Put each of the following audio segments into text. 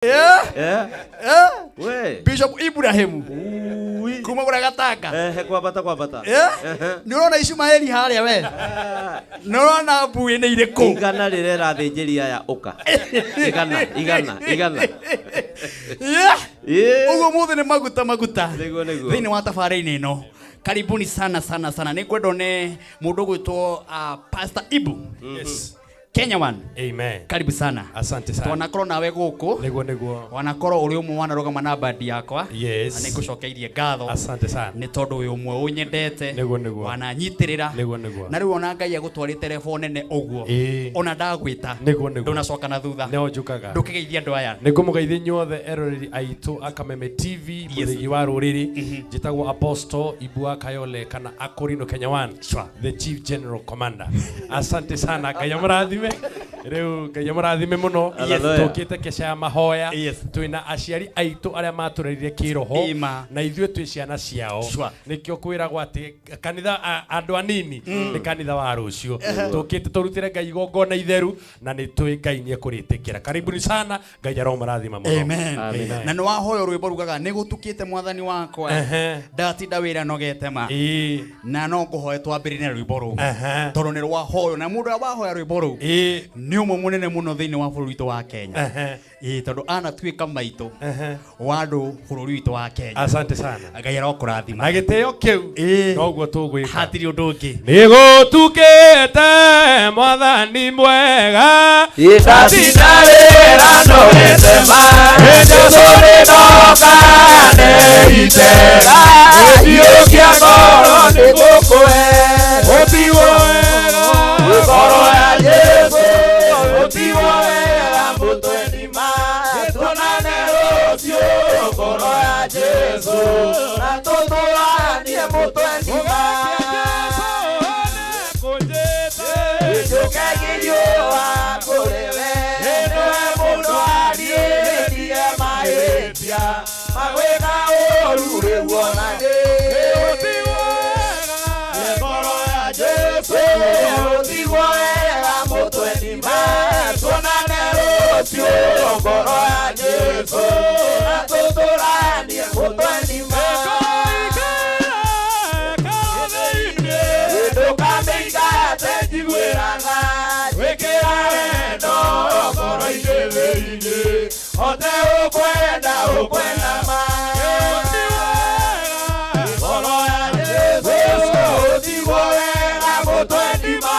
Yeah. Eh? We. Bishop Ibrahim Ui. kuma kũrĩa Gatanga. Ehe, kwambata kwambata. Yeah? Ehe. Nĩ ũrona Ishumaeli harĩa we? Nĩ ũrona mbuĩ nĩ irĩkũ? Igana rĩrera athĩnjĩri aya ũka. Igana, igana, igana. Yeah. Ĩĩ. Ũguo mũthĩ nĩ maguta maguta. Nĩguo, nĩguo. Thĩinĩ wa tabarĩra-inĩ ĩno. Karibuni sana sana sana. Nĩ ngwenda one mũndũ ũgwĩtwo Pastor Ibu. Yes. Kenya One. Amen. Karibu sana. Asante sana. Twanakorwo nawe gũkũ. Nĩguo nĩguo. Wanakorwo ũrĩ ũmwe wanarũgama na bandi yakwa. Yes. Na nĩngũcokeirie ngatho. Asante sana. Nĩ tondũ wĩ ũmwe ũnyendete. Nĩguo, nĩguo. Wananyitĩrĩra. Nĩguo, nĩguo. Na rĩu ona Ngai agũtwarĩte level nene ũguo. Ĩĩ. Ona ndagwĩta. Nĩguo, nĩguo. Ndũnacoka na thutha. Nĩo njũkaga. Ndũkĩgeithia andũ aya. Nĩ ngũmũgeithia inyuothe eroreri aitũ a Kameme TV mũthĩgi wa rũrĩrĩ. Njĩtagwo Apostle Ibua Kayole kana Akorino Kenya One. Sure. The Chief General Commander. Asante sana. Ngai amũrathime. Rĩu Ngai amũrathime mũno. Hallelujah. Tũkĩte keca ya mahoya. Yes. Twĩna aciari aitũ arĩa matũrerire kĩroho Ĩma. na ithuĩ twĩ ciana ciao. Sure. Nĩkĩo kwĩragwo atĩ kanitha andũ anini nĩ kanitha wa rũciũ. Tũkĩte tũrutĩre Ngai igongona itheru na nĩ tũĩ Ngai nĩ ekũrĩtĩkĩra. Karibuni sana. Ngai aromũrathima mũno. Amen. Amen. Na nĩ wahoya rwĩmbo rugaga nĩ gũtukĩte mwathani wakwa. Ehe. Ndatinda wĩra nogete ma. Ĩĩ. Na no ngũhoe twambĩrĩrie na rwĩmbo rũu. Ehe. Tondũ nĩ rwahoywo na mũndũ ũrĩa wahoya rwĩmbo rũu Ĩĩ. nĩ ũmwe mũnene mũno thĩinĩ wa bũrũri witũ wa Kenya. Ehe. Ĩĩ tondũ anatuĩka maitũ Ehe. wa andũ bũrũri witũ wa Kenya. Asante sana. Ngai arokũrathima. Na gĩtĩo kĩu Ĩĩ. noguo tũgwĩka. Hatirĩ ũndũ ũngĩ. Nĩ gũtukĩte mwathani mwega. Ndatinda wĩra nogete ma. Jesũ nĩndoka ndeitera. Gĩthiũkia ngoro nĩngũkũhe. Ũtigwo wega. Ngoro ya Jesũ, ũtigwo wega mũtwe-inĩ ma. Tuonane rũciũ, ngoro ya Jesũ, na tũtũranie mũtwe-inĩ ma. Njũke ngĩriũa kũrĩ we, nĩwe mũndũ ariĩtie mahĩtia, magwĩka ũũru rĩu ona niĩ. Ngoro ya Jesũ, ũtigwo wega mũtwe-inĩ ma. Tuonane rũciũ, ngoro ya Jesũ, na tũtũranie mũtwe-inĩ ma. Ndũkamĩingate njiguĩraga, gwĩkĩra wendo ngoro-inĩ thĩinĩ, hote ũkwenda ũkwenda ma. Ngoro ya Jesũ, ũtigwo wega mũtwe-inĩ ma.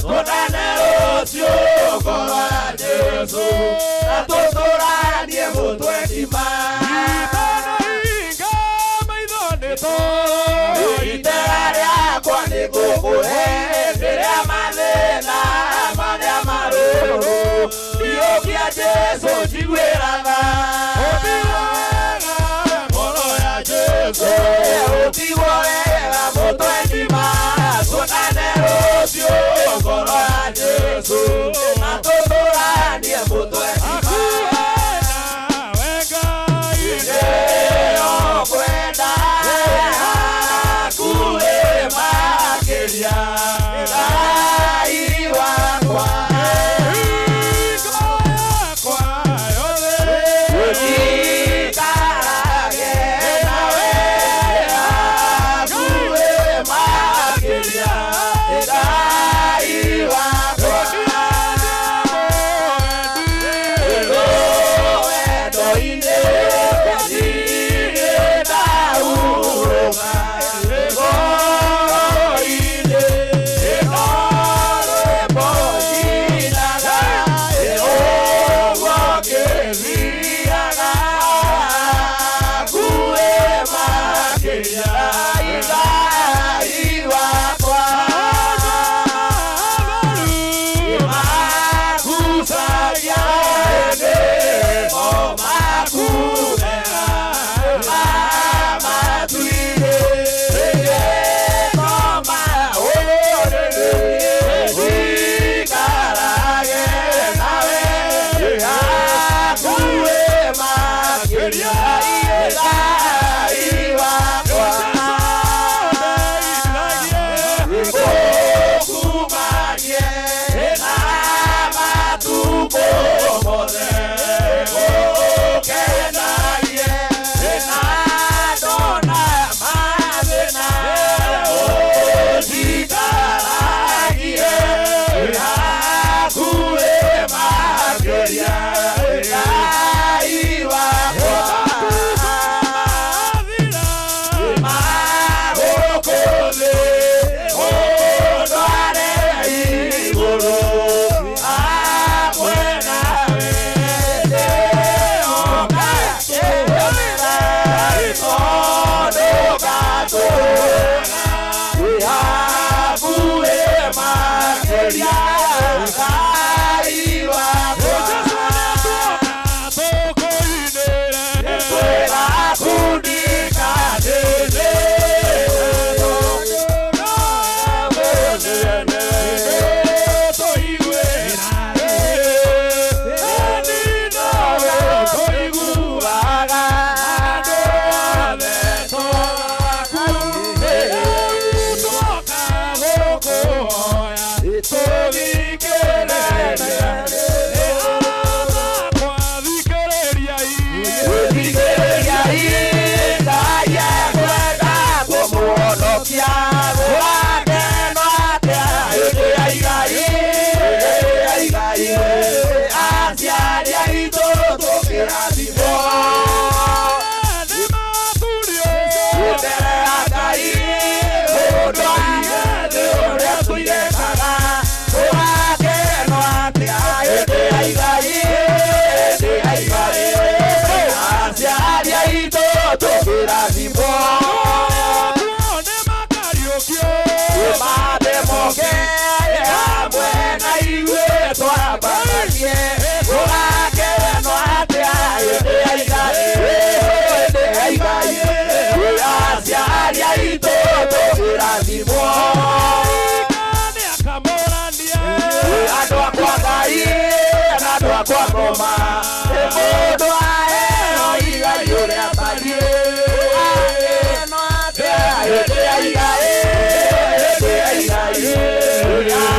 Tuonane rũciũ, ngoro ya Jesũ, na tũtũranie mũtwe-inĩ ma. Itera rĩakwa nĩngũkũhe rĩrĩa mathĩna marĩa marũrũ, ndiũkia Jesũ njiguĩraga. Ngoro ya Jesũ, ũtigwo wega mũtwe-inĩ ma. Tuonane rũciũ, ngoro ya Jesũ, na tũtũranie mũtwe-inĩ ma. Nĩũkwenda hakuhĩ makĩria, Ngai wakwa. Ũnjikarage nawe hakuhĩ makĩria, Ngai wakwa. Wendo-inĩ ndirĩ ndahurũka, ngoro-inĩ ĩno rwĩmbo njinaga, ũguo ngĩthiaga. tũkĩrathimwo mbere ya Ngai mũndũ agethe ũrĩa tũirekaga tũgakenwo atĩa hĩndĩ ya igai hĩndĩ ya igai aciari aitũ tũkĩrathimwo mambe moke hamwe na ithuĩ twambatatie tũgakenwo atĩa hĩndĩ ya igai hĩndĩ ya igai aciari aitũ tũkĩrathimwo andũ akwa Ngai na andũ akwa ngoma nĩ mũndũ aheo igai ũrĩa atariĩ tũgakenwo atĩa hĩndĩ ya igai hĩndĩ ya igai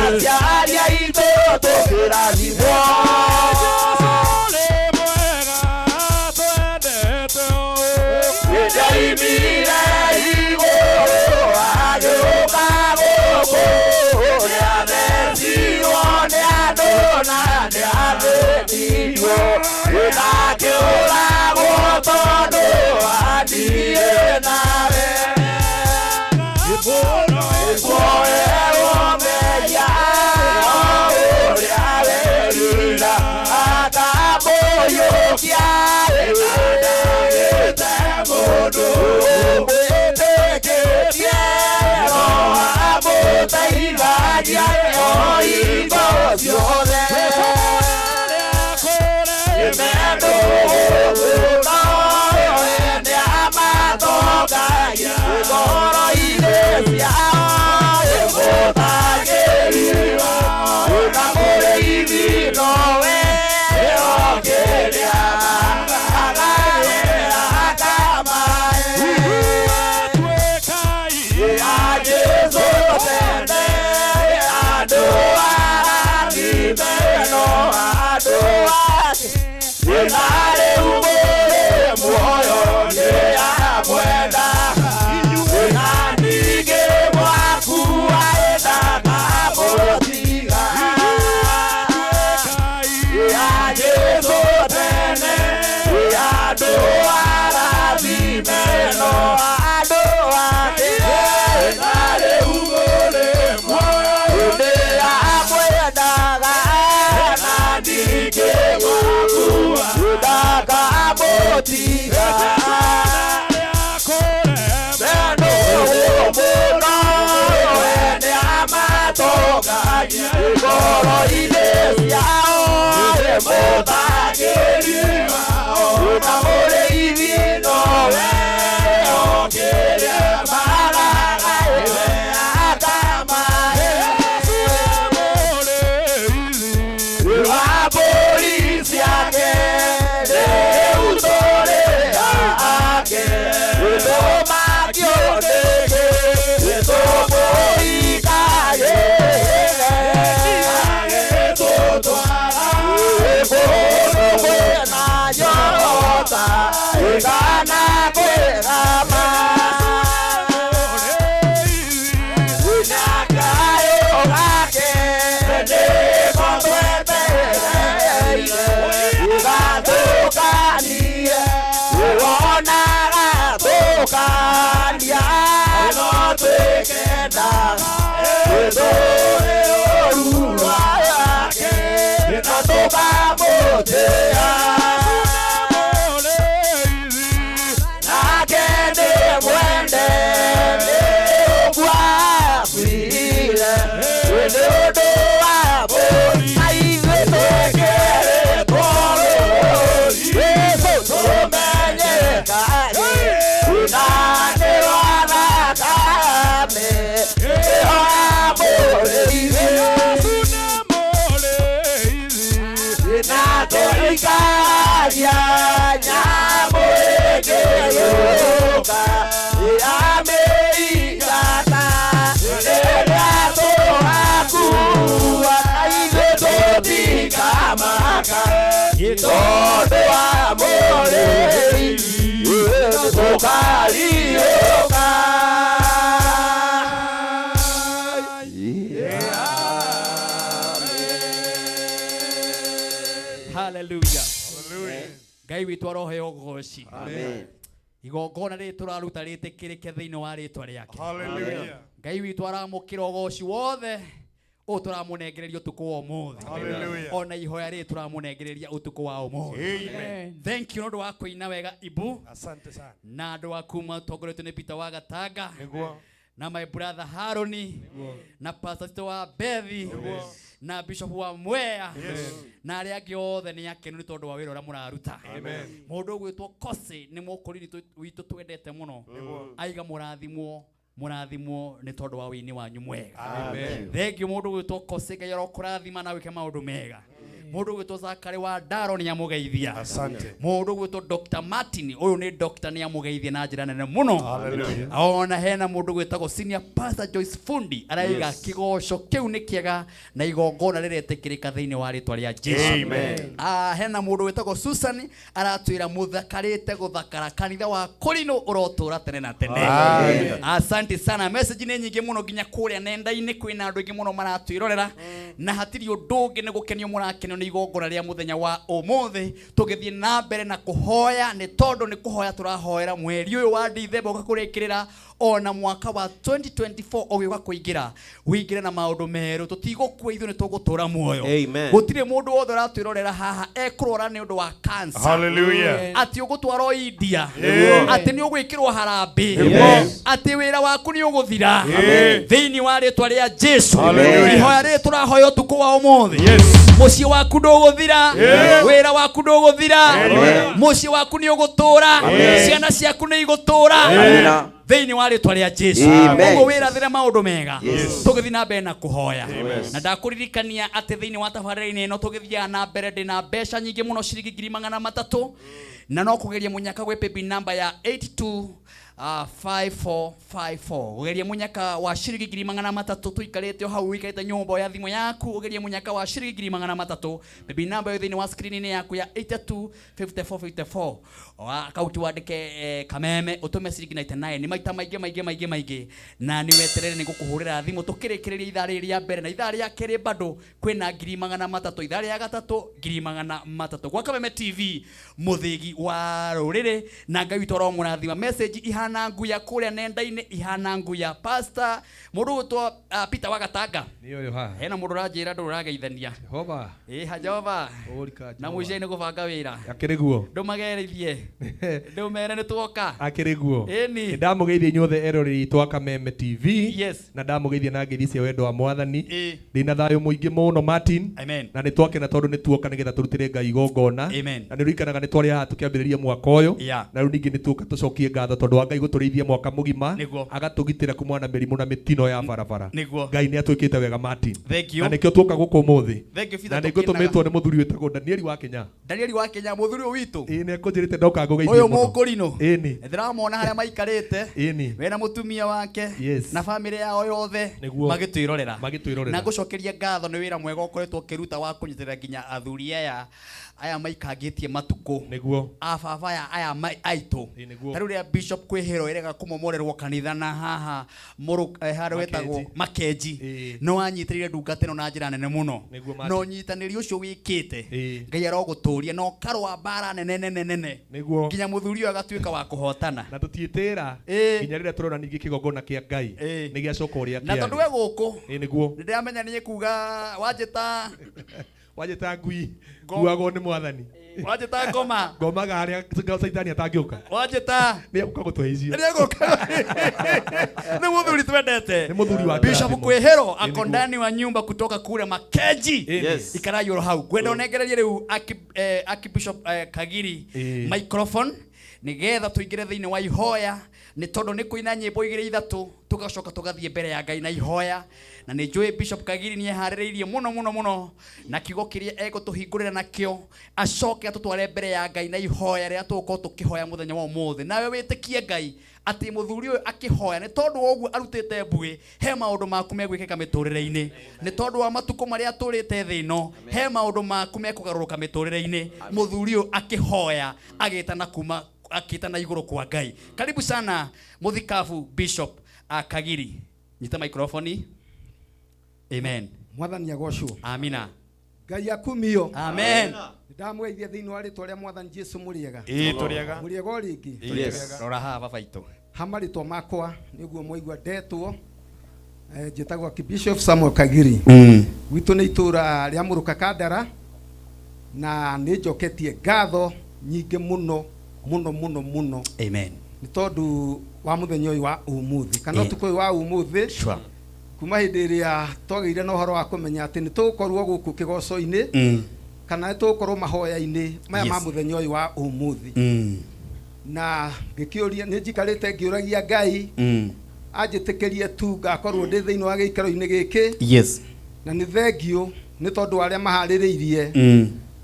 aciari aitũ tũkĩrathimwo nĩndoimire igũrũ agĩũka gũkũ nĩathecirwo nĩ andũ na nĩathĩnirio nĩndakĩũragwo tondũ andiĩ nawe ĩkuoerwo mehia o ũrĩa werira akamũiyũkia ĩnandagĩte mũndũ wĩtĩkĩtie no amũteithagia o hingo ciothe Mendo nĩamatongagia ngoro-inĩ ciao ĩmũtagĩrĩra na mũrĩithi nowe okĩrĩa agae akamae ya Jesũ tene andũ arathime no andũ ake na rĩu mũrĩ muoyo nĩamwenda na ningĩ mwakua ndakamũtiga ya Jesũ tene andũ arathime no andũ ake na rĩu mũrĩ muoyo nĩamwendaga na ningĩ mwakua ndakamũtiga Mendo mũno we nĩamatongagia ngoro-inĩ ciao ĩmũtagĩri na mũrĩithi nowe okĩrĩa maragaĩwe akamahe wa mbũri ciake rĩu tũrĩ ake tũmakio nĩkĩ tũmũikage agĩtũtwara kũndũ kwĩna nyota kana kwĩgama na kayũ gake nĩko twetereire gatũkanie wonaga tũkania no twĩkendaga tũrĩ ũru wake na tũkamũtĩa nake nĩ mwende nĩ ũguo akuire nĩ ũndũ wa mbũri na ithuĩ twĩkĩrĩtwo rũũri Jesũ tũmenyekage na nĩ rwa thakame ĩyo amũrĩithi na tũikagia nyamũ ĩngĩyũka yamĩingata rĩrĩa tũgakua ithuĩ tũtikamaka tondũ wa mũrĩithi tũkariũka. Hallelujah. Ngai Ngai witũ aroheo ũgoci. Amen. Igongona rĩrĩ tũraruta rĩtĩkĩrĩke thĩinĩ wa rĩtwa rĩake. Hallelujah. Ngai witũ aramũkĩra ũgoci wothe ũyũ tũramũnengereria ũtukũ wa ũmũthĩ. Hallelujah. Ona ihoya rĩrĩ tũramũnengereria ũtukũ wa ũmũthĩ. Amen. Thank you nĩ ũndũ wa kũina wega ibu Asante sana. na andũ aku matongoretio nĩ Peter wa Gatanga Niguo. na my brother Haroni na pastor witũ wa Bethi na bishop wa Mwea na arĩa angĩ othe nĩ akenu nĩ tondũ wa wĩra ũrĩa mũraruta. Amen. Mũndũ ũgwĩtwo Kosi nĩ mũkũrini witũ twendete mũno aiga mũrathimwo mũrathimwo nĩ tondũ wa wĩini wanyu mwega. Amen. Thank you mũndũ ũgwĩtwo Kosi Ngai arokũrathima na wĩke maũndũ mega. Mũndũ ũgwĩtwo Zakari wa Ndaro nĩ amũgeithia. Asante. Mũndũ ũgwĩtwo Dr. Martin ũyũ nĩ doctor nĩ amũgeithia na njĩra nene mũno. Hallelujah. Ona hena mũndũ gwĩtagwo senior pastor Joyce Fundi araiga Yes. kĩgoco kĩu nĩ kĩega na igongona rĩretĩkĩrĩka thĩinĩ wa rĩtwa rĩa Jesu. Amen. Hena mũndũ wĩtagwo Susan aratwĩra mũthakarĩte gũthakara kanitha wa Kũrinũ ũrotũra tene na tene. Amen. Asante sana. Message nĩ nyingĩ mũno nginya kũrĩa nenda-inĩ kwĩna andũ aingĩ mũno maratwĩrorera na hatirĩ ũndũ ũngĩ nĩ gũkenio mũrakenio nĩ igongona rĩa mũthenya wa ũmũthĩ tũgĩthiĩ na mbere na kũhoya nĩ tondũ nĩ kũhoya tũrahoera mweri ũyũ wa Dithemba ũka kũrĩkĩrĩra ona mwaka wa 2024 ũgĩũka kũingĩra wĩingĩre na maũndũ merũ tũtigũkua ithuĩ nĩ tũgũtũra muoyo. Amen. Gũtirĩ mũndũ wothe ũratwĩrorera haha ekũrwara nĩ ũndũ wa cancer Hallelujah. atĩ ũgũtwarwo India Nĩguo. atĩ nĩ ũgwĩkĩrwo harambĩ Yes. atĩ wĩra waku nĩ ũgũthira Amen. thĩinĩ wa rĩtwa rĩa Jesu. Hallelujah. Ihoya rĩrĩ tũrahoya ũtukũ wa ũmũthĩ Yes. mũciĩ waku ndũgũthira wĩra waku ndũgũthira Amen. mũciĩ waku nĩ ũgũtũra Amen. ciana ciaku nĩ igũtũra Amina. thĩinĩ wa rĩtwa rĩa Jesu. Amen. Ũguo wĩrathĩre maũndũ mega Yes. tũgĩthiĩ na mbere na kũhoya na ndakũririkania atĩ thĩinĩ wa tabarĩra-inĩ ĩno tũgĩthiaga na mbere ndĩna mbeca nyingĩ mũno ciringi 300,000 na no kũgeria mũnyaka gwĩ paybill number ya 82 5454 ũgerie mũnyaka wa ciringi 300,000 tũikarĩte o hau ũikarĩte nyũmba oya thimũ yaku ũgerie mũnyaka wa ciringi 300,000 paybill number ĩyo thĩinĩ wa screen-inĩ yaku ya 825454 akaunti wandĩke Kameme ũtũme ciringi 99 nĩ maita maingĩ maingĩ maingĩ maingĩ na nĩ weterere nĩ ngũkũhũrĩra thimũ tũkĩrĩkĩrĩria ithaa rĩrĩ rĩa mbere na ithaa rĩa kerĩ bado kwĩna 300,000 ithaa rĩa gatatũ 300,000 gwa Kameme TV mũthĩgi wa rũrĩrĩ na Ngai witũ aromũrathima. Message ihana nguya kũrĩa nenda-inĩ ihana nguya pastor mũndũ ũgwĩtwo Peter wa Gatanga Nĩ ũyũ haha. hena mũndũ ũranjĩra ndũ ũrageithania Jehova. ĩ Jehova Ũrika na Jehova. mũico-inĩ gũbanga wĩra Akĩrĩ guo. ndũmagereithie ndũmere nĩ tuoka Akĩrĩ guo. Ĩni. Nĩ ndamũgeithia inyuothe eroreri aitũ a Kameme TV. Yes. Na ndamũgeithia na ngeithi cia wendo wa Mwathani. Ĩ. Ndĩna thayũ mũingĩ mũno Martin. Amen. Na nĩ twakena tondũ nĩ tuoka nĩgetha tũrutĩre Ngai igongona. Amen. Na nĩ ũririkanaga nĩ twarĩ haha tũkĩambĩrĩria mwaka ũyũ. Yeah. Na rĩu ningĩ nĩ tuoka tũcokie ngatho tondũ wa Ngai gũtũrĩithia mwaka mũgima. Nĩguo. Agatũgitĩra kumana na mĩrimũ na mĩtino ya barabara. Nĩguo. Ngai nĩ atwĩkĩte wega Martin. Thank you. Na nĩkĩo tuoka gũkũ ũmũthĩ. Thank you, Peter, Na nĩ tũkĩnaga. ngũtũmĩtwo nĩ mũthuri wĩtagwo Danieli wa Kenya. Danieli wa Kenya mũthuri ũyũ witũ Ĩĩ nĩ akũnjĩrĩte ndoka ngũgeithie ũyũ mũno. mũkũrinũ Ĩni. ndĩramona harĩa maikarĩte Ĩni. wena mũtumia wake Yes. na bamĩrĩ yao yothe Nĩguo. magĩtwĩrorera Magĩtwĩrorera. na ngũcokeria ngatho nĩ wĩra mwega ũkoretwo ũkĩruta wa kũnyitĩrĩra nginya athuri aya aya maikangĩtie matukũ Nĩguo. ababa aya aya aitũ Ĩ, nĩguo. ta rĩu rĩa bishop kwĩhĩro ĩrega kũmomorerwo kanitha na haha mũrũ harĩa wetagwo makenji Ĩ. nĩ wanyitĩrĩire ndungata ĩno na njĩra nene mũno Nĩguo, Martin. na ũnyitanĩri ũcio wĩkĩte Ĩ. Ngai arogũtũria na ũkarũa mbara nene nene nene Nĩguo. nginya mũthuri ũyũ agatuĩka wa kũhotana Na tũtiĩtĩra Ĩ. nginya rĩrĩa tũrona ningĩ kĩgongona kĩa Ngai Ĩ. nĩ gĩacoka ũrĩa na tondũ kĩarĩ. we gũkũ Ĩ nĩguo. nĩ ndĩramenya nĩ kuga wanjĩta Wanjĩta ngui nguagwo nĩ Mwathani. wanjĩta ngoma Ngomaga harĩa Caitani atangĩũka. wanjĩta Nĩ egũka gũtũhe icio. nĩ mũthuri twendete Nĩ mũthuri wa Bishop kĩrathimo. Kwĩhĩro Ĩ, ako nĩguo. ndani wa nyumba kutoka kule Makeji Ĩ, Yes. ikarai oro hau ngwenda ũnengererie rĩu Archbishop Kagiri Ĩ. microphone nĩgetha tũingĩre thĩinĩ wa ihoya nĩ tondũ nĩ kũina nyĩmbo igĩrĩ ithatũ tũgacoka tũgathiĩ mbere ya Ngai na ihoya na nĩ njũĩ Bishop Kagiri nĩ eharĩrĩirie mũno mũno mũno na kiugo kĩrĩa egũtũhingũrĩra nakĩo acoke atũtware mbere ya Ngai na ihoya rĩrĩa tũgũkorwo tũkĩhoya mũthenya wa ũmũthĩ nawe wĩtĩkie Ngai atĩ mũthuri ũyũ akĩhoya nĩ tondũ wa ũguo arutĩte mbuĩ he maũndũ maku megwĩkĩka mĩtũrĩre-inĩ nĩ tondũ wa matukũ marĩa atũrĩte thĩ ĩno he maũndũ maku mekũgarũrũka mĩtũrĩre-inĩ mũthuri ũyũ akĩhoya agĩtana kuma akĩtana igũrũ kwa Ngai. Karibu sana mũthikabu Bishop Kagiri, nyita microphone. Amen. Mwathani agocwo. Amina. Ngai akumio. Amen. Nĩ Ndamũgeithia thĩinĩ wa rĩtwa rĩa mwathani Jesu mũrĩega. Ĩĩ tũrĩega. Mũrĩega o rĩngĩ. Yes. Rora haha baba itũ. Ha marĩtwa makwa nĩguo mwaigua ndetwo. Njĩtagwo Archbishop Samuel Kagiri. Gwitũ nĩ itũra rĩa Mũrũka Kandara na nĩ njoketie ngatho nyingĩ mũno mũno mũno mũno Amen. nĩ tondũ wa mũthenya ũyũ wa ũmũthĩ kana Eh. ũtukũ ũyũ wa ũmũthĩ Sure. kuma hĩndĩ ĩrĩa twagĩire na ũhoro wa kũmenya atĩ nĩ tũgũkorwo gũkũ kĩgoco-inĩ kana nĩ tũgũkorwo mahoya-inĩ maya ma Yes. mũthenya ũyũ wa ũmũthĩ na ngĩkĩũria nĩ njikarĩte ngĩũragia Ngai anjĩtĩkĩrie tu ngakorwo ndĩ thĩinĩ wa gĩikaro-inĩ gĩkĩ Yes. na nĩ thengiũ nĩ tondũ wa arĩa maharĩrĩirie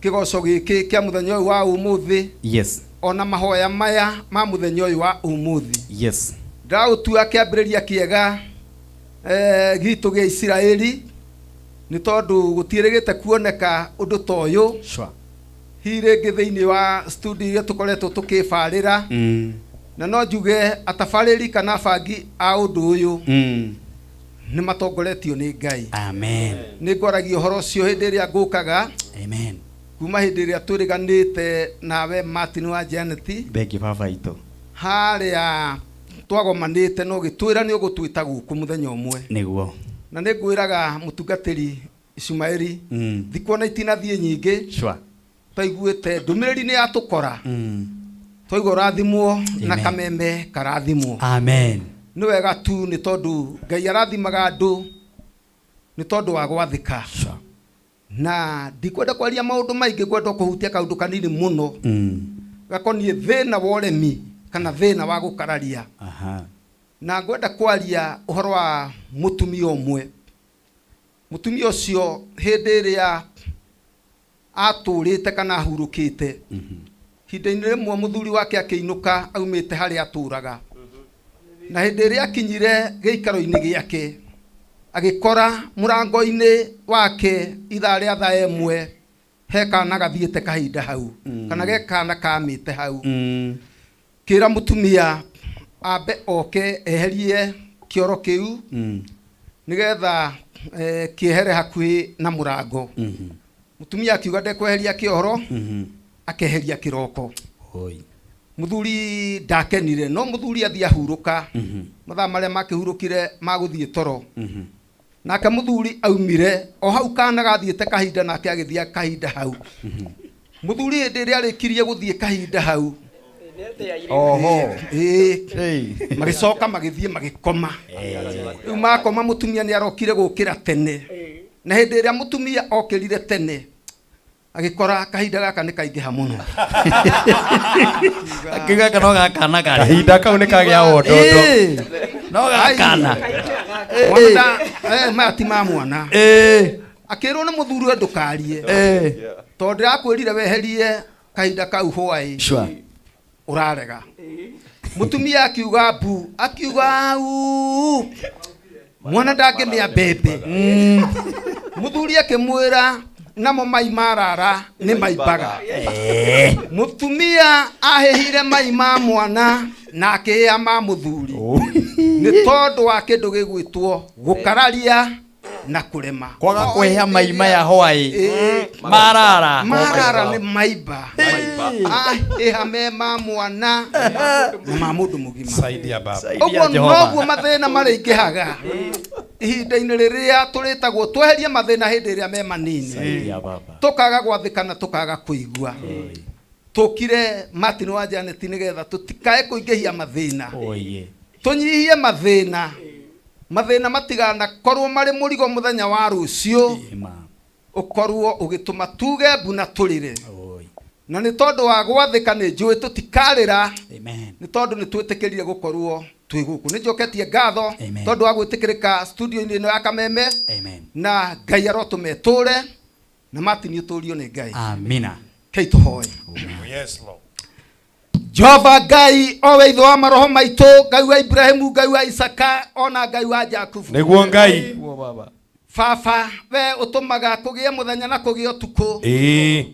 kĩgoco gĩkĩ kĩa mũthenya ũyũ wa ũmũthĩ Yes. ona mahoya maya ma mũthenya ũyũ wa ũmũthĩ Yes. ndĩraũtua kĩambĩrĩria kĩega gitũ gĩa Isiraeli nĩ tondũ gũtiĩrĩgĩte kuoneka ũndũ ta ũyũ Sure. hihi rĩngĩ thĩinĩ wa studio iria tũkoretwo tũkĩbarĩra na no njuge atabarĩri kana abangi a ũndũ ũyũ nĩ matongoretio nĩ Ngai. Amen. Nĩ ngwaragia ũhoro ũcio hĩndĩ ĩrĩa ngũkaga Amen. kuma hĩndĩ ĩrĩa twĩrĩganĩte nawe Martin wa Janet Thank you baba itũ. harĩa twagomanĩte no gĩtwĩra nĩ ũgũtwĩta gũkũ mũthenya ũmwe Nĩguo. na nĩ ngwĩraga mũtungatĩri Ishumaeli thikũ ona itinathiĩ nyingĩ Sure. twaiguĩte ndũmĩrĩri nĩ yatũkora twaigua ũrathimwo na Amen. kameme karathimwo Amen. nĩ wega tu nĩ tondũ Ngai arathimaga andũ nĩ tondũ wa gwathĩka Sure. na ndikwenda kwaria maũndũ maingĩ ngwenda kũhutia kaũndũ kanini mũno gakoniĩ thĩna wa ũremi kana thĩna wa gũkararia Aha. na ngwenda kwaria ũhoro wa mũtumia ũmwe mũtumia ũcio hĩndĩ ĩrĩa atũrĩte kana ahurũkĩte ihinda-inĩ rĩmwe mũthuri wake akĩinũka aumĩte harĩa atũraga na hĩndĩ ĩrĩa akinyire gĩikaro-inĩ gĩake agĩkora mũrango-inĩ wake ithaa rĩa thaa ĩmwe he kana gathiĩte kahinda hau kana ge kana kamĩte hau kĩra mũtumia ambe oke eherie kĩoro kĩu nĩgetha kĩehere hakuhĩ na mũrango mũtumia akiuga ndekweheria kĩoro akeheria kĩroko Oi. mũthuri ndakenire no mũthuri athiĩ ahurũka mathaa marĩa makĩhurũkire magũthiĩ toro nake mũthuri aumire o hau kana gathiĩte kahinda nake agĩthiĩ kahinda hau mũthuri hĩndĩ ĩrĩa arĩkirie gũthiĩ kahinda hau Oho. ĩĩ magĩcoka magĩthiĩ magĩkoma rĩu makoma mũtumia nĩ arokire gũkĩra tene na hĩndĩ ĩrĩa mũtumia okĩrire tene agĩkora kahinda gaka nĩ kaingĩha mũno Akiuga kana no gakana karĩa. Kahinda kau nĩ kagĩa wondondo. No gakana. Mwana maya ti ma mwana akĩrwo nĩ mũthuri we ndũkarie tondũ ndĩrakwĩrire weherie kahinda kau hwaĩ Sure. ũrarega mũtumia akiuga mbu akiuga uu mwana ndangĩmĩa mbembe mũthuri akĩmwĩra namo mai marara nĩ maimbaga mũtumia ahĩhire mai ma mwana na akĩhĩa ma mũthuri nĩ tondũ wa kĩndũ gĩgwĩtwo gũkararia na kũrema Kwaga kwĩhĩa mai maya hwaĩ. Ĩĩ. Marara. marara nĩ maimba ahĩha me ma mwana na ma mũndũ mũgima Saidia baba. ũguo Jehova. noguo mathĩna marĩingĩhaga ihinda-inĩ rĩrĩa tũrĩtagwo tweherie mathĩna hĩndĩ ĩrĩa me manini Saidia baba. tũkaga gwathĩka na tũkaga kũigua tũkire Martin wa Janet nĩgetha tũtikae kũingĩhia mathĩna Oye. tũnyihie mathĩna mathĩna matiganakorwo marĩ mũrigo mũthenya wa rũciũ Ĩma. ũkorwo ũgĩtũma tuge mbu na tũrĩre Oi. na nĩ tondũ wa gwathĩka nĩ njũĩ tũtikarĩra Amen. nĩ tondũ nĩ twĩtĩkĩrire gũkorwo twĩ gũkũ nĩ njoketie ngatho Amen. tondũ wa gwĩtĩkĩrĩka studio-inĩ ĩno ya Kameme Amen. na Ngai arotũma ĩtũre na Martin ũtũrio nĩ Ngai Amina. kei tũhoe Yes Lord. Jehova Ngai o we ithe wa maroho maitũ Ngai wa Ibrahimu Ngai wa Isaka ona Ngai wa Jakubu Nĩguo Ngai. baba we ũtũmaga kũgĩe mũthenya na kũgĩe ũtukũ Ĩĩ.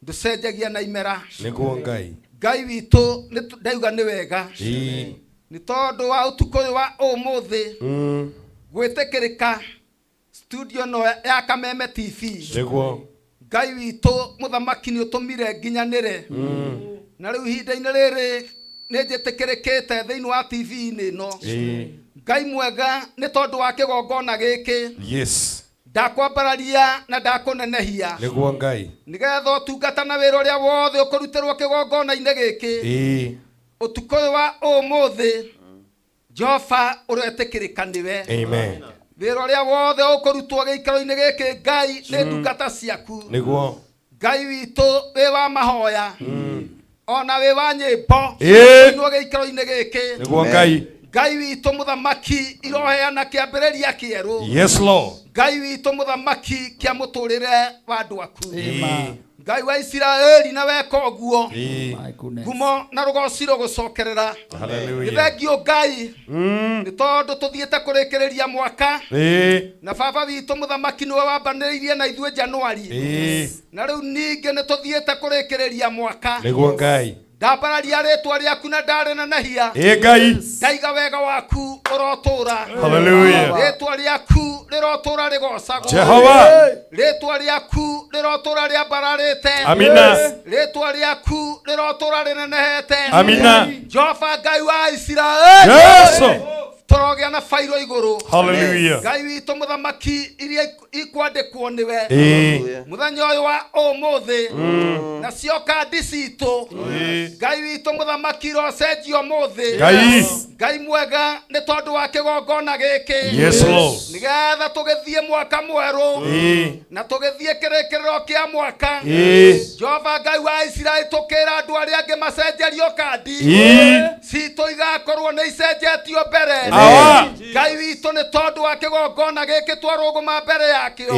ndũcenjagia na imera Nĩguo Ngai. Ngai witũ ndauga nĩ wega Ĩĩ. nĩ tondũ wa ũtukũ ũyũ wa ũmũthĩ gwĩtĩkĩrĩka studio no ya Kameme TV Nĩguo. Ngai witũ mũthamaki nĩ ũtũmire nginyanĩre na rĩu ihinda-inĩ rĩrĩ nĩ njĩtĩkĩrĩkĩte thĩinĩ wa TV-inĩ ĩno. Ngai mwega nĩ tondũ wa kĩgongona gĩkĩ Yes. Ndakwambararia na ndakũnenehia Nĩguo Ngai. Nĩgetha ũtungata na wĩra ũrĩa wothe ũkũrutĩrwo kĩgongona-inĩ gĩkĩ ũtukũ ũyũ wa ũmũthĩ Jehova ũretĩkĩrĩka nĩwe. Amen. Wĩra ũrĩa wothe ũkũrutwo gĩikaro-inĩ gĩkĩ Ngai nĩ ndungata ciaku. Nĩguo. Ngai witũ wĩ wa mahoya ona wĩ wa nyĩmbo inwo gĩikaro-inĩ gĩkĩ. Nĩguo Ngai. Ngai witũ mũthamaki iroheana kĩambĩrĩria kĩerũ. Yes, Lord. Ngai witũ mũthamaki kĩa mũtũrĩre wa andũ aku. Ngai wa Isiraeli na weka ũguo ngumo na rũgoci rũgũcokerera. Nĩ Hallelujah. thengio Ngai nĩ tondũ tũthiĩte kũrĩkĩrĩria mwaka na baba witũ mũthamaki nĩwe wambanĩrĩirie na ithuĩ Januari na rĩu ningĩ nĩ tũthiĩte kũrĩkĩrĩria mwaka. Nĩguo Ngai. Ndambararia rĩtwa rĩaku na ndarĩnenehia. Ngai. Ndaiga wega waku ũrotũra. Hallelujah. Rĩtwa rĩaku rĩrotũra rĩgocagwo. Jehova. Rĩtwa rĩaku rĩrotũra rĩambararĩte. Amina. Rĩtwa rĩaku rĩrotũra rĩnenehete. Amina. Jehova Ngai wa Isiraeli Yesu. Tũrogĩa na bairũ igũrũ. Hallelujah. Ngai witũ mũthamaki iria ikwandĩkwo nĩwe mũthenya ũyũ wa ũmũthĩ nacio kandi citũ Ngai witũ mũthamaki irocenjio ũmũthĩ. Ngai. Ngai mwega nĩ tondũ wa kĩgongona gĩkĩ Yes, Lord. nĩgetha tũgĩthiĩ mwaka mwerũ na tũgĩthiĩ kĩrĩkĩrĩro kĩa mwaka. Jehova Ngai wa Isiraeli tũkĩra andũ arĩa angĩ macenjerio kandi citũ igakorwo nĩ icenjetio mbere. Awa. Ngai witũ nĩ tondũ wa kĩgongona gĩkĩ twarũgũma mbere yakĩo.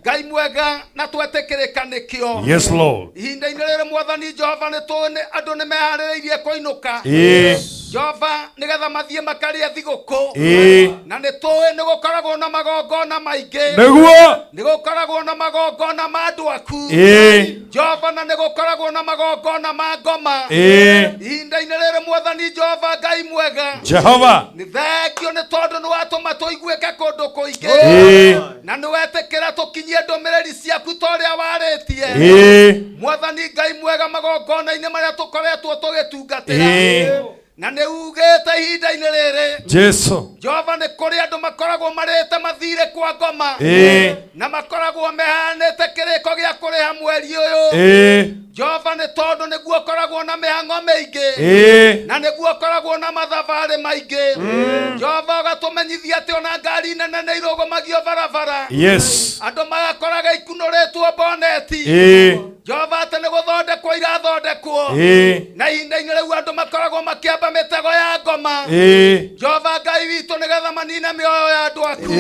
Ngai mwega na twetĩkĩrĩka nĩkĩo. Yes, Lord. Ihinda-inĩ rĩrĩ mwathani Jehova nĩ tũĩ nĩ andũ nĩ meharĩrĩirie kũinũka Jehova nĩgetha mathiĩ makarĩe thigũkũ na nĩ tũĩ nĩ gũkoragwo na magongona maingĩ. Nĩguo. Nĩ gũkoragwo na magongona ma andũ aku Jehova na nĩ gũkoragwo na magongona ma ngoma. Ihinda-inĩ rĩrĩ mwathani Jehova Ngai mwega Jehova. Nĩ thengio nĩ tondũ nĩ watũma tũiguĩke kũndũ kũingĩ na nĩ wetĩkĩra tũkinyie ndũmĩrĩri ciaku ta ũrĩa warĩtie. Mwathani Ngai mwega magongona-inĩ marĩa tũkoretwo tũgĩtungatĩra na nĩ ugĩte ihinda-inĩ rĩrĩ Jesu. Jehova nĩ kũrĩ andũ makoragwo marĩte mathire kwa ngoma na makoragwo mehanĩte kĩrĩko gĩa kũrĩha mweri ũyũ. Jehova nĩ tondũ nĩguo ũkoragwo na mĩhang'o mĩingĩ na nĩguo ũkoragwo na mathabarĩ maingĩ. Jehova ũgatũmenyithia atĩ ona ngari nene nĩ irũgũmagio barabara. Yes. Andũ magakoraga ikunũrĩtwo boneti. Jehova atĩ nĩ gũthondekwo irathondekwo na ihinda-inĩ rĩu andũ makoragwo makĩamba mĩtego ya ngoma. Jehova Ngai witũ nĩgetha manine mĩoyo ya andũ aku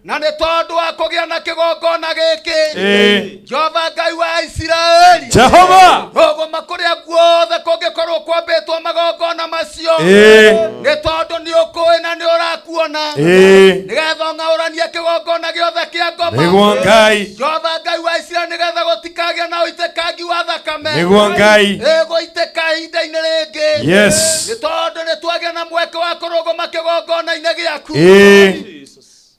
na nĩ tondũ wa kũgĩa na kĩgongona gĩkĩ Jehova Ngai wa Isiraeli Jehova. Rũgũma kũrĩa guothe kũngĩkorwo kwambĩtwo magongona macio nĩ tondũ nĩ ũkũĩ na nĩ ũrakuona nĩgetha ũng'aũranie kĩgongona gĩothe kĩa ngoma. Nĩguo Ngai. Jehova Ngai wa Isiraeli nĩgetha gũtikagĩa na ũitĩkangi wa thakame Nĩguo Ngai. ĩgũitĩka ihinda-inĩ rĩngĩ. Yes. Nĩ tondũ nĩ twagĩa na mweke wa kũrũgũma kĩgongona-inĩ gĩaku.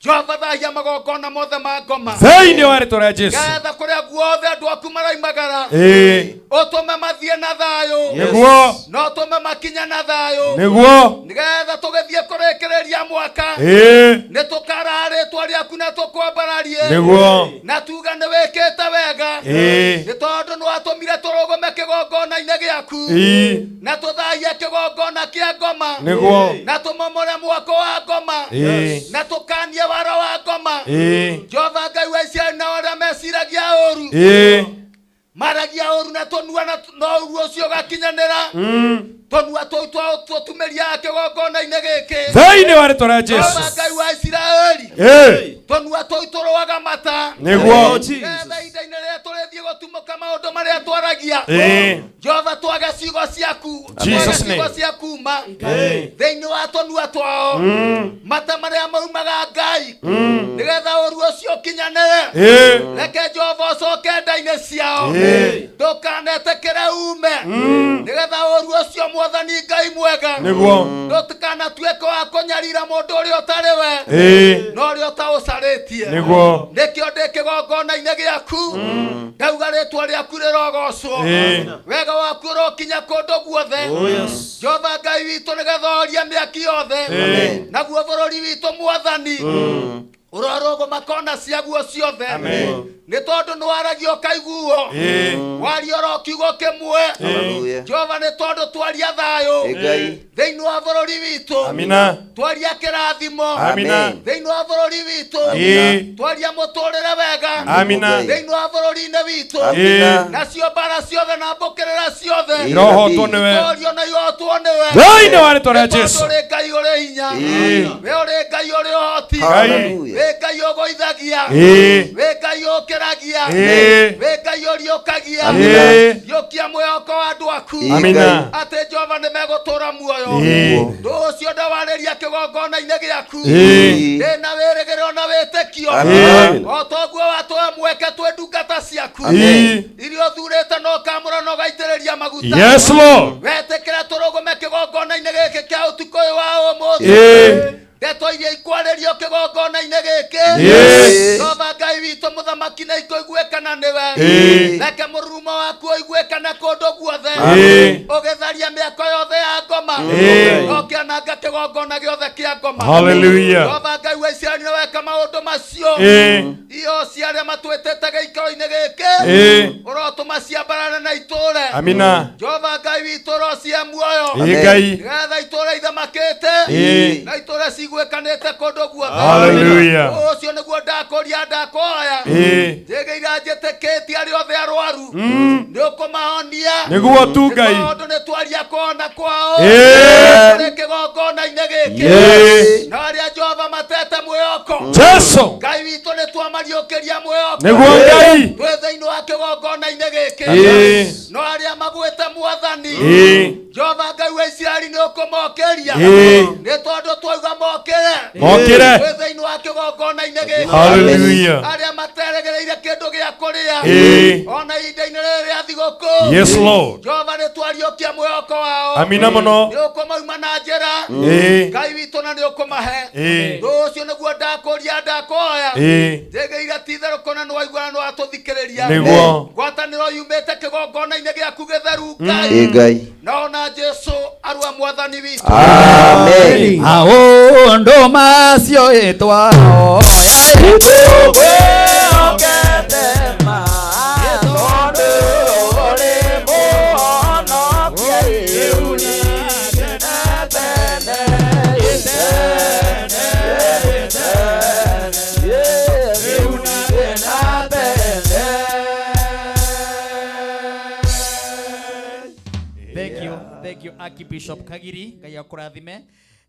Jehova thahia magongona mothe ma ngoma Thĩinĩ wa rĩtwa rĩa Jesu. Ngetha kũrĩa guothe andũ aku maraimagara ũtũme mathiĩ na thayũ Nĩguo. na ũtũme makinye na thayũ Nĩguo. nĩgetha tũgĩthiĩ kũrĩkĩrĩria mwaka nĩ tũkaraha rĩtwa rĩaku na tũkwambararie Nĩguo. na tuga nĩ wĩkĩte wega nĩ tondũ nĩ watũmire tũrũgũme kĩgongona-inĩ gĩaku na tũthahie kĩgongona kĩa ngoma Nĩguo. na tũmomore mwako wa ngoma na tũkanie wara wa ngoma. Jehova Ngai wa Isiraeli na arĩa meciragia ũru maragia ũru na tũnua na ũru ũcio ũgakinyanĩra tũnua tũu twao tũtumĩria kĩgongona-inĩ gĩkĩ. Thĩinĩ wa rĩtwa rĩa Jesu. Jehova Ngai wa Isiraeli tũnua tũu tũrũaga mata Nĩguo. Nĩgetha ihinda-inĩ rĩrĩa tũrĩthiĩ gũtumũka maũndũ marĩa twaragia Jehova twage ciugo ciaku twage Jesus ciugo name. cia kuma thĩinĩ wa tũnua twao mata marĩa maumaga Ngai nĩgetha ũru ũcio ũkinyanĩre. Reke Jehova ũcoke nda-inĩ ciao ndũkanetĩkĩre ume nĩgetha ũru ũcio mwathani Ngai mwega Nĩguo. ndũtikanatuĩke wa kũnyarira mũndũ ũrĩa ũtarĩ we Ĩĩ. no ũrĩa ũtaũcarĩtie Nĩguo. nĩkĩo ndĩ kĩgongona-inĩ gĩaku ndauga rĩtwa rĩaku rĩrogocwo Ĩĩ. wega waku ũrokinya kũndũ guothe Jehova Ngai witũ nĩgetha orie mĩaki yothe Ĩĩ. naguo bũrũri witũ mwathani ũrorũgũma kona ciaguo ciothe nĩ tondũ nĩ waragia ũkaiguo Ĩĩ. waria oro kiugo kĩmwe Hallelujah. Jehova nĩ tondũ twaria thayũ Ĩ Ngai. thĩinĩ wa bũrũri witũ Amina. twaria kĩrathimo Amina. Amen. thĩinĩ wa bũrũri witũ Ĩĩ. twaria mũtũrĩre wega Amina. thĩinĩ wa bũrũri-inĩ witũ Amina. nacio mbara ciothe na mbũkĩrĩra ciothe Ĩĩ. Irohotwo nĩwe. torio na ihotwo nĩwe Thĩinĩ wa rĩtwa rĩa Nĩ tondũ Jesu. ũrĩ Ngai ũrĩ hinya Ĩĩ. we ũrĩ Ngai ũrĩ ũhoti Hallelujah. wĩ Ngai ũgũithagia Ĩĩ. wĩ Ngai ũkĩragia Ĩĩ. wĩ Ngai ũriũkagia Ĩĩ. riũkia mwĩhoko wa andũ aku Ĩĩ. Amina. atĩ Jehova nĩ megũtũũra muoyo Ĩĩ. ndũ ũcio ndawarĩria kĩgongona-inĩ gĩaku Ĩĩ. ndĩna wĩrĩgĩrĩro na wĩtĩkio Ĩĩ. o toguo watũhe mweke twĩ ndungata ciaku Ĩĩ. iria ũthurĩte na ũkamũra na ũgaitĩrĩria maguta Yes, Lord. wetĩkĩra tũrũgũme kĩgongona-inĩ gĩkĩ kĩa ũtukũ ũyũ wa ũmũthĩ Ĩĩ. ndeto iria ikwarĩrio kĩgongona-inĩ gĩkĩ Ĩĩ. Jehova Ngai witũ mũthamaki nĩ ikũiguĩkana nĩwe Ĩĩ. reke mũrurumo waku ũiguĩkane kũndũ guothe Ĩĩ. ũgĩtharia mĩako yothe ya ngoma Ĩĩ. na ũkĩananga kĩgongona gĩothe kĩa ngoma Hallelujah. Jehova Ngai wa Isiraeli nĩweka maũndũ macio Ĩĩ. iyo cia arĩa matwĩtĩte gĩikaro-inĩ gĩkĩ Ĩĩ. ũrotũma ciambarare na itũũre Amina. Jehova Ngai witũ ũrocie muoyo Ĩĩ Ngai. nĩgetha itũũre ithamakĩte Ĩĩ. na itũũre ciguĩkanĩte kũndũ guothe Hallelujah. ũcio nĩguo ndakũria ndakoya Ĩĩ. njĩgĩira njĩtĩkĩtie arĩa othe arwaru nĩ ũkũmahonia Nĩguo tu Ngai. tondũ nĩ twaria kũhona kwao Ĩĩ. kũrĩ kĩgongona-inĩ gĩkĩ Ĩĩ. na arĩa Jehova matete mwĩhoko Jesu. Ngai witũ nĩ twamariũkĩria mwĩhoko Nĩguo Ngai. twĩ thĩinĩ wa kĩgongona-inĩ gĩkĩ Ĩĩ. no arĩa magwĩte mwathani Ĩĩ. Jehova Ngai wa Isiraeli nĩ ũkũmokĩria Ĩĩ. nĩ tondũ twauga mokĩre Mokĩre. twĩ thĩinĩ wa kĩgongona-inĩ gĩkĩ Hallelujah. arĩa materegereire kĩndũ gĩa kũrĩa Ĩĩ. ona ihinda-inĩ rĩrĩ rĩa thigũkũ Yes, Lord. Jehova nĩ twariũkia mwĩhoko wao Amina mũno. nĩ ũkũmauma na njĩra Ĩĩ. Ngai witũ na nĩ ũkũmahe Ĩĩ. ndũ ũcio nĩguo ndakũria ndakoya Ĩĩ. njĩgĩire ti-itherũ kũna nĩ waigua na nĩ watũthikĩrĩria Nĩguo. ngwatanĩro yumĩte kĩgongona-inĩ gĩaku gĩtheru Ĩ Ngai Ngai. na ona Jesu arua mwathani witũ Amen. maũndũ macio ĩtwahoya Tũkwĩhokete ma, tondũ ũrĩ mũhonokia rĩu nĩ tene tene, tene, tene, rĩu nĩ tene tene. Thank you, thank you Archbishop Kagiri, Ngai akũrathime.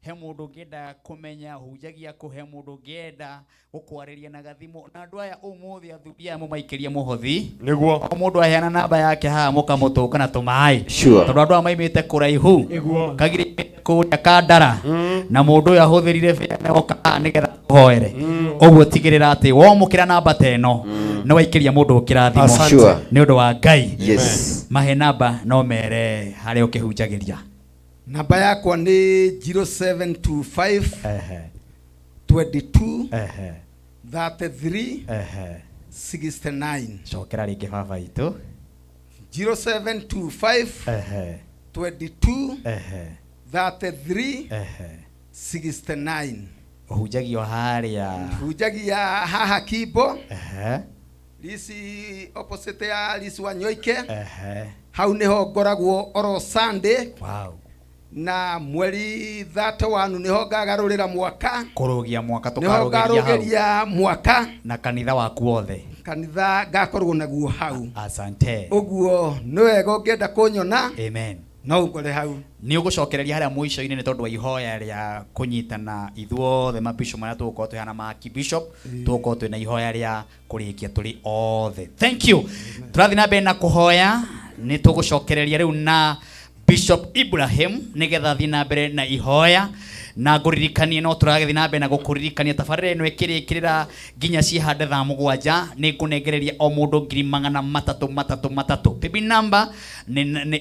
He mũndũ ũngĩenda kũmenya hunjagia kũ, he mũndũ ũngĩenda gũkwarĩria na gathimũ. Na andũ aya ũmũthĩ athuri aya mũmaikĩrie mũhothi. Nĩguo. O mũndũ aheana namba yake haha mũkamũtũnga na tũmaĩ. Sure. Tondũ andũ aya maimĩte kũraihu. Nĩguo. Kagiri aimĩte kũrĩa Kandara. Na mũndũ ũyũ ahũthĩrire bĩa na oka haha nĩgetha ahoere. Ũguo tigĩrĩra atĩ wamũkĩra namba ta ĩno nĩ waikĩria mũndũ kĩrathimo. Asante. Sure. Nĩ ũndũ wa Ngai. Yes. Mahe namba no mere harĩa ũkĩhunjagĩria. namba yakwa nĩ 0725 Ehe, 22 ehe, 33 ehe. 69 Cokera rĩngĩ baba itũ. 0725 Ehe, 22 ehe, 33 ehe. 69 Ũhunjagio harĩa. hunjagia haha Kimbo Ehe, Lisi opposite ya Lisi wa Nyoike ehe. hau niho ngoragwo oro Sunday Wow. na mweri 31 niho ngagarũrĩra mwaka Kũrũgia mwaka niho tũkarũgĩria hau. ngarũgĩria mwaka Na kanitha waku wothe. kanitha ngakorwo naguo hau Asante. ũguo nĩ wega ũngĩenda kũnyona Amen. no ũngore hau Nĩ ũgũcokereria harĩa mũico-inĩ nĩ tondũ wa ihoya rĩa kũnyitana ithuothe mabishop marĩa tũgũkorwo twĩ hana ma archbishop tũgũkorwo twĩna ihoya rĩa kũrĩkia tũrĩ othe. Thank you. Tũrathiĩ na mbere na kũhoya nĩ tũgũcokereria rĩu na Bishop Ibrahim nĩgetha athiĩ na mbere na ihoya Na ngũririkanie no tũragĩthiĩ na mbere na gũkũririkania tabarĩra ĩno ĩkĩrĩkĩrĩra nginya ciĩhande thaa 7 nĩ ngũnengereria o mũndũ 300 3 3. Paybill number nĩ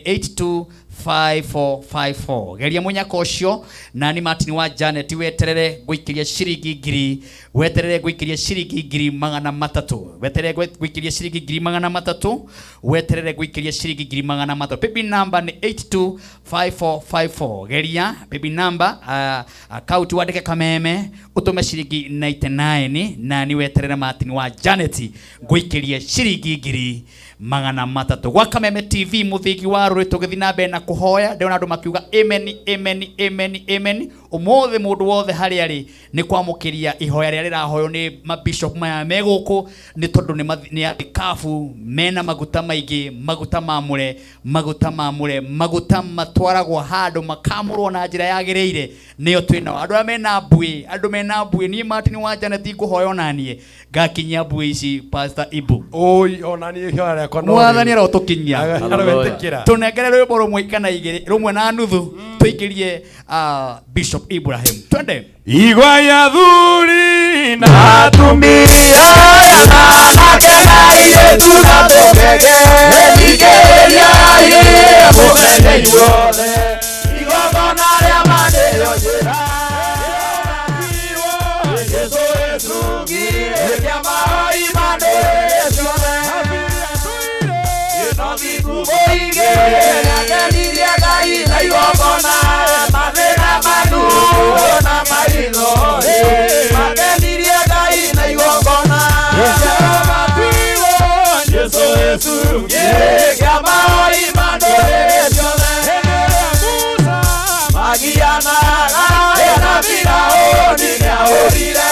825454. Geria mũnyaka ũcio na nĩ Martin wa Janet weterere ngũikĩria ciringi 1000, weterere ngũikĩria ciringi 300, weterere ngũikĩria ciringi 300, weterere ngũikĩria ciringi 300. Paybill number nĩ 825454. Geria paybill number, account wandĩke Kameme ũtũme ciringi 99 na nĩ weterere Martin wa Janet ngũikĩrie ciringi 300. Gwa Kameme TV mũthingi wa rũrĩ tũgĩthiĩ na mbere na kũhoya, ndĩrona andũ makiuga amen amen amen amen. Ũmũthĩ mũndũ wothe harĩa arĩ nĩ kwamũkĩria ihoya rĩrĩa rĩrahoywo nĩ mabishop maya me gũkũ, nĩ tondũ nĩ athikabu mena maguta maingĩ, maguta mamũre, maguta mamũre, maguta matwaragwo handũ makamũrwo na njĩra yagĩrĩire, nĩyo twĩnao. Andũ arĩa mena mbuĩ, andũ mena mbuĩ, niĩ Martin wa Janet ngũhoya onaniĩ ngakinyia mbuĩ ici Pastor Ibu. Oi, onaniĩ ihoya rĩakwa no Mwathani rĩu. arotũkinyia. Arowĩtĩkĩra. Tũnengere rwĩmbo rũmwe kana igĩrĩ, rũmwe na nuthu, tũingĩrie Bishop Ibrahim. Twende. Igwa ya thuri na atumia na anake na airĩtu na tũkenge, thikĩrĩriai mũmenye inyuothe, igongona rĩa ma nĩrĩo njĩra. Jesũ gĩcungi kĩa mahoi ma ndũrĩrĩ ciothe, no thingu mũingĩ nĩakenirie Ngai na igongona, mathĩna manyu na maitho makenirie Ngai na igongona. Jesũ gĩcungi kĩa mahoi ma ndũrĩrĩ ciothe, magianaga na Firaũni nĩahũrire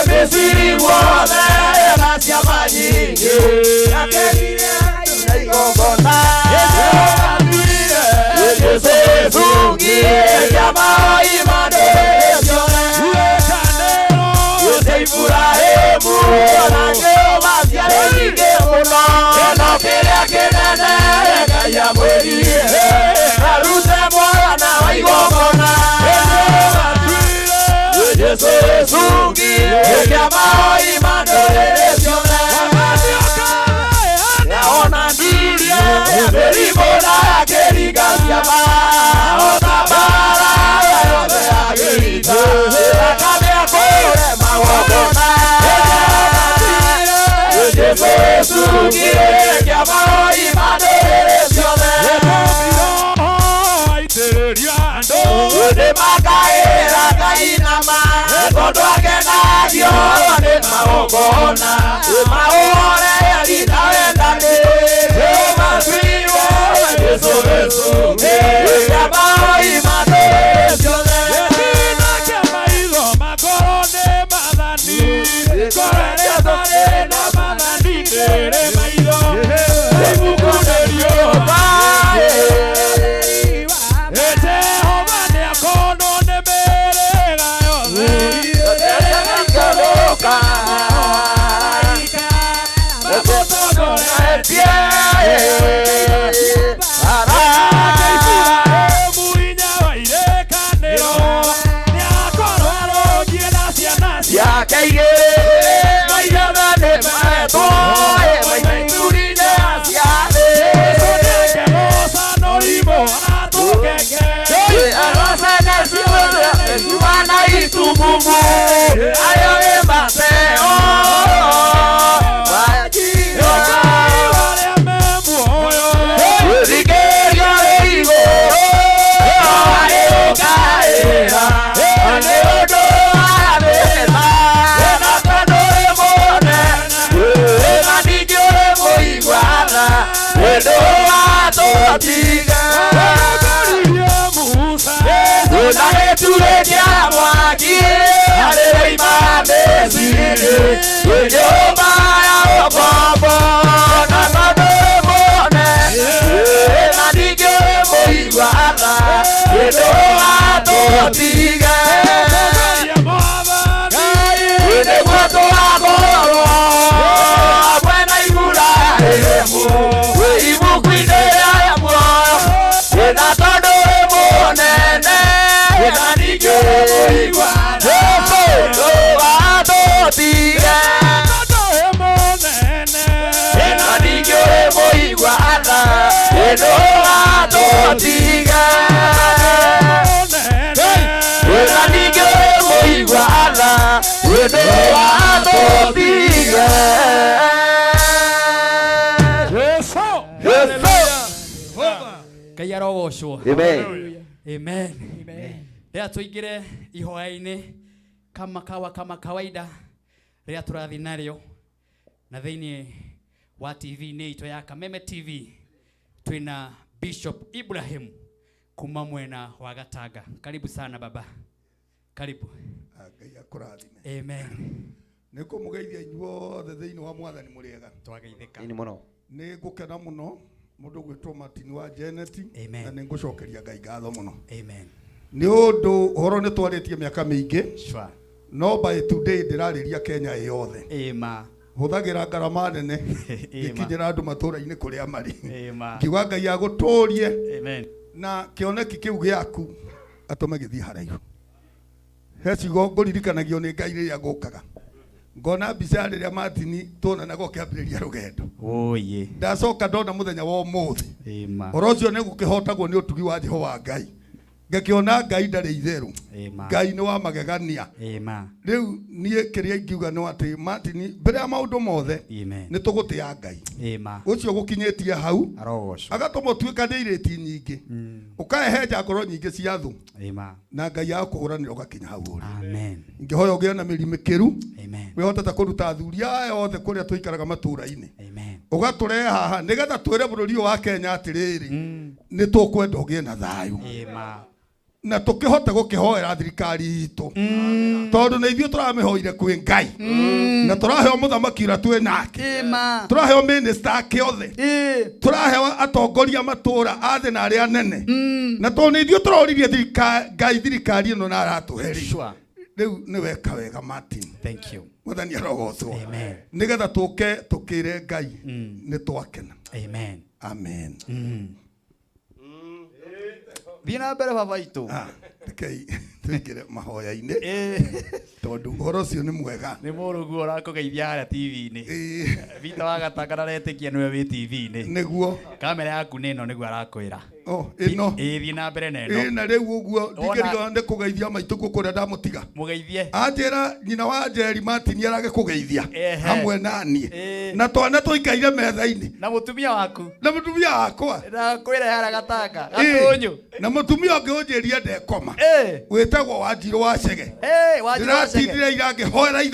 Misiri guothe na ciama nyingĩ, akenirie Ngai na igongona. Jesũ gĩcungi kĩa mahoi ma ndũrĩrĩ ciothe, Jesũ Iburahĩmu na Jehova ciarĩ nyingĩ mũno, no kĩrĩa kĩnene Ngai amwĩrire arute mwana wa igongona. Jesũ gĩcungi kĩa mahoi ma ndũrĩrĩ ciothe, nĩahonanirie mĩrimũ na akĩringa ciama, ona mbaara yothe agĩita, thakame akũre magongona. Jesũ gĩcungi kĩa mahoi ma ndũrĩrĩ ciothe, nĩmakaĩra Ngai nama, tondũ akenagio nĩ magongona, maũhoreri na wendani. Jesũ gĩcungi kĩa mahoi ma ndũrĩrĩ ciothe. Jesu ndũgatũtige ĩno ningĩ ũrĩ mũigua tha ndũgatũtige ĩno ningĩ ũrĩ mũigua tha ndũgatũtige. Jesu. Ngai arogocwo. Amen. Amen. Rĩrĩa tũingĩre ihoya-inĩ kama kawa kama kawaida rĩrĩa tũrathiĩ narĩo na thĩinĩ wa TV-inĩ itũ ya Kameme TV twĩna Bishop Ibrahim kuma mwena wa Gatanga. Karibu sana baba. Karibu. Ngai akũrathime. Amen. Nĩ ngũmũgeithia inyuothe thĩinĩ wa mwathani mũrĩega. Twageithĩka. Nĩ mũno. Nĩ ngũkena mũno mũndũ gwĩtwo Martin wa Janet Amen. na nĩ ngũcokeria Ngai ngatho mũno Amen. nĩ ũndũ ũhoro nĩ twarĩtie mĩaka mĩingĩ Sure. no by today ndĩrarĩria Kenya ĩ yothe. Ĩma. Hũthagĩra ngarama nene Ĩma. ngĩkinyĩra andũ matũũra-inĩ kũrĩa marĩ. Ĩma. Ngiuga Ngai agũtũrie Amen. na kĩoneki kĩu gĩaku atũme gĩthiĩ haraihu. He ciugo ngũririkanagio nĩ Ngai rĩrĩa ngũkaga ngona mbica ya rĩrĩa Martin tuonanaga ũkĩambĩrĩria rũgendo. Oye. Ndacoka ndona mũthenya wa ũmũthĩ. Ĩma. Ũhoro ũcio nĩ gũkĩhotagwo nĩ ũtugi wa Jehova Ngai. Ngakĩona Ngai ndarĩ itherũ. Ĩma. Ngai nĩ wa magegania. Ĩma. Rĩu niĩ kĩrĩa ingiuga nĩ atĩ Martin mbere ya maũndũ mothe Amen. nĩ tũgũtĩa Ngai. Ĩma. Ũcio gũkinyĩtie hau Arogocwo. agatũma ũtuĩkanie irĩti nyingĩ ũkahehenja ngoro nyingĩ cia thũ Ĩma. na Ngai agakũhũranĩra ũgakinya hau ũrĩ. Amen. Ingĩhoya ũgĩe na mĩri mĩkĩru Amen. wĩhotete kũruta athuri aya othe kũrĩa tũikaraga matũũra-inĩ Amen. ũgatũrehe haha nĩgetha twĩre bũrũri ũyũ wa Kenya atĩrĩrĩ nĩ tũkwenda ũgĩe na thayũ Ĩma. na tũkĩhote gũkĩhoera thirikari itũ tondũ nĩ ithuĩ tũramĩhoire kwĩ Ngai na tũraheo mũthamaki ũrĩa twĩ nake Ĩma. tũraheo mĩnĩsta ake othe Ĩ. tũraheo atongoria matũũra a thĩ na arĩa anene na tondũ nĩ ithuĩ tũroririe Ngai thirikari ĩno na aratũhe rĩ Sure. rĩu nĩ weka wega Martin. Thank you. Mwathani arogocwo. Amen. Nĩgetha tũke tũkĩre Ngai nĩ twakena. Amen. Amen. Thiĩ na mbere baba itũ. Ah, rekei tũingĩre mahoya-inĩ tondũ ũhoro ũcio nĩ mwega. Nĩ mũrũguo ũrakũgeithia harĩa TV-inĩ. Ĩĩ, Peter wa Gatanga ndaretĩkia nĩwe wĩ TV-inĩ. nĩguo. Kamera yaku nĩ ĩno nĩguo arakwĩra. Oh, ĩno. Ĩĩ thiĩ na mbere na Ĩĩ, ĩno. na rĩu ũguo ndingĩriganĩrwo nĩ kũgeithia maitũ kuo kũrĩa ndamũtiga. Mũgeithie. Anjĩra nyina wa Njeri Martin aragĩkũgeithia Ehe. hamwe na niĩ Ĩĩ. na twana tũikaire metha-inĩ Na mũtumia waku. na mũtumia wakwa. Ndakwĩra harĩa Gatanga. Ĩĩ, Gatũnyũ. na mũtumia ũngĩ ũnjĩrie ndekoma Ĩĩ. wĩtagwo Wanjirũ wa Chege. Ĩĩ, Wanjirũ wa Chege. Ndĩratindire ira ngĩhoera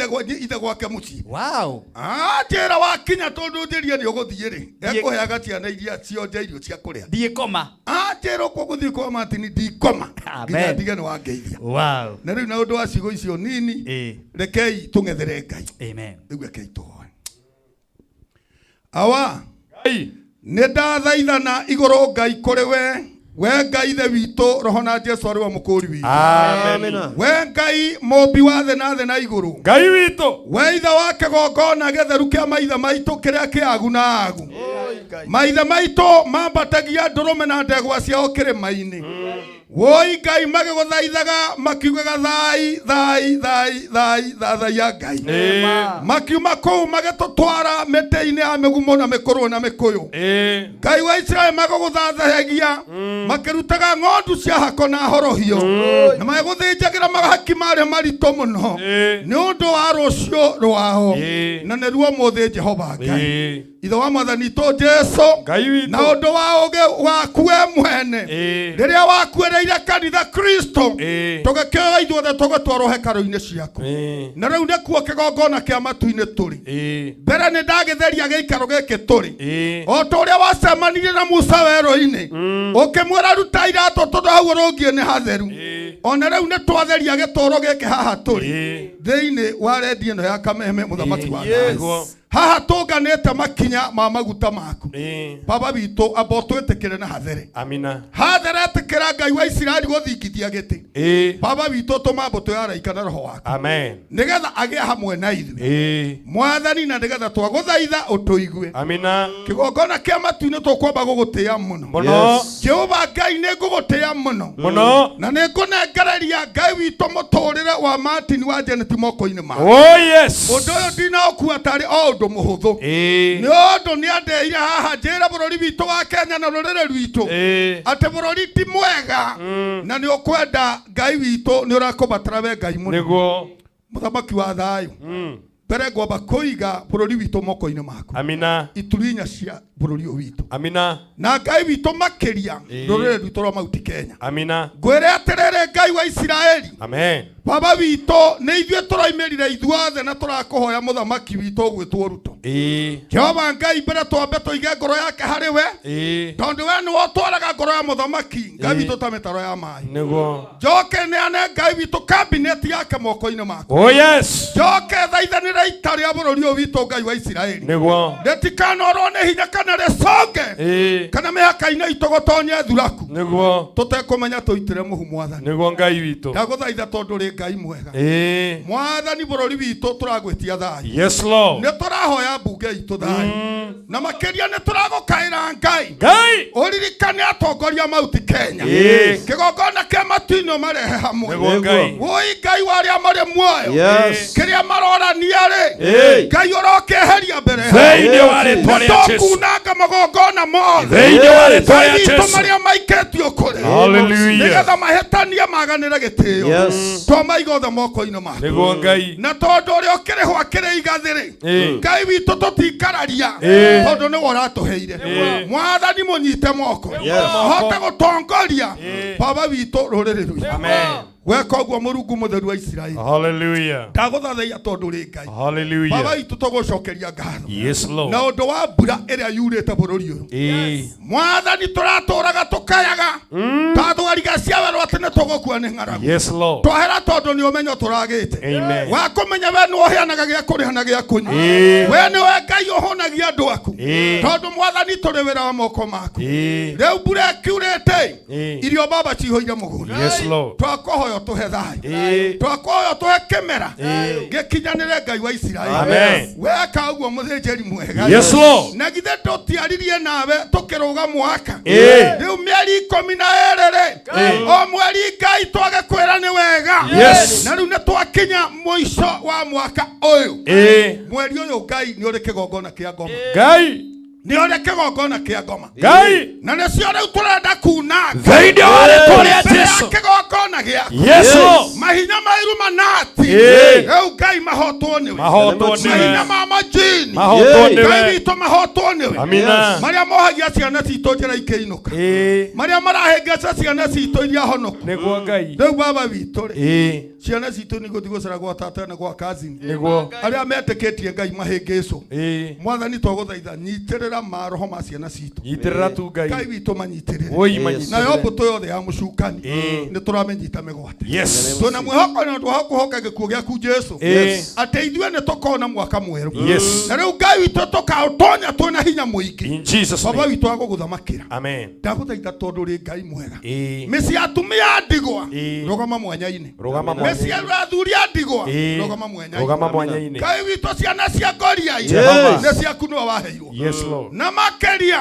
ithe gwake mũciĩ. Wow. Anjĩra wakinya tondũ njĩrie nĩ ũgũthiĩ rĩ Thiĩ- ekũheaga ciana iria cionje irio cia kũrĩa. Ndiĩ koma. Anjĩra ũkwo gũthiĩ kwa Martin ndikoma nginya Amen. ndige nĩ wangeithia. Wow. Na rĩu na ũndũ wa ciugo icio nini Ĩĩ. rekei tũng'ethere Ngai. Amen. Rĩu rekei tũhoe. Awa Ngai. nĩ ndathaithana igũrũ Ngai kũrĩ we we Ngai ithe witũ roho na Jesu arĩ we mũkũri witũ. Amen. We Ngai mũmbi wa thĩ na thĩ na igũrũ. Ngai witũ. We ithe wa kĩgongona gĩtheru kĩa maithe maitũ kĩrĩa kĩagu na agu. Maithe maitũ mambatagia ndũrũme na ndegwa ciao kĩrĩma-inĩ. Woi Ngai magĩgũthaithaga makiugaga thai thai thai thai thathaiya Ngai. Ĩĩ. Makiuma kũu magĩtũtwara mĩtĩ-inĩ ya mĩgumo na mĩkũrũ na mĩkũyũ. Ĩĩ. Ngai wa Isiraeli magũgũthathayagia makĩrutaga ng'ondu cia hako na horohio na magĩgũthĩnjagĩra mahaki marĩa maritũ mũno Ĩĩ. nĩ ũndũ wa rũciũ rwao Ĩĩ. na nĩruo mũthĩ Jehova Ngai Ĩĩ. ithe wa mwathani witũ Jesu Ngai witũ. na ũndũ wa ũgĩ waku we mwene Ĩĩ. rĩrĩa wakuĩrĩire kanitha Kristo Ĩĩ. tũgĩkĩoya ithuothe tũgĩtwarwo hekarũ-inĩ ciaku Ĩĩ. na rĩu nĩkuo kĩgongona kĩa matu-inĩ tũrĩ Ĩĩ. mbere nĩ ndagĩtheria gĩikaro gĩkĩ tũrĩ Ĩĩ. o ta ũrĩa wacemanirie na Musa werũ-inĩ ũkĩmwĩra ruta iratũ tondũ hau ũrũngiĩ nĩ hatheru Ĩĩ. ona rĩu nĩ twatheria gĩtũũro gĩkĩ haha tũrĩ Ĩĩ. thĩinĩ wa rendi ĩno ya Kameme mũthamaki wa thayũ. Nĩguo. Haha tũnganĩte makinya ma maguta maku. Ĩĩ. Baba witũ amba ũtwĩtĩkĩre na hathere. Amina. Hathere etĩkĩra Ngai wa Isiraeli gũthingithia gĩtĩ. Ĩĩ. Baba witũ tũma mbũtũ ya araika na roho waku. Amen. Nĩgetha agĩe hamwe na ithuĩ. Ĩĩ. Mwathani na nĩgetha twagũthaitha ũtũigue. Amina. Kĩgongona kĩa matu-inĩ tũkwamba gũgũtĩĩa mũno. Mũno. Yes. Jehova Ngai nĩ ngũgũtĩĩa mũno. Mũno. Na nĩ ngũnengereria Ngai witũ mũtũrĩre wa Martin wa Janet moko-inĩ make. Oh yes. Ũndũ ũyũ ndinaũkua tarĩ o ũndũ mũhũthũ. Ĩĩ. Nĩ ũndũ nĩ andeire haha njĩra bũrũri witũ wa Kenya na rũrĩrĩ rwitũ Ĩĩ. atĩ bũrũri ti mwega na nĩ ũkwenda Ngai witũ nĩ ũrakũbatara we Ngai mũno. Nĩguo. Mũthamaki wa thayũ. Mbere ngwamba kũiga bũrũri witũ moko-inĩ maku. Amina. Ituri inya cia bũrũri ũyũ witũ. Amina. Na Ngai witũ makĩria Ĩĩ. rũrĩrĩ rwitũ rwa Mount Kenya. Amina. Ngwĩre atĩrĩrĩ Ngai wa Isiraeli. Amen. Baba witũ nĩ ithuĩ tũraimĩrire ithuothe na tũrakũhoya mũthamaki witũ ũgwĩtwo Ruto. Ĩĩ. Jehova Ngai mbere twambe tũige ngoro yake harĩ we Ĩĩ. tondũ we nĩwe ũtwaraga ngoro ya mũthamaki Ngai Ĩĩ. witũ ta mĩtaro ya maĩ. Nĩguo. Njoke neane Ngai witũ kabineti yake moko-inĩ maku. Oh yes. Njoke thaithanĩre ita rĩa bũrũri ũyũ witũ Ngai wa Isiraeli. Nĩguo. Rĩtikanorwo nĩ hinya kana rĩconge Ĩĩ. kana mĩhaka-inĩ itũ gũtonye thuraku Nĩguo. tũtekũmenya tũitĩre mũhu mwathani. Nĩguo Ngai witũ. Ndagũthaitha tondũ ũrĩ Ngai mwega. Ĩĩ. Mwathani bũrũri witũ tũragwĩtia thayũ. Yes Lord. Nĩ tũrahoya mbunge itũ thayũ. Na makĩria nĩ tũragũkaĩra Ngai. Ngai. Ũririkane atongoria Mount Kenya. Ĩĩ. Kĩgongona kĩa matu-inĩ ũmarehe hamwe. Nĩguo Ngai. Woi Ngai wa arĩa marĩ muoyo. Yes. Kĩrĩa marorania rĩ. Ĩĩ. Ngai ũrokĩeheria mbere yao. Thĩinĩ wa rĩtwa rĩa Jesu. Tũkunanga magongona mothe. Thĩinĩ wa rĩtwa Ngai rĩa witũ Jesu. marĩa maikĩtio kũrĩ. Hallelujah. Nĩgetha mahĩtanie maganĩre gĩtĩo. Yes. Twamaiga othe moko-inĩ maku. Nĩguo Ngai. Na tondũ ũrĩa ũkĩrĩhwo akĩrĩ igathĩ-rĩ Ĩĩ. Ngai witũ tũtikararia Ĩĩ. tondũ nĩwe ũratũheire. Ĩĩ. Mwathani mũnyite moko Yes. ahote gũtongoria baba witũ rũrĩrĩ rwitũ. Amen. Weka ũguo Mũrungu mũtheru wa Isiraeli. Hallelujah. Ndagũthathaiya tondũ ũrĩ Ngai. Baba Hallelujah. witũ tũgũcokeria ngatho Yes na Lord. ũndũ wa mbura ĩrĩa yurĩte bũrũri ũyũ. Ĩĩ. Mwathani tũratũraga tũkayaga ta thwariga cia werũ atĩ nĩ tũgũkua nĩ ng'aragu. Yes Lord. Twahera tondũ nĩ ũmenyo tũragĩte. Amen. Wa kũmenya we nĩwe ũheanaga gĩa kũrĩa na gĩa kũnyua. Ĩĩ. We nĩwe Ngai ũhũnagia andũ aku. Ĩĩ. Tondũ mwathani tũrĩ wĩra wa moko maku. Ĩĩ. Rĩu mbura ĩkiurĩte Ĩĩ. irio baba cihũire mũgũnda. Yes Lord. Twakũhoya ũtũhe thayũ. Ĩĩ. Twakũhoya ũtũhe kĩmera gĩkinyanĩre Ngai wa Isiraeli. Amen. Weka ũguo mũthĩnjĩri mwega. Yes Lord. Na githĩ tũtiaririe nawe tũkĩrũga mwaka. Ĩĩ. Rĩu mĩeri 12 rĩ Ĩĩ. o mweri Ngai twage kwĩra nĩ wega. Yes. Na rĩu nĩ twakinya mũico wa mwaka ũyũ. Ĩĩ. Mweri ũyũ Ngai nĩ ũrĩ kĩgongona kĩa ngoma. Ngai. Nĩ ũrĩ kĩgongona kĩa ngoma. Ngai. Na nĩcio rĩu tũrenda kunanga. Thĩinĩ wa rĩtwa rĩa Mbere ya Jesu. kĩgongona gĩaku. Yes Lord. Mahinya ma Illuminati. Ĩĩ. Rĩu Ngai mahotwo nĩwe. Mahotwo nĩwe. Mahinya ma majini. Mahotwo Ĩĩ. Ngai nĩwe. witũ mahotwo nĩwe. Amina. Marĩa mohagia ciana citũ njĩra ikĩinũka. Ĩĩ. Marĩa marahĩngĩca ciana citũ iria honoku. Nĩguo Ngai. Rĩu baba witũ rĩ Ĩĩ. ciana citũ nĩ igũthiĩ gũcera gwa tata na gwa kazini. Nĩguo. Arĩa metĩkĩtie Ngai mahĩngĩcwo. Ĩĩ. Mwathani twagũthaitha nyitĩrĩra maroho ma ciana citũ. Nyitĩrĩra tu Ngai Ngai. witũ manyitĩrĩre. Woi Yes. manyitĩrĩre. Nayo mbũtũ yothe ya mũcukani Ĩĩ. nĩ tũramĩnyita mĩgwate. Yes. Twĩna mwĩhoko na ũndũ wa kũhoka gĩkuũ gĩaku Jesu. Ĩĩ. Atĩ ithuĩ nĩ tũkona mwaka mwerũ. Yes. Na rĩu Ngai witũ tũkaũtonya twĩna hinya mũingĩ. In Jesus Baba name. witũ agũgũthamakĩra. Amen. Ndagũthaitha tondũ ũrĩ Ngai mwega. Ĩĩ. Mĩciĩ ya atumia a ndigwa Ĩĩ. rũgama mwanya-inĩ. Rũgama Mĩciĩ mwanya-inĩ. ya athuri a ndigwa Ĩĩ. rũgama mwanya-inĩ. Rũgama mwanya-inĩ. Ngai witũ ciana cia ngoriai Jehova. nĩ ciaku nĩwe waheirwo. Yes Lord. Na makĩria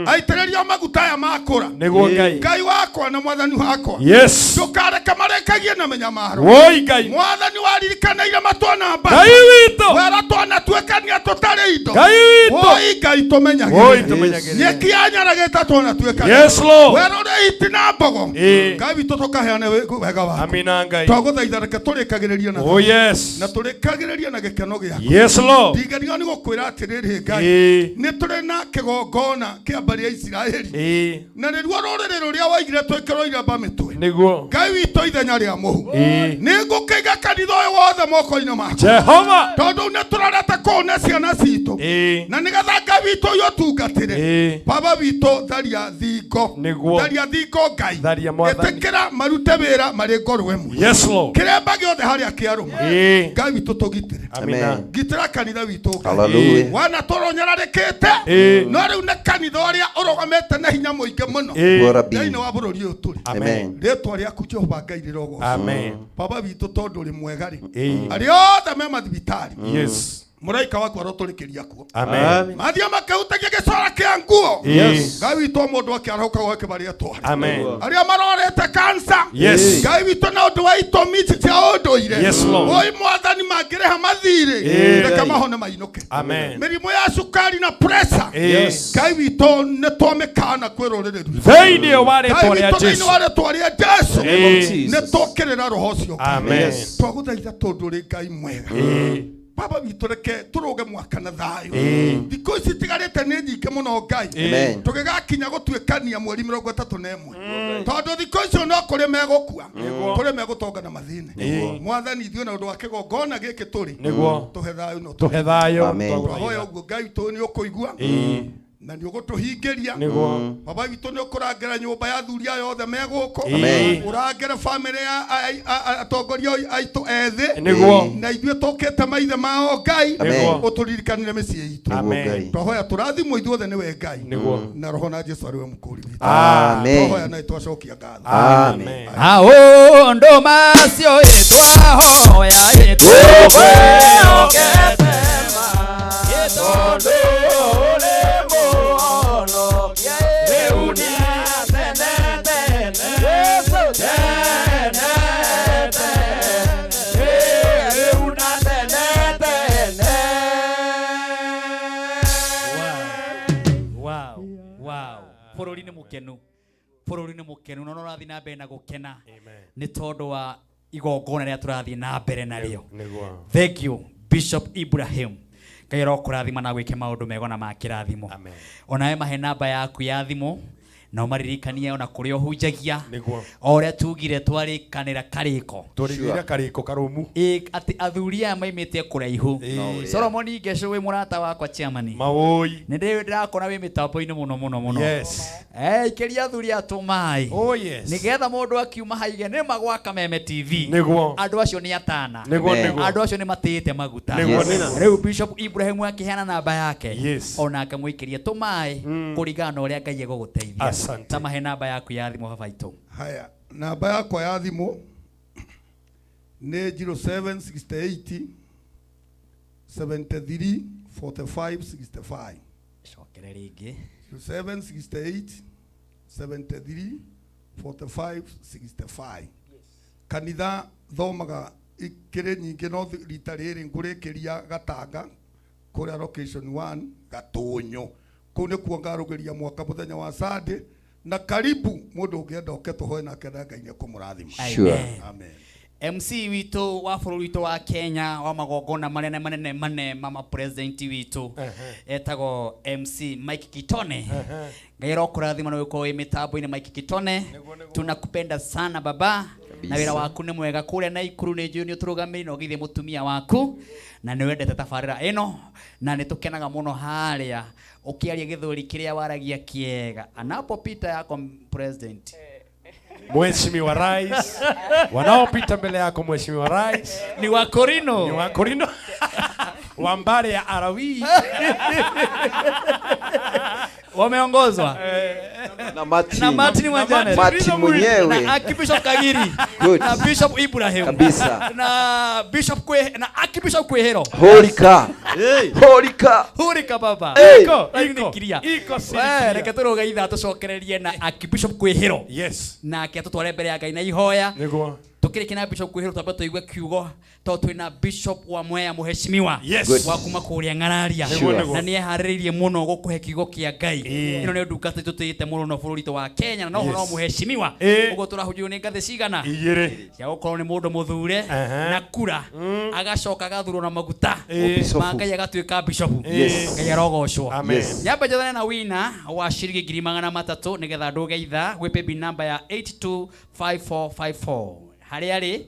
aitĩrĩrio maguta aya makũra. Nĩguo Ngai. Ngai wakwa na mwathani wakwa. Yes. Ndũkareke marekagie na mĩnyamaro. Woi Ngai. Mwathani waririkanĩire matwana mbathi. Ngai witũ. Wera twanatuĩkania tũtarĩ indo. Ngai witũ. Woi Ngai tũmenyagĩrĩre. Woi tũmenyagĩrĩre. Nyeki yanyaragĩte twanatuĩkania. Yes Lord. Werũ ũrĩ hiti na mbogo. Ĩĩ. Ngai witũ tũkaheane wega waku. Amina Ngai. Twagũthaitha reke tũrĩkagĩrĩrie na Oh yes. na tũrĩkagĩrĩrie na gĩkeno gĩaku. Yes Lord. Ndingerio nĩ gũkwĩra atĩrĩrĩ Ngai. Ĩĩ. Nĩ tũrĩ na kĩgongona kĩa mbarĩ ya Isiraeli. Ĩĩ. Na nĩruo rũrĩrĩ rũrĩa waigire twĩkĩrwo iremba mĩtwe. Nĩguo. Ngai witũ witũ ithenya rĩa mũhu. Ĩĩ. Nĩ ngũkĩiga kanitha ũyũ wothe moko-inĩ maku. Jehova. Tondũ nĩ tũrorete kũu nĩ ciana citũ. Ĩĩ. Na nĩgetha Ngai witũ ũyũ ũtungatĩre. Ĩĩ. Baba witũ tharia thingo. Nĩguo. Tharia thingo Ngai. Tharia Mwathani. Ĩtĩkĩra marute wĩra marĩ ngoro ĩmwe. Yes, Lord. Kĩremba gĩothe harĩa kĩarũma. Ĩĩ. Ngai witũ tũgitĩre. Amina. Amen. Gitĩra kanitha witũ Ngai. Hallelujah. Wana tũronyararĩkĩte. Ĩĩ. No rĩu nĩ kanitha ũrĩa ũrũgamĩte na hinya mũingĩ mũno. Ĩĩ. Glory be. Thĩinĩ wa bũrũri ũyũ tũrĩ. Amen. Rĩtwa rĩaku Jehova Ngai rĩrogocwo. Amen. Baba witũ tondũ ũrĩ mwega rĩ. Ĩĩ. Arĩa othe me mathibitarĩ. Yes. Mũraika waku arotũrĩkĩria kuo. Amen. Mathiĩ makĩhutagia gĩcora kĩa nguo. Yes. Ngai witũ o mũndũ akĩarahũka gwake marĩa tware. Amen. Arĩa marorete kansa. Yes. Ngai witũ na ũndũ wa itũmi ici cia ũndũire. Yes, Lord. Oi mwathani mangĩrĩha mathirĩ. Ĩĩ. Reke mahone mainũke. Amen. Mĩrimũ ya cukari na pressure. Yes. Ngai witũ nĩ twamĩkana kwĩ rũrĩrĩ rwitũ. Thĩinĩ wa Ngai rĩtwa rĩa witũ thĩinĩ Jesu. wa rĩtwa rĩa Jesu. Ĩĩ. Nĩ twokĩrĩra roho ũcio. Amen. Yes. Twagũthaitha tondũ ũrĩ Ngai mwega. Ĩĩ. Baba witũ reke tũrũge mwaka na thayũ. Ĩĩ. Thikũ ici itigarĩte nĩ nyingĩ mũno Ngai. Amen. Tũgĩgakinya gũtuĩkania mweri mĩrongo ĩtatũ na ĩmwe. Tondũ thikũ icio no kũrĩ megũkua. Kũrĩ megũtonga na mathĩne. Nĩguo. Mwathani ithuĩ na ũndũ wa kĩgongona gĩkĩ tũrĩ. Nĩguo. Tũhe thayũ na Tũhe thayũ. Amen. Twahoya ũguo Ngai witũ nĩ ũkũigua. Ĩĩ. Na nĩ ũgũtũhingĩria. Nĩguo. Baba witũ nĩ ũkũrangĩra nyũmba ya athuri aya othe me gũkũ. Amen. Ũrangĩre bamĩrĩ ya atongoria aitũ ethĩ. Nĩguo. Na ithuĩ tũkĩte maithe mao Ngai. Amen. Ũtũririkanire mĩciĩ itũ. Amen. Ngai. Twahoya tũrathimwo ithuothe nĩwe Ngai. Nĩguo. Na roho na Jesu arĩ we mũkũũri witũ. Amen. Twahoya na twacokia ngatho. Amen. Maũndũ macio ĩtwahoya ĩtũkwĩhokete ma Tondũ ũrĩ mũhonokia rĩu na tene tene. Jesũ tene tene. Rĩu na tene tene. Wow, wow. Bũrũri nĩ mũkenu. Bũrũri nĩ mũkenu na no ũrathiĩ na mbere na gũkena nĩ tondũ wa igongona rĩrĩa tũrathiĩ na mbere narĩo. Nĩguo. Thank you Bishop Ibrahim. Ngai arokũrathima na gwĩke maũndũ mega na ma kĩrathimo. Amen. Onawe mahe namba yaku ya thimũ na ũmaririkanie ona kũrĩa ũhunjagia. Nĩguo. O ũrĩa tugire twarĩkanĩra karĩko. Tũrĩgĩire karĩko karũmu. Ĩ, atĩ athuri aya maimĩte kũraihu. Ĩĩ. Solomon Ngesho wĩ mũrata wakwa chairman. Maũi. Nĩ ndĩrakora wĩ mĩtambo-inĩ mũno mũno mũno. Yes. Eh, ikĩria athuri aya tũmaĩ. Oh yes. Nĩgetha mũndũ akiuma haige nĩ magwa Kameme TV. Nĩguo. Andũ acio nĩ atana. Nĩguo Amen. nĩguo. Andũ acio nĩ matĩĩte maguta. Nĩguo Yes. nĩguo. Rĩu Bishop Ibrahim akĩheana namba yake. Yes. Onake mũikĩrie tũmaĩ kũringana na ũrĩa Ngai egũgũteithia. Asante. Ta mahe namba yaku ya thimũ baba itũ. Haya, namba yakwa ya thimũ nĩ 0768 73 45 65. Cokere rĩngĩ. 0768 73 45 65. Kanitha thomaga ikĩrĩ nyingĩ no rita rĩrĩ ngũrĩkĩria Gatanga kũrĩa location 1 Gatũnyũ. Kũu nĩkuo ngarũgĩria mwaka mũthenya wa Sunday na karibu mũndũ ũngĩenda ũke tũhoe nake na Ngai nĩekũmũrathima. Sure. Amen. Amen. MC witũ wa bũrũri witũ wa Kenya wa magongona marĩa manene mane mama president witũ etagwo MC Mike Kitone. Ngai arokũrathima na gũkorwo wĩ mĩtambo-inĩ Mike Kitone. Tunakupenda sana baba. Na wĩra waku nĩ mwega kũrĩa Naikuru nĩ njũĩ nĩ ũtũrũgamĩrĩire na ũgeithie mũtumia waku na nĩ wendete tabarĩra ĩno na nĩ tũkenaga mũno harĩa ũkĩaria gĩthũri kĩrĩa waragia kĩega anapopita yako president Mheshimiwa Rais, wanaopita mbele yako Mheshimiwa Rais ni wakorino ni Wakorino wa Mbare ya Arawi. wameongozwa Na Martin. na Martin Wanjane Martin mwenyewe. na Archbishop Kagiri Good. na Bishop Ibrahim Kabisa. na Bishop Kwe na Archbishop Kwehero Holy car. Hey. Holy car. hurika baba Hey. Iko, Rĩu iko, nĩ kiria. iko si We, kiria. reke tũrũge ithaa tũcokererie na Archbishop Kwehero Yes. nake atũtware mbere ya Ngai na ihoya Nĩguo. tukĩrĩkia na Bishop Kwehero twambe tũigue kiugo tondũ twĩna Bishop wa Mwea mũheshimiwa Yes. Good. wa kuma kũrĩa ng'araria Nĩguo, nĩguo. na nĩ eharĩrĩirie mũno gũkũhe kiugo kĩa Ngai Ĩĩ. ĩno nĩ ndungata tũtĩĩte mũno no bũrũri witũ wa Kenya na no Yes. no mũheshimiwa Ĩĩ. ũguo tũrahunjĩrwo nĩ ngathĩ cigana Igĩrĩ. cia gũkorwo nĩ mũndũ mũthure Aha. na kura agacoka agathurwo na maguta Ĩĩ. Bishop. ma Ngai agatuĩka bishopu Yes. Ngai arogocwo Amen. Yes. nyambe njathane na wina wa ciringi 300,000 nĩgetha ndũge ithaa gwĩ paybill namba ya 825454. Harĩa arĩ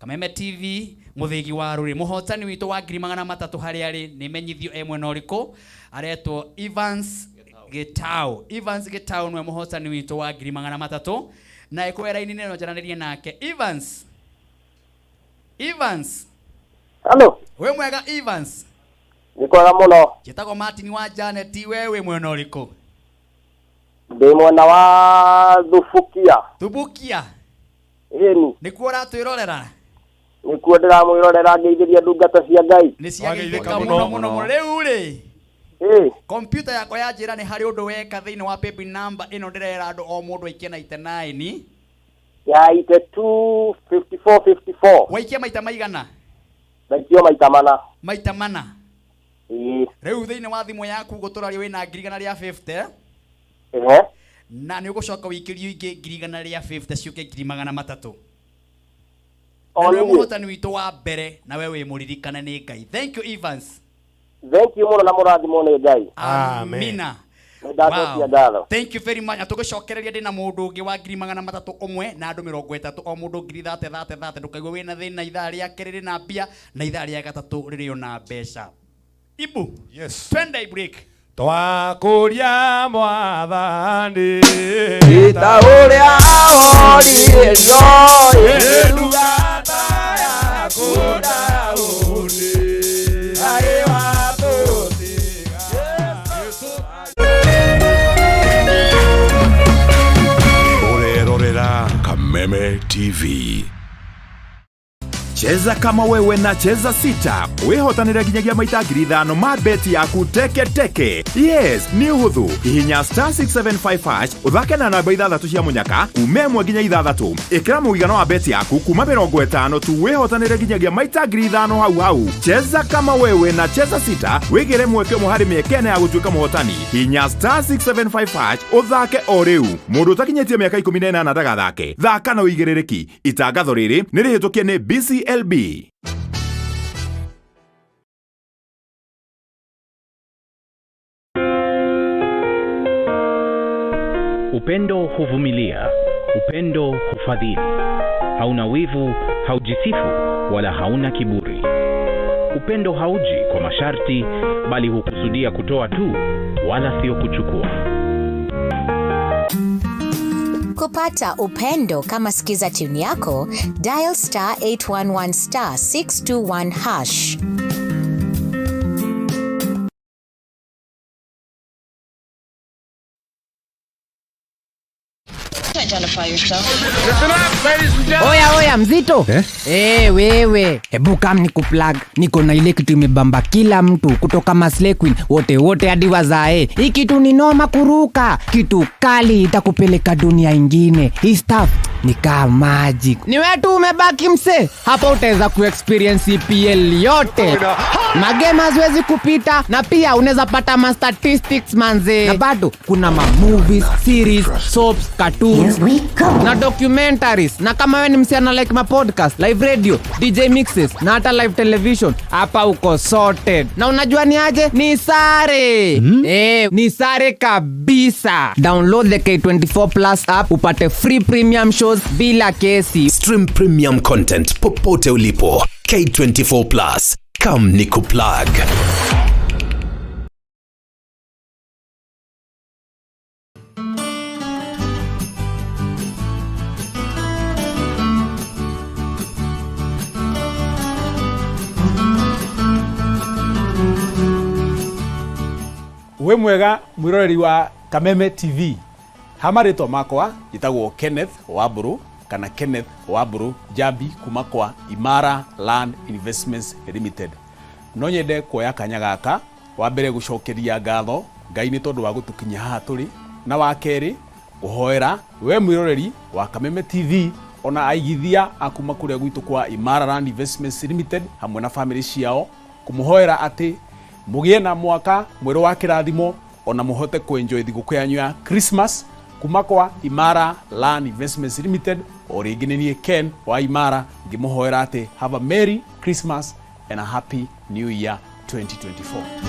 Kameme TV mũthĩgi wa rũrĩ, mũhotani witũ wa 300,000 harĩa arĩ nĩ menyithio e mwena ũrĩkũ, aretwo Evans Gitau. Evans Gitau nĩwe mũhotani witũ wa 300,000 na ĩkũwe raini-inĩ no njaranĩrie nake. Evans, Evans. Halo. Wĩ mwega Evans? Nĩ kwega mũno. Njĩtagwo Martin wa Janet, we wĩ mwena ũrĩkũ? Ndĩ mwena wa Thubukia. Thubukia. Ĩni. Nĩkuo ũratwĩrorera? Nĩkuo ndĩramwĩrorera ngeithĩria ndungata cia Ngai. Nĩ ciageithĩka mũno mũno mũno. Rĩu rĩ, kompyuta yakwa yanjĩra nĩ harĩ ũndũ weka thĩinĩ wa paybill number ĩno ndĩrera andũ o mũndũ aikie 99 Ya 82 54 54. Waikia maita maigana? Ndaikio maita mana. Maita mana. Ĩĩ. Rĩu thĩinĩ wa thimũ yaku gũtũraria wĩna 150,000. Ehe. Na nĩ ũgũcoka wĩikĩrio ingĩ 150,000 ciũke 300,000. Na nĩwe mũhotani witũ wa mbere na we wĩ mũririkane nĩ Ngai. Thank you Evans. Thank you mũno na mũrathimwo nĩ Ngai. Amina. Nĩndacokia ngatho. Thank you very much. Na tũgĩcokereria ndĩna mũndũ ũngĩ wa 301,000 ũmwe na andũ 30 o mũndũ 30,000 30 30. Ndũkaigue wĩna thĩna, ithaa rĩa kerĩ rĩna mbia na ithaa rĩa gatatũ rĩrĩ ona mbeca. Ibu. Yes. Twende break. Twakũria mwathani ta ũrĩa oririo ndungata yaku Daudi arĩ watũtiga. Ũrerorera Kameme TV. Cheza kama wewe na Cheza Sita wĩhotanĩre nginyagia maita 5,000 ma beti yaku teke teke. Yes, nĩ ũhũthũ. Hihinya star 675 hash ũthake na namba ithathatũ cia mũnyaka kuma 1 nginya 6. Ĩkĩra mũigana wa beti yaku kuma 50 tu wĩhotanĩre nginyagia maita 5,000 hau hau. Cheza kama wewe na Cheza Sita wĩgĩre mweke ũmwe harĩ mĩeke ĩna ya gũtuĩka mũhotani. Hihinya star 675 hash ũthake o rĩu. Mũndũ ũtakinyĩtie mĩaka 18 ndagathake. Thaka na ũigĩrĩrĩki. Itangatho rĩrĩ nĩ rĩhĩtũkie nĩ BCLB. Upendo huvumilia, upendo hufadhili. Hauna wivu, haujisifu wala hauna kiburi. Upendo hauji kwa masharti, bali hukusudia kutoa tu, wala sio kuchukua. Kupata upendo kama sikiza tune yako, dial star 811 star 621 hash. Identify yourself. Oya oya mzito eh? Wewe hebu kam ni kuplug, niko na ile kitu imebamba kila mtu kutoka Maslay Queen wote wote hadi wazae. Hii kitu ni noma kuruka, kitu kali itakupeleka dunia ingine. Hii stuff ni kama magic. Ni wewe tu umebaki mse, hapa utaweza kuexperience EPL yote. Magame haziwezi kupita na pia unaweza pata ma statistics manze. Na bado kuna ma movies, series, soaps, cartoons na documentaries. Na kama wewe ni msichana like ma podcast, live radio, DJ mixes na hata live television, hapa uko sorted. Na unajua ni aje? Ni sare. Ni sare kabisa. Download the K24 Plus app upate free premium shows bila kesi. Stream premium content popote ulipo. K24 Plus. Come nikuplug. Wĩ mwega mwĩroreri wa Kameme TV. Ha marĩtwa makwa njĩtagwo Kenneth Wambũrũ kana Kenneth Wambũrũ Njambi kuma kwa Imara Land Investments Limited. No nyende kuoya kanya gaka wa mbere gũcokeria ngatho Ngai nĩ tondũ wa gũtũkinyia haha tũrĩ, na wa kerĩ kũhoera we mwĩroreri wa Kameme TV ona aigithia a kuma kũrĩa gwitũ kwa Imara Land Investments Limited hamwe na famĩlĩ ciao, kũmũhoera atĩ mũgĩe na mwaka mwerũ wa kĩrathimo ona mũhote kũenjoy thigũkũ yanyu ya Christmas kuma kwa Imara Land Investments Limited. O rĩngĩ nĩ niĩ Ken wa Imara ngĩmũhoera atĩ have a Merry Christmas and a Happy New Year 2024.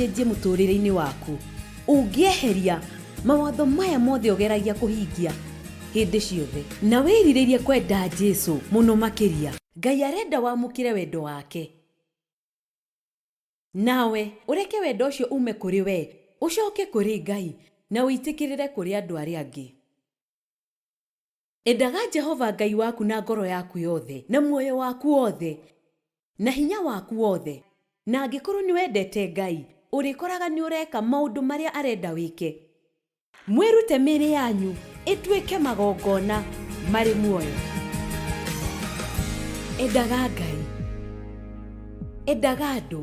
ũcenjie mũtũrĩre-inĩ waku ũngĩeheria mawatho maya mothe ũgeragia kũhingia hĩndĩ ciothe na wĩrirĩrie kwenda Jesu mũno makĩria. Ngai arenda wamũkĩre wendo wake, nawe ũreke wendo ũcio ume kũrĩ we ũcoke kũrĩ Ngai na ũitĩkĩrĩre kũrĩ andũ arĩa angĩ. Endaga Jehova Ngai waku na ngoro yaku yothe na muoyo waku wothe na hinya waku wothe, na angĩkorwo nĩ wendete Ngai ũrĩkoraga nĩ ũreka maũndũ marĩa arenda wĩke. Mwĩrute mĩĩrĩ yanyu ĩtuĩke magongona marĩ muoyo. Endaga Ngai, endaga andũ.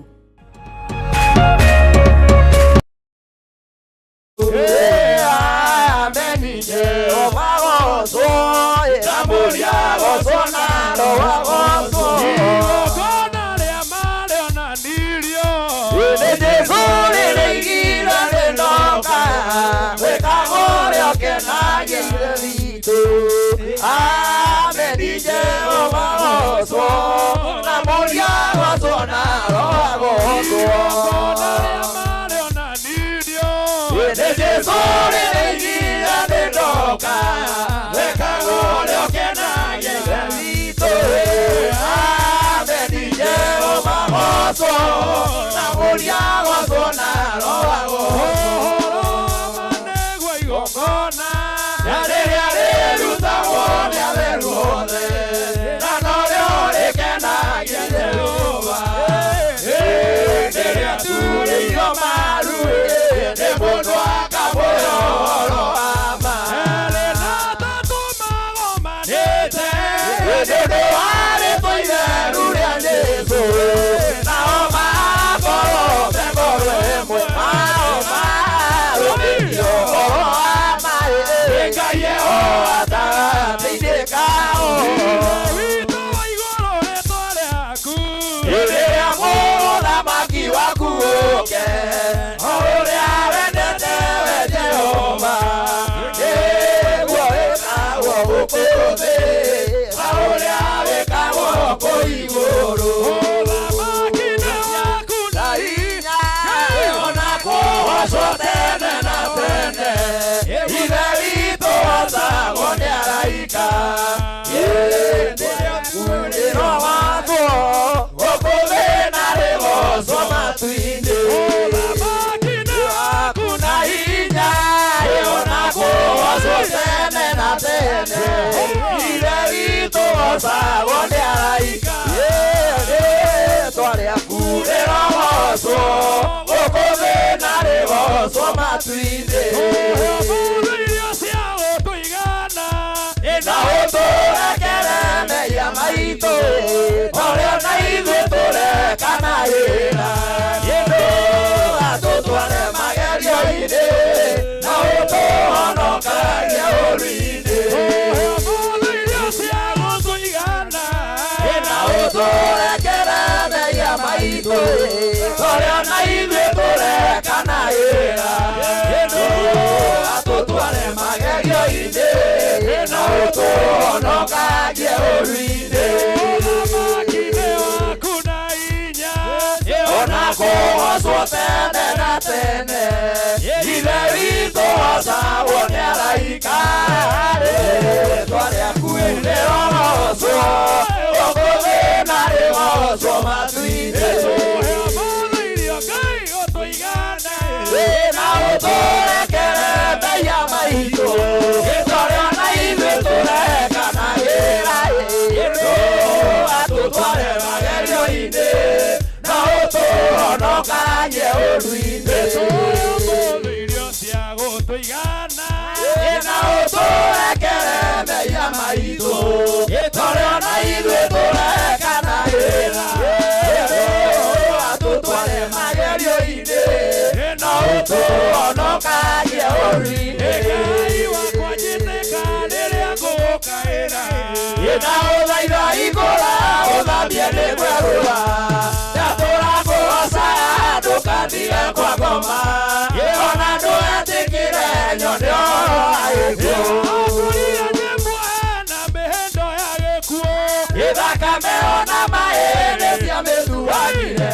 Ithakame ona maĩ nĩ cia mĩtuanire,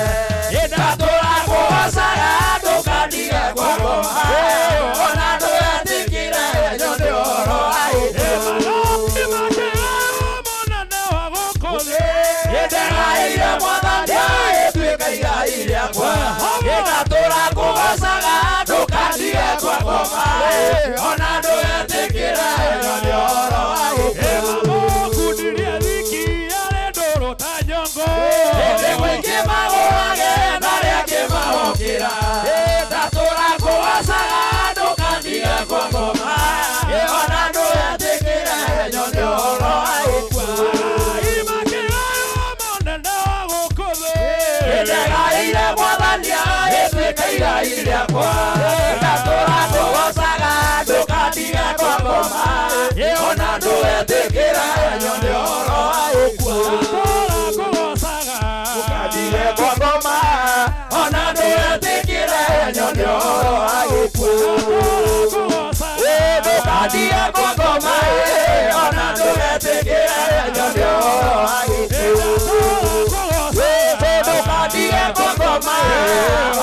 ndatũra kũgocaga. wakwa Ndatũra ngũgocaga ndũkandige kwa ngoma Ona ndũgetĩkĩre nyone ũhoro wa gũkua Ndũkandige kwa ngoma Ona ndũgetĩkĩre nyone ũhoro wa gũkua Ndũkandige kwa ngoma Ona ndũgetĩkĩre nyone ũhoro wa gũkua Ndũkandige kwa ngoma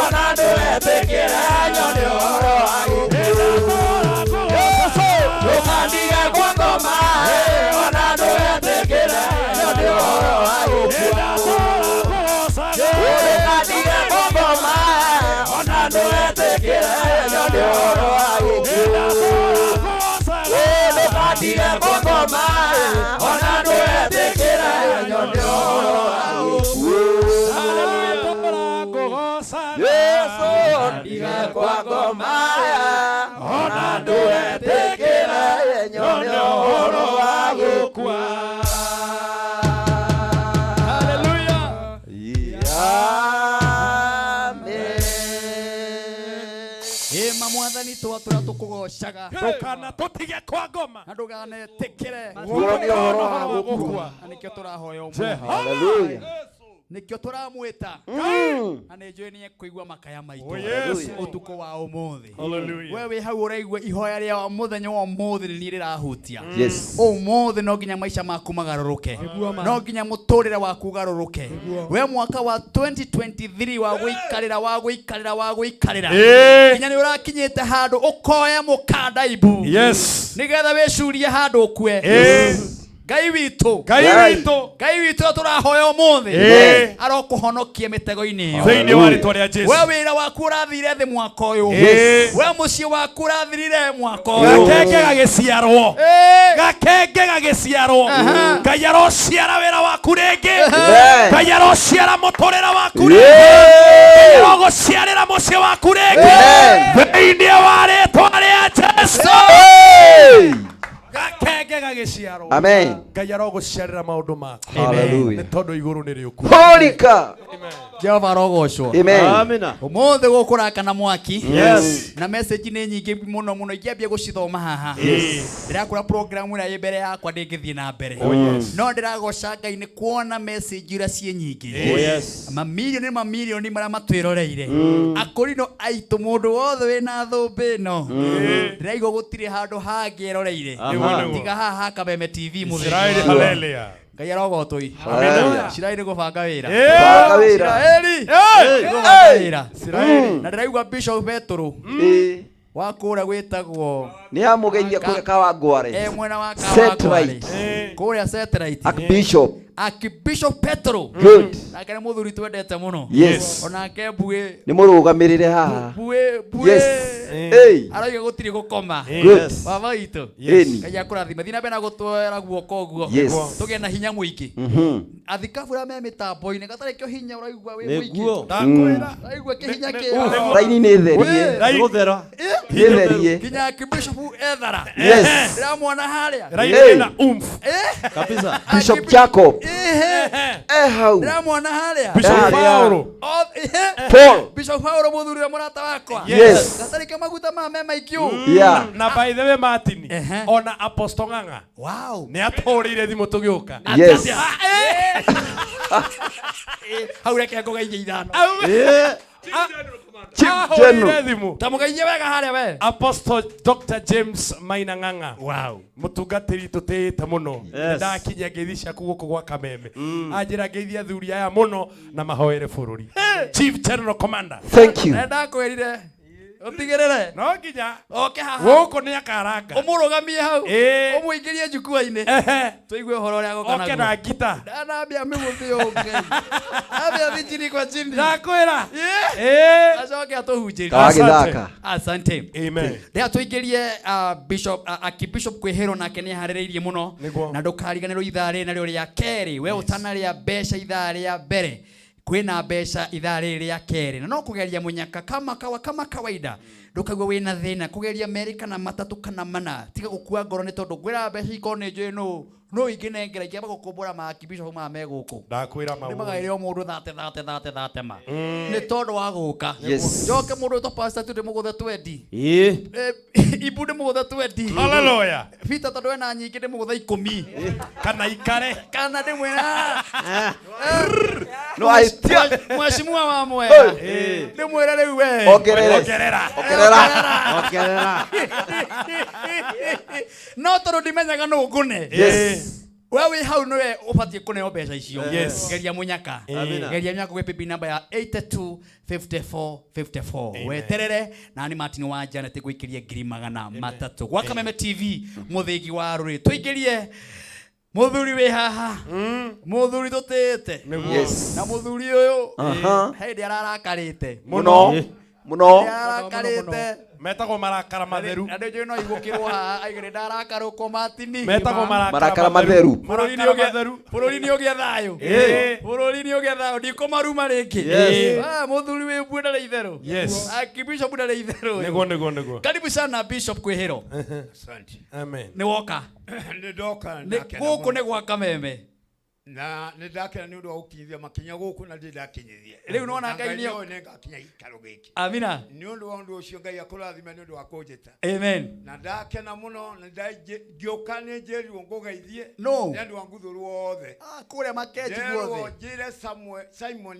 Ona ndũgetĩkĩre nyone ũhoro wa gũkua Ndũkandige kwa ngoma Ona ndũgetĩkĩre nyone ũhoro wa gũkua Ndũkandige kwa ngoma Ona ndũgetĩkĩre nyone ũhoro wa gũkua Ndũkandige kwa ngoma Ona ndũgetĩkĩre nyone ũhoro wa gũkua Yesu ndiga kwa ngoma Ona ndũgetĩkĩre nyone ũhoro wa gũkua Ĩma mwathani twatũra tũkũgocaga Ndũkana tũtige kwa ngoma na ndũkanetĩkĩre Tuone ũhoro wa gũkua. Na nĩkĩo tũrahoya ũmũthĩ. Hallelujah. Nĩkĩo tũramwĩta na nĩ njũĩ nĩ ekũigua makaya maitũ Oh, yes. ũtukũ wa ũmũthĩ. Hallelujah. We wĩ hau ũraigua ihoya rĩa mũthenya wa ũmũthĩ nĩ niĩ rĩrahutia. Yes. Ũmũthĩ no nginya maica maku magarũrũke, no nginya mũtũrĩre waku ũgarũrũke. We mwaka wa 2023 wa gũikarĩra wa gũikarĩra wa gũikarĩra Ĩĩ. nginya nĩ ũrakinyĩte handũ ũkoya mũkanda ibu Yes. nĩgetha wĩcurie handũ ũkue. Ĩĩ. Ngai witũ, Ngai witũ. Ngai witũ ũrĩa tũrahoya ũmũthĩ Ĩĩ. arokũhonokia mĩtego-inĩ ĩyo. Thĩinĩ wa rĩtwa rĩa Jesu. We wĩra waku ũrathire thĩ mwaka ũyũ. Yes. We mũciĩ waku ũrathirire mwaka ũyũ. Gakenge gagĩciarwo. Ĩĩ. Gakenge gagĩciarwo. Ngai arociara wĩra waku rĩngĩ. Amen. Ngai arociara mũtũrĩre waku rĩngĩ. Yeah. Ngai arogũciarĩra mũciĩ waku rĩngĩ. Amen. Thĩinĩ wa rĩtwa rĩa Jesu. Hey. Gakenge gagĩciarwo. Amen. Ngai arogũciarĩra maũndũ maku. Hallelujah. Nĩ tondũ igũrũ nĩ rĩũku. Holika. Jehova arogocwo. Amen. Amina. Ũmũthĩ gũkũrakana mwaki. Yes. Na message nĩ nyingĩ mũno mũno ingĩambia gũcithoma haha. Ndĩrakora program ĩrĩa ĩ mbere yakwa ndĩngĩthiĩ na mbere. Oh, yes. No ndĩragoca Ngai nĩ kuona message iria ciĩ nyingĩ. Oh, yes. Mamirioni mamirioni marĩa matwĩroreire. Akũrinũ aitũ mũndũ wothe wĩna thũmbĩ ĩno. Ndĩraigua gũtirĩ handũ hangĩ eroreire. Aha. Tiga haha ha Kameme TV mũthenya. Israeli hallelujah. Ngai arogotwo. Hallelujah. Isiraeli gũbanga wĩra. Banga wĩra. Isiraeli Hey! gũbanga wĩra. Isiraeli. Na ndĩraigua Bishop Petũrũ Ĩĩ. wa kũrĩa gwĩtagwo Nĩ amũgeithia kũrĩa Kawangware. e mwena wa Kawangware. Satellite. Kũrĩa satellite. Archbishop. Archbishop Petro. Good. Nake nĩ mũthuri twendete mũno. Yes. Onake mbuĩ Nĩ mũrũgamĩrĩre haha. mbuĩ mbuĩ. Yes. Hey. Arauga gũtirĩ gũkoma. Good. Baba witũ. Yes. Ngai akũrathime. Thiĩ na mbere na gũtwera guoko ũguo. Yes. Tũgĩe na hinya mũingĩ. Mhm. Athikabu arĩa me mĩtambo-inĩ gatarĩ kĩo hinya ũraigua wĩ mũingĩ. Nĩguo. Ndakwĩra. Ũraigua kĩhinya kĩo. Raini nĩ therie. Raini. Gũthera. Nĩ therie. Nginya Archbishop ethara. Yes. Ndĩramuona harĩa. Raini Hey. ĩna oomph. Kabisa. Bishop Jacob. Ehe. Eh hau. Ndĩramuona harĩa. Bishop Harĩa. Paulo. Ehe. Paul. Bishop Paulo mũthuri ũrĩa mũrata wakwa. Yes. Gatarĩ kĩo maguta ma me maingĩ. Yeah. Na by the way Martin, Ehe. ona Apostle Ng'ang'a Wow. nĩ atũrĩire thimũ tũgĩũka. Yes. Hau reke ngũgeithie ithano. Eh. Chief Ahũrĩire General. thimũ. Ta mũgeithie wega harĩa we. Apostle Dr. James Maina Ng'ang'a. Wow. Mũtungatĩri tũtĩĩte mũno. Yes. Ndakinyia ngeithi ciaku gũkũ gwa Kameme. Anjĩra ngeithie athuri aya mũno na mahoere bũrũri. Chief General Commander. Thank you. Na ndakwĩrire ũtigĩrĩre No nginya oke haha gũkũ nĩ akaranga. ũmũrũgamie hau Ĩĩ. ũmũingĩrie njukua-inĩ Ehe. tũigue ũhoro ũrĩa agoka Oke na ngita. Ndanambia mĩgũthĩ ũngĩ ambia thi chini kwa chini Ndakwĩra. Ĩĩ. Ĩĩ. acoke atũhunjĩrie. Tawagĩthaka. Asante. Amen. Rĩrĩa tũingĩrie Bishop Archbishop Kwĩhĩrwo nake nĩ aharĩrĩirie mũno. Nĩguo. Na ndũkariganĩrwo ithaa rĩrĩ narĩo rĩa kerĩ we ũtanarĩa mbeca ithaa rĩa mbere kwĩna mbeca ithaa rĩrĩ rĩa kerĩ na no kũgeria mũnyaka kama kawa kama kawaida Ndũkaigua wĩna thĩna kũgeria merĩ kana matatũ kana mana, tiga gũkua ngoro nĩ tondũ ngwĩra mbeca ikorwo nĩ njũĩ nũ no ingĩnengera ingĩamba gũkũmbũra makibisho maya me gũkũ Ndakwĩra nĩ maũndũ. magaĩre o mũndũ thate thate thate thate ma nĩ tondũ wa gũka. Yes. Njoke mũndũ wĩtwo pastor tu ndĩmũgũthe twendi. Ĩĩ. Ibu ndĩmũgũthe twendi. Hallelujah. Peter tondũ ena nyingĩ ndĩmũgũthe ikũmi. Kana ikare. Kana ndĩmwĩra No ahĩtia. Mheshimiwa wa mwera ndĩmwĩre rĩu we. Ongerere. Ongerera. Ongerera. Ongerera. No tondũ ndimenyaga nũ ngũne. Yes. We wĩ hau nĩwe ũbatiĩ kũneo mbeca icio. Yes. Geria mũnyaka. Amina. Geria mũnyaka gwĩ paybill number ya 825454. Weterere na nĩ Martin wa Janet gwĩkĩrie 300,000 gwa Kameme TV mũthĩgi wa rũrĩ tũingĩrie mũthuri wĩ haha, mũthuri tũtĩĩte. Yes. Na mũthuri ũyũ Aha. he hĩndĩ ararakarĩte. Mũno. Mũno. Hĩndĩ ararakarĩte. Metagwo marakara matheru. Na ndĩnjũĩ no igũkĩrwo haha aigĩrĩ ndarakarũkwo Martini. Metagwo Marakara matheru. Bũrũri nĩ Marakara matheru. Bũrũri nĩ ũgĩe thayũ. Ĩĩ. Bũrũri nĩ ũgĩe thayũ, ndikũmaruma rĩngĩ. Yes. Ah, mũthuri wĩ mbu ndarĩ itherũ. Yes. Archbishop ndarĩ itherũ. Nĩguo nĩguo nĩguo. Karibu sana Bishop Kwĩhĩro. Asante. Amen. Nĩ woka. Nĩ ndoka. Nĩ Ndakena gũkũ mũno. nĩ gwa Kameme. Na nĩ ndakena nĩ ũndũ wa gũkinyithia makinya gũkũ na ndirĩ ndakinyithia. Rĩu nĩwona Na Ngai nĩo- nĩoĩ nĩngakinya gĩikaro gĩkĩ. Amina. Nĩ ũndũ wa ũndũ ũcio Ngai akũrathime nĩ ũndũ wa kũnjĩta. Amen. Na ndakena mũno na ngĩũka nĩ njĩrirwo ngũgeithie. No. Nĩ andũ a Nguthũrũ othe. Ah, kũrĩa Makenji Njerwo guothe. njĩre Samuel Simon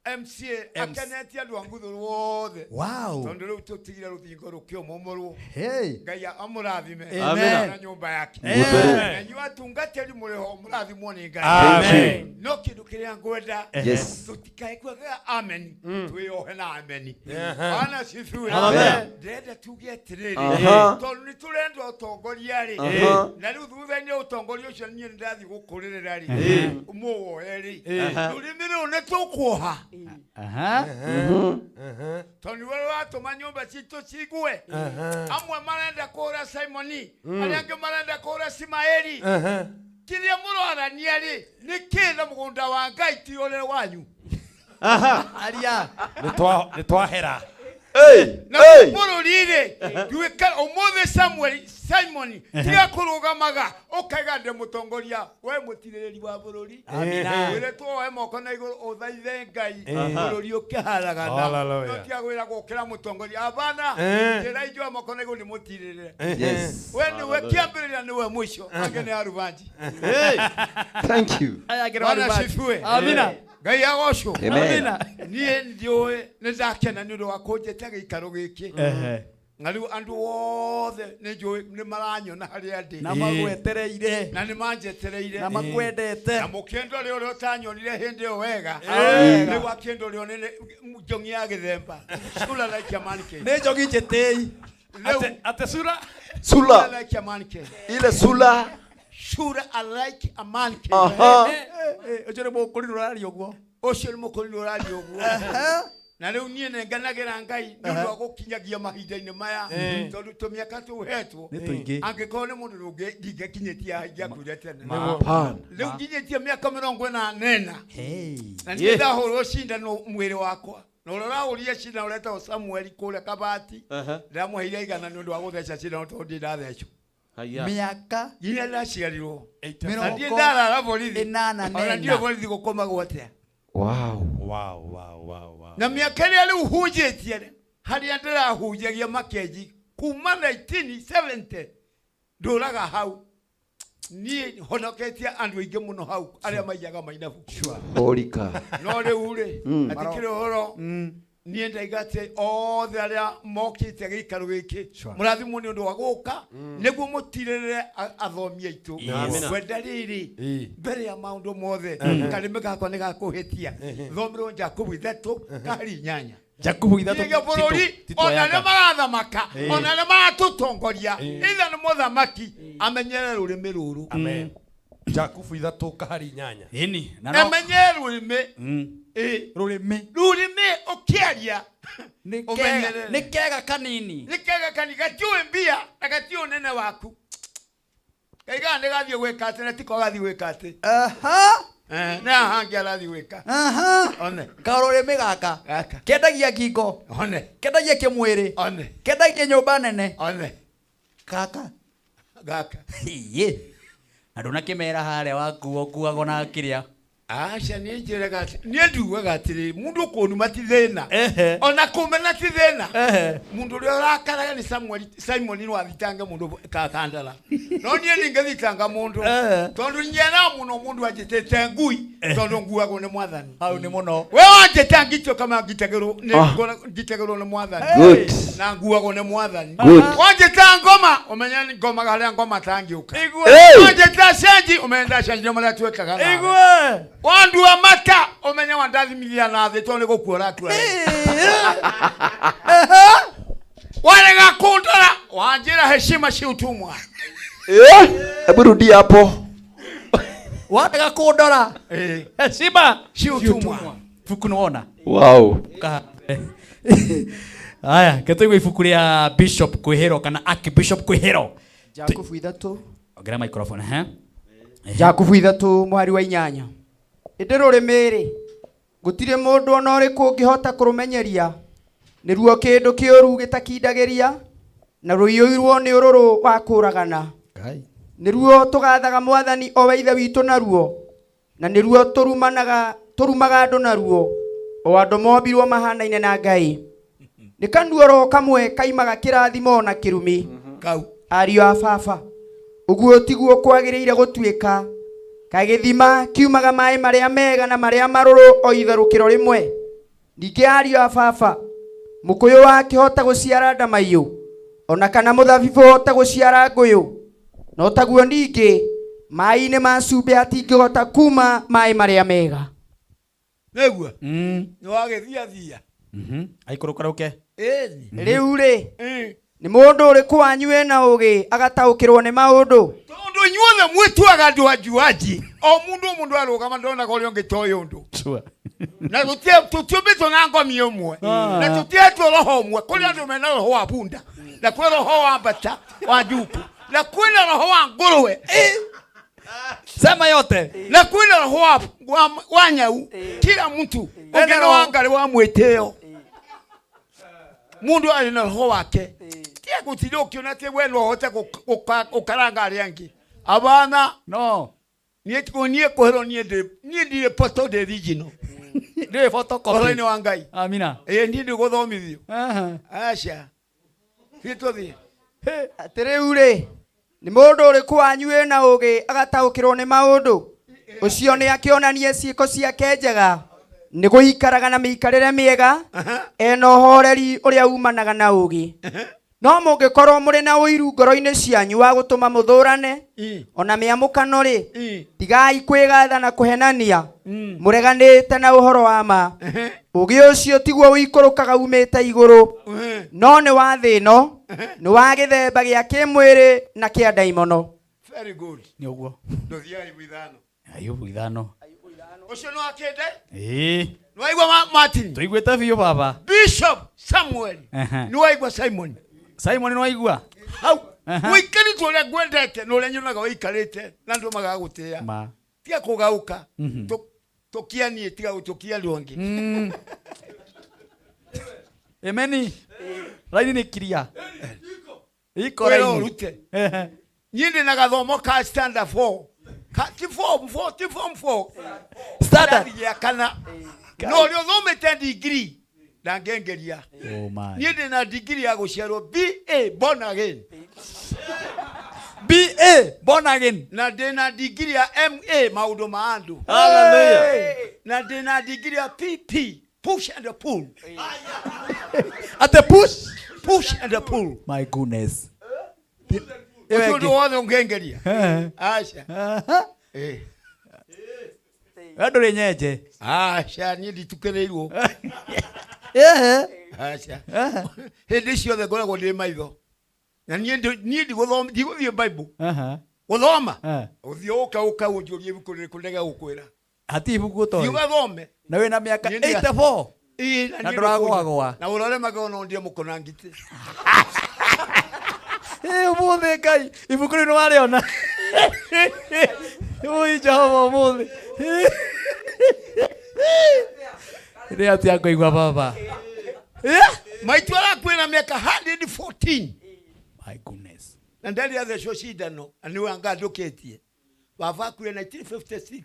MCA akenetie andũ a Nguthũrũ othe. Wow. Tondũ rĩu tũtigire rũthingo rũkĩomomorwo. Hey. Ngai amũrathime. Amen. Na nyũmba yake. Amen. Na inyuĩ atungatĩri mũrĩ ho mũrathimwo nĩ Ngai. Amen. No kĩndũ kĩrĩa ngwenda Yes. tũtikae kuaga amen twĩyohe na amen. Bwana sifiwe. Amen. Ndĩrenda tuge atĩrĩrĩ Aha. tondũ nĩ tũrenda ũtongoria rĩ Aha. na rĩu thutha-inĩ ũtongoria ũcio niĩ nĩndathiĩ gũkũrĩrĩra rĩ mũwoe rĩ rũrĩmĩ rũrũ nĩ tũkuoha Aha. tondũ nĩwe rũratũma nyũmba citũ cigue amwe marenda kũhũra Simoni arĩa angĩ marenda kũhũra Simaeli kĩrĩa mũrarania rĩ nĩ kĩ na mũgũnda wa Ngai ti ũrĩa wanyu. Aria. Nĩ twahera. Hey. Na Hey. bũrũri rĩ nduĩke ũmũthĩ Samuel Simon tiga kũrũgamaga ũkaiga ndĩ mũtongoria we mũtirĩrĩri wa bũrũri. Amina. Wĩre tuoe moko na igũrũ ũthaithe Ngai bũrũri ũkĩharagana. Hallelujah. No tiga gwĩra gũkĩra mũtongoria abana njĩra injoe moko na igũrũ ndĩmũtirĩrĩre. Yes. We nĩwe kĩambĩrĩria nĩwe mũico angĩ nĩ arubanji. Thank you. Aya angĩ nĩ Bwana Warubaji. sifiwe. Amina. Ngai agocwo. Amen. Amina. Niĩ ndiũĩ nĩ ndakena nĩ ũndũ wa kũnjĩta gĩikaro gĩkĩ. Na rĩu andũ othe nĩ njũĩ nĩ maranyona harĩa ndĩ. Na magwetereire. Na nĩ manjetereire. Na makwendete. Na mũkĩndore ũrĩa ũtanyonire hĩndĩ ĩyo wega. Rĩu akĩndore nĩ njongi ya gĩthemba. Sura like a mannequin. Nĩ njogi njĩtĩi. Rĩu Ate sura. Sula. like a mannequin. Ile sula. Sura like a mannequin. Aha. Ũcio nĩ mũkũrinũ ũraria ũguo. Ũcio nĩ mũkũrinũ ũraria ũguo. Na rĩu niĩ nĩngenagĩra Ngai nĩ ũndũ wa gũkinyagia mahinda-inĩ maya tondũ tũmĩaka tũhetwo Nĩ tũingĩ. angĩkorwo nĩ mũndũ ũngĩ ndingĩkinyĩtie haha ingĩakuire tene. Pan. Rĩu nginyĩtie mĩaka 44 Hey. na niĩ ndahũrwo cindano mwĩrĩ wakwa na ũrĩa ũrahũrire cindano ũretagwo Samuel kũrĩa Kabati ndĩramũheire 100 nĩ ũndũ wa gũtheca cindano tondũ ndirĩ ndathecwo. Haya. Mĩaka Nginya ndaciarirwo na mĩrongo ndirĩ ndarara borithi ĩnana ona na ndiũĩ ĩna. borithi gũkomagwo atĩa. Wow. Wow, wow, wow, wow. Na mĩaka ĩrĩa rĩu hunjĩtie rĩ, harĩa ndĩrahunjagia makenji kuma 1970 ndũraga hau niĩ honoketie andũ aingĩ mũno hau arĩa maiyaga mainabu. Holika. No rĩu rĩ atikĩrĩ ũhoro niĩ ndaiga atĩ othe arĩa mokĩte gĩikaro gĩkĩ mũrathimwo nĩ ũndũ wa gũka nĩguo mũtirĩrĩre athomi aitũ. Yes. Ngwenda rĩrĩ mbere ya maũndũ mothe karĩmĩ gakwa nĩ gakũhĩtia thomerwo Jakubu 3:8. Jakubu ithatũ Nĩgĩo bũrũri ona arĩa marathamaka ona arĩa maratũtongoria ithe nĩ mũthamaki amenyere rũrĩmĩ rũrũ. Amen. Jakubu 3:8. Ĩni. Na no. Amenyere rũrĩmĩ. Rũrĩmĩ. Rũrĩmĩ ũkĩaria Nĩ kega ũmenyerere. nĩ kega kanini. Nĩ kega kanini gatiũĩ mbia na gatiũĩ ũnene waku. Kaigaga nĩ gathiĩ gwĩka atĩ na tiko gathiĩ gwĩka atĩ. Aha. Eh, na hangĩ arathiĩ gwĩka. Aha. One. Karũrĩmĩ gaka. Gaka. Kendagia ngingo. One. Kendagia kĩmwĩrĩ. One. Kendagia nyũmba nene. One. Gaka. Gaka. Iye. Na ndũnakĩmera harĩa wakuo kuagwo na kĩrĩa. Aca niĩ njĩraga atĩ niĩ ndugaga atĩrĩ mũndũ kũnuma ti thĩna ona kũmena ti thĩna mũndũ ũrĩa ũrakaraga nĩ Samuel Simon no athitange mũndũ kakandara no niĩ ndingĩthitanga mũndũ tondũ nyenaga mũno mũndũ anjĩtĩte ngui tondũ nguagwo nĩ mwathani hau nĩ mũno we wanjĩta ngitio kama ngitagĩrwo nĩ Ah. ngitagĩrwo nĩ mwathani Good. na nguagwo nĩ mwathani Good. wanjĩta ngoma ũmenye nĩ ngomaga harĩa ngoma tangĩũka Hey. wanjĩta cenji ũmenye ndacenjire marĩa twĩkaga nawe Igue. wandua mata ũmenye wandathimithia na thĩ tondũ nĩ gũkua ũrakua warega kũndora wanjĩra heshima si utumwa Eh, hebu rudia hapo. Warega kũndora. Heshima si utumwa. Ibuku nĩwona. Wow. Aya, ke tũigue ibuku rĩa Bishop Kwĩhĩro kana Archbishop Kwĩhĩro. Jakubu ithatũ Ongerera microphone, ehe. Jakubu ithatũ mũhari wa inyanya ĩndĩ rũrĩmĩ-rĩ gũtirĩ mũndũ ona ũrĩkũ ũngĩhota kũrũmenyeria nĩruo kĩndũ kĩũru gĩtakindagĩria na rũiyũirwo nĩ ũrũrũ wa kũũragana nĩruo tũgathaga mwathani o we ithe witũ naruo na nĩruo tũrumanaga tũrumaga andũ naruo o andũ mombirwo mahanaine na Ngai nĩ kanua oro kamwe kaimaga kĩrathimo na kĩrumi kau ariũ a baba ũguo tiguo kwagĩrĩire gũtuĩka kagĩthima kiumaga maĩ marĩa mega na marĩa marũrũ o itherũkĩro rĩmwe ningĩ ariũ a baba mũkũyũ wakĩhota gũciara ndamaiyũ ona kana mũthabibũ ũhote gũciara ngũyũ no taguo ningĩ maĩ-inĩ ma cumbĩ hatingĩhota kuma maĩ marĩa mega nĩguo nĩ wagĩthiathia Aikũrũkarũke. ĩni rĩu rĩ nĩ mũndũ ũrĩkũ wanyu wĩna ũũgĩ agataũkĩrwo nĩ maũndũ tondũ inyuothe mwĩtuaga andũ anjuanji o mũndũ o mũndũ arũgama ndonaga ũrĩa ũngĩ toĩ ũndũ na tũtiũmbĩtwo na ngomi ĩmwe na tũtietwo roho ũmwe kũrĩ andũ mena roho wa bunda na kwĩ roho wa mbata wa njuku na kwĩna roho wa ngũrwe Sema yote. na kwĩna roho wa nyau kila mtu ũngĩ nĩ wa ngarĩ wa mwĩtĩo mũndũ arĩ na roho wake tia gũtinda ũkĩona atĩ we no ũhote gũkaranga arĩa angĩ abana no niĩ niĩ kwĩrwo niĩ ndĩ niĩ ndirĩ poto ndĩ original Ndĩrĩ photocopy. ũhoro-inĩ wa Ngai Amina. ĩĩ niĩ ndigũthomithio aca thiĩ tũthiĩ atĩ rĩu rĩ nĩ mũndũ ũrĩkũ wanyu wĩna ũũgĩ agataũkĩrwo nĩ maũndũ ũcio nĩ akĩonanie ciĩko ciake njega nĩ gũikaraga na mĩikarĩre mĩega ena ũhoreri ũrĩa umanaga na ũũgĩ no mũngĩkorwo mũrĩ na ũiru ngoro-inĩ cianyu wa gũtũma mũthũrane ona mĩamũkano rĩ tigai kwĩgatha na kũhenania mũreganĩte na ũhoro wa ma ũũgĩ ũcio tiguo ũikũrũkaga umĩte igũrũ no nĩ wa thĩ ĩno nĩ wa gĩthemba gĩa kĩmwĩrĩ na kĩa ndaimono very good Nĩ ũguo. ndũthiĩ Ayubu ithano Ayubu ithano. ũcio nĩ wakĩnde Ĩĩ. nĩ waigua Martin Tũiguĩte biũ baba. Bishop Samuel Ehe. nĩ waigua Simon Simon nĩ waigua? hau Aha. wĩikarĩte ũrĩa ngwendete na ũrĩa nyonaga wĩikarĩte na andũ magaga gũtĩĩa Ma. tiga kũgaũka Mhm. tũkianie tiga gũtũkia andũ angĩ Emeni. Raini nĩ kiria. Iko Wĩra raini. ũrute niĩ ndĩ na gathomo ka standard 4 ti form 4 ti form 4 Standard. Kĩrathi gĩa kana no ũrĩa ũthomete degree ndangĩngeria Oh my. niĩ ndĩ na degree ya gũciarwo BA born again BA born again na ndĩ na degree ya MA maũndũ ma andũ Hallelujah. na ndĩ na degree ya PP push and pull Ate push push and pull My goodness. ũcio ũndũ wothe ũngĩngeria aca Eh. We ndũrĩ nyenje. aca niĩ nditukĩrĩirwo aca hĩndĩ ciothe ngoragwo ndĩ maitho na niĩ niĩ ndigũthoma ndigũthiĩ bible Aha. gũthoma Eh. ũthiĩ ũka ũka ũnjũrie ibuku rĩrĩkũ ndege gũkwĩra Hatirĩ ibuku ũtoĩ. thiĩ ũgathome Na wĩna mĩaka Niĩ ndiga- 84. Ĩĩ, Na niĩ ndũragũagũa. na ũrore magego no ndie mũkũna ngitĩ Ĩ ũmũthĩ Ngai ibuku rĩu nĩwarĩona. Ũi Jehova ũmũthĩ. Nĩ atĩa ngũigua baba? Maitũ arakuire na mĩaka 114. My goodness. Na ndarĩ athecwo cindano na nĩwe anga ndũkĩtie. Baba akuire 1956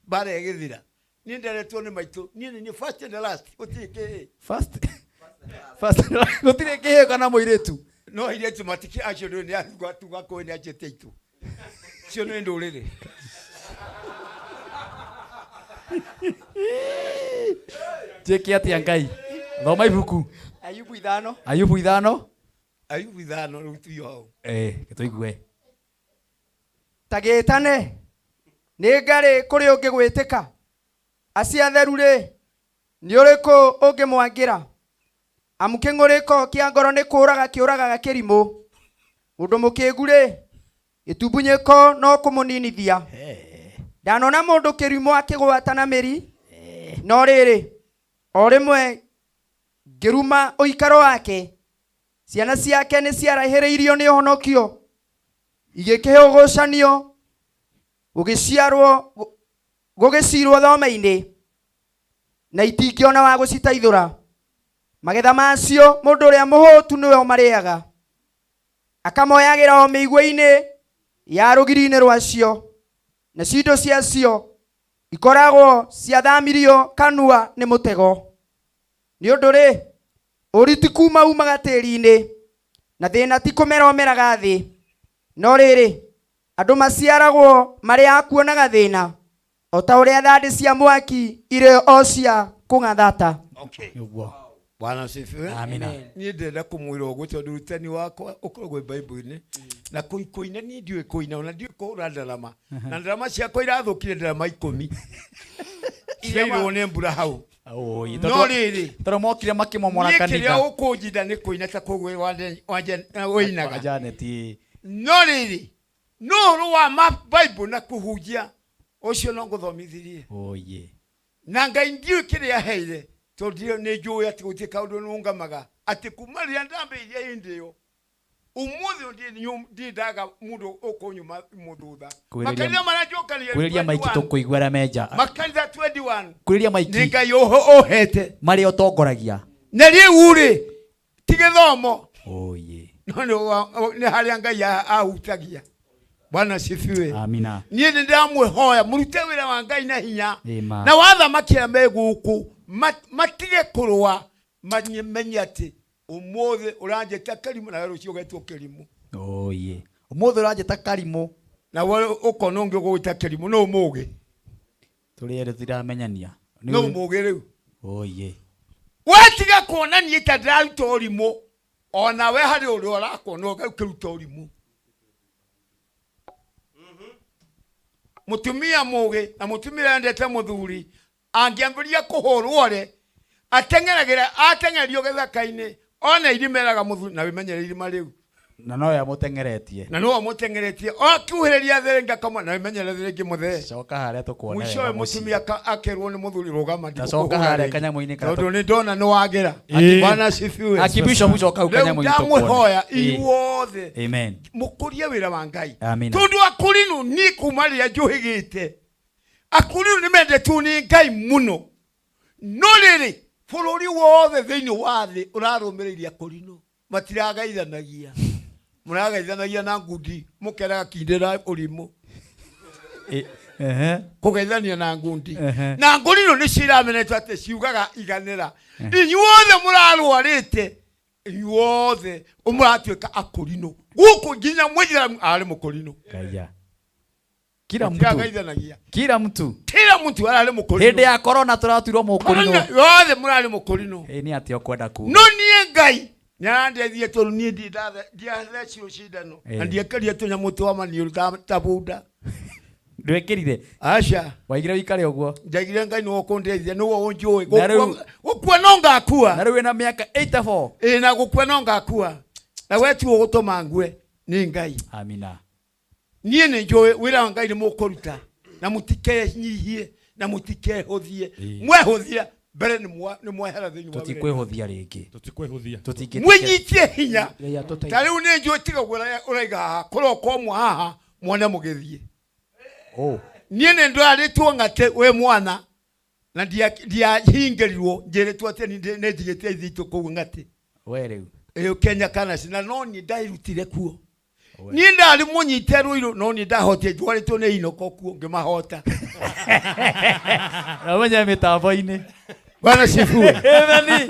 mbara ĩgĩthira. Niĩ nderetwo nĩ maitũ, niĩ nĩ niĩ first and last, gũtirĩ kĩhĩĩ. First. First gũtirĩ kĩhĩĩ kana mũirĩtu. No airĩtu matikĩ acio nĩ nĩ tuga kũĩ nĩ anjĩte itũ. Cio nĩ ndũrĩrĩ. Njĩke atĩa Ngai? Thoma ibuku. Ayubu ithano. Ayubu ithano. Ayubu ithano rĩu tuyo hau. Eh, tũigue. Ta gĩtane nĩ ngarĩ kũrĩ ũngĩgwĩtĩka acio atheru rĩ nĩ ũrĩkũ ũngĩmwangĩra amu kĩng'ũrĩko kĩa ngoro nĩ kũũraga kĩũragaga kĩrimũ mũndũ mũkĩgu rĩ gĩtumbunyĩko no kũmũninithia ndanona mũndũ kĩrimũ akĩgwata na mĩri no rĩrĩ o rĩmwe ngĩruma ũikaro wake ciana ciake nĩ ciaraihĩrĩirio nĩ ũhonokio igĩkĩhũgũcanio gũgĩciarwo gũgĩcirwo thome-inĩ na itingĩona wa gũciteithũra magetha macio mũndũ ũrĩa mũhũtu nĩwe ũmarĩaga akamoyagĩra o mĩigua-inĩ ya rũgiri-inĩ rwacio na cindo ciacio ikoragwo ciathamirio kanua nĩ mũtego nĩ ũndũ rĩ ũri ti kuma umaga tĩri-inĩ na thĩna ti kũmera ũmeraga thĩ no rĩrĩ andũ maciaragwo marĩ a kuonaga thĩna o ta ũrĩa thandĩ cia mwaki irĩ o cia kũng'athata. Okay. Bwana asifiwe. Amina. Niĩ ndĩrenda kũmwĩra ũguo tondũ ũrutani wakwa ũkoragwo Bible-inĩ na kũina niĩ ndiũĩ kũina ona ndiũĩ kũhũra ndarama na ndarama ciakwa irathũkire ndarama ikũmi ciairwo nĩ mbura hau. No rĩrĩ tondũ mokire makĩmomora niĩ kĩrĩa kanitha. ũkũnjinda nĩ kũina ta kũguo ũinaga. Janet. ĩ. No rĩrĩ no ũhoro wa ma Bible na kũhunjia ũcio no ngũthomithirie. Oye. Na Ngai ndiũĩ kĩrĩa aheire tondũ nĩ njũĩ atĩ gũtirĩ kaũndũ nũngamaga atĩ kuma rĩrĩa ndambĩrĩirie hĩndĩ ĩyo ũmũthĩ ndindaga mũndũ ũkũnyuma mũthutha. Makanitha maranjokanĩria Kwĩrĩria maiki 21. tũkũigua arĩa menja. Makanitha 21. Kwĩrĩria maiki. Nĩ Ngai ũhete. Marĩa ũtongoragia. Na rĩu rĩ ti gĩthomo. Oye. No nĩ harĩa Ngai ahutagia. Bwana asifiwe. Amina. Niĩ nĩ ndĩramwĩhoya mũrute wĩra wa Ngai na hinya. Ĩma. Na wathamaki arĩa me gũkũ matige kũrũa mamenye atĩ ũmũthĩ ũranjĩta kĩrimũ nawe rũciũ ũgetwo kĩrimũ. Oye. Ũmũthĩ ũranjĩta karimũ. Nawe ũkona ũngĩ ũgũgwĩta kĩrimũ no ũmũgĩ. Tũrĩ erĩ tũtiramenyania. No ũmũgĩ rĩu. Oye. Wetiga kuona niĩ ta ndĩraruta ũrimũ onawe harĩ ũrĩa ũrakuona ũkĩruta ũrimũ. Mũtumia mũgĩ na mũtumia endete mũthuri angĩambĩrĩria kũhũrwo rĩ ateng'eragĩra ateng'erio gĩthaka-inĩ ona irima eraga mũthuri na wĩmenyere irima rĩu Na no yamũteng'eretie. na no amũteng'eretie akiuhĩrĩria therenge akamwe na wĩmenyere therenge mũthee. Coka harĩa tũkuone Mũico wega ũyũ mũciĩ. mũtumia akerwo nĩ mũthuri rũgama Na coka harĩa kanyamũ-inĩ karĩa tondũ nĩ ndona nĩ wagĩra. Bwana asifiwe. Akibishop coka hau Rĩu kanyamũ-inĩ tũkuone. ndamwĩhoya Ĩ. inyuothe Amen. mũkũrie wĩra wa Ngai. Amina. Tondũ akũrinũ niĩ kuma rĩrĩa njũhĩgĩte akũrinũ nĩ mendetwo nĩ Ngai mũno no rĩrĩ bũrũri wothe thĩinĩ wa thĩ ũrarũmĩrĩire akũrinũ matiragaithanagia mũragaithanagia na ngundi mũkeraga kindĩra ũrimũ kũgeithania na ngundi na ngũrinũ nĩcio iramenetwo atĩ ciugaga iganĩra inyuothe mũrarwarĩte inyuothe mũratuĩka akũrinũ gũkũ nginya mwĩthĩramu arĩ mũkũrinũ. Kaya. Kila mtu. Matiragaithanagia. Kila mtu. Kila mtu ararĩ mũkũrinũ. Hĩndĩ ya corona tũratuirwo mũkũrinũ. Yothe mũrarĩ mũkũrinũ. Ĩ nĩ atĩa ũkwenda kuga? No niĩ Ngai nĩarandeithie tondũ niĩ ndiathecirwo cindano na ndiekĩrire tũnyamũ twa maniũrũ ta bunda. Ndwekĩrire? Aca. Waigire ũikare ũguo? Njaigire Ngai nĩwe ũkũndeithia nĩwe ũnjũĩ. Na rĩu- Gũkua no ngakua. Na rĩu wĩna mĩaka 84. Ĩ na gũkua no ngakua. Na we tiwe ũgũtũma ngue nĩ Ngai. Amina. Niĩ nĩ njũĩ wĩra wa Ngai nĩ mũkũruta na mũtikenyihie na mũtikehũthie. Mwehũthia mbere nĩ mwehera thĩinĩ wa wĩra. Tũtikwĩhũthia rĩngĩ. Tũtikwĩhũthia. Mwĩnyitie hinya. Ngai atũteithie. Ta rĩu nĩ njũĩ tiga ũguo ũraiga haha kũroka ũmwe haha mwone mũgĩthiĩ. Oh. Niĩ nĩ ndwarĩtwo ng'ate wĩ mwana Na ndiahingĩrirwo njĩrĩtwo atĩ nĩ njigĩte ithitũ kũu ng'atĩ. We rĩu. Ĩyo Kenya kana na no niĩ ndairutire kuo. Niĩ ndarĩ mũnyite rũirũ no niĩ ndahotire ndwarĩtwo nĩ inoko kuo ngĩmahota. Na ũmenye mĩtambo-inĩ. Bwana sifiwe. Amen.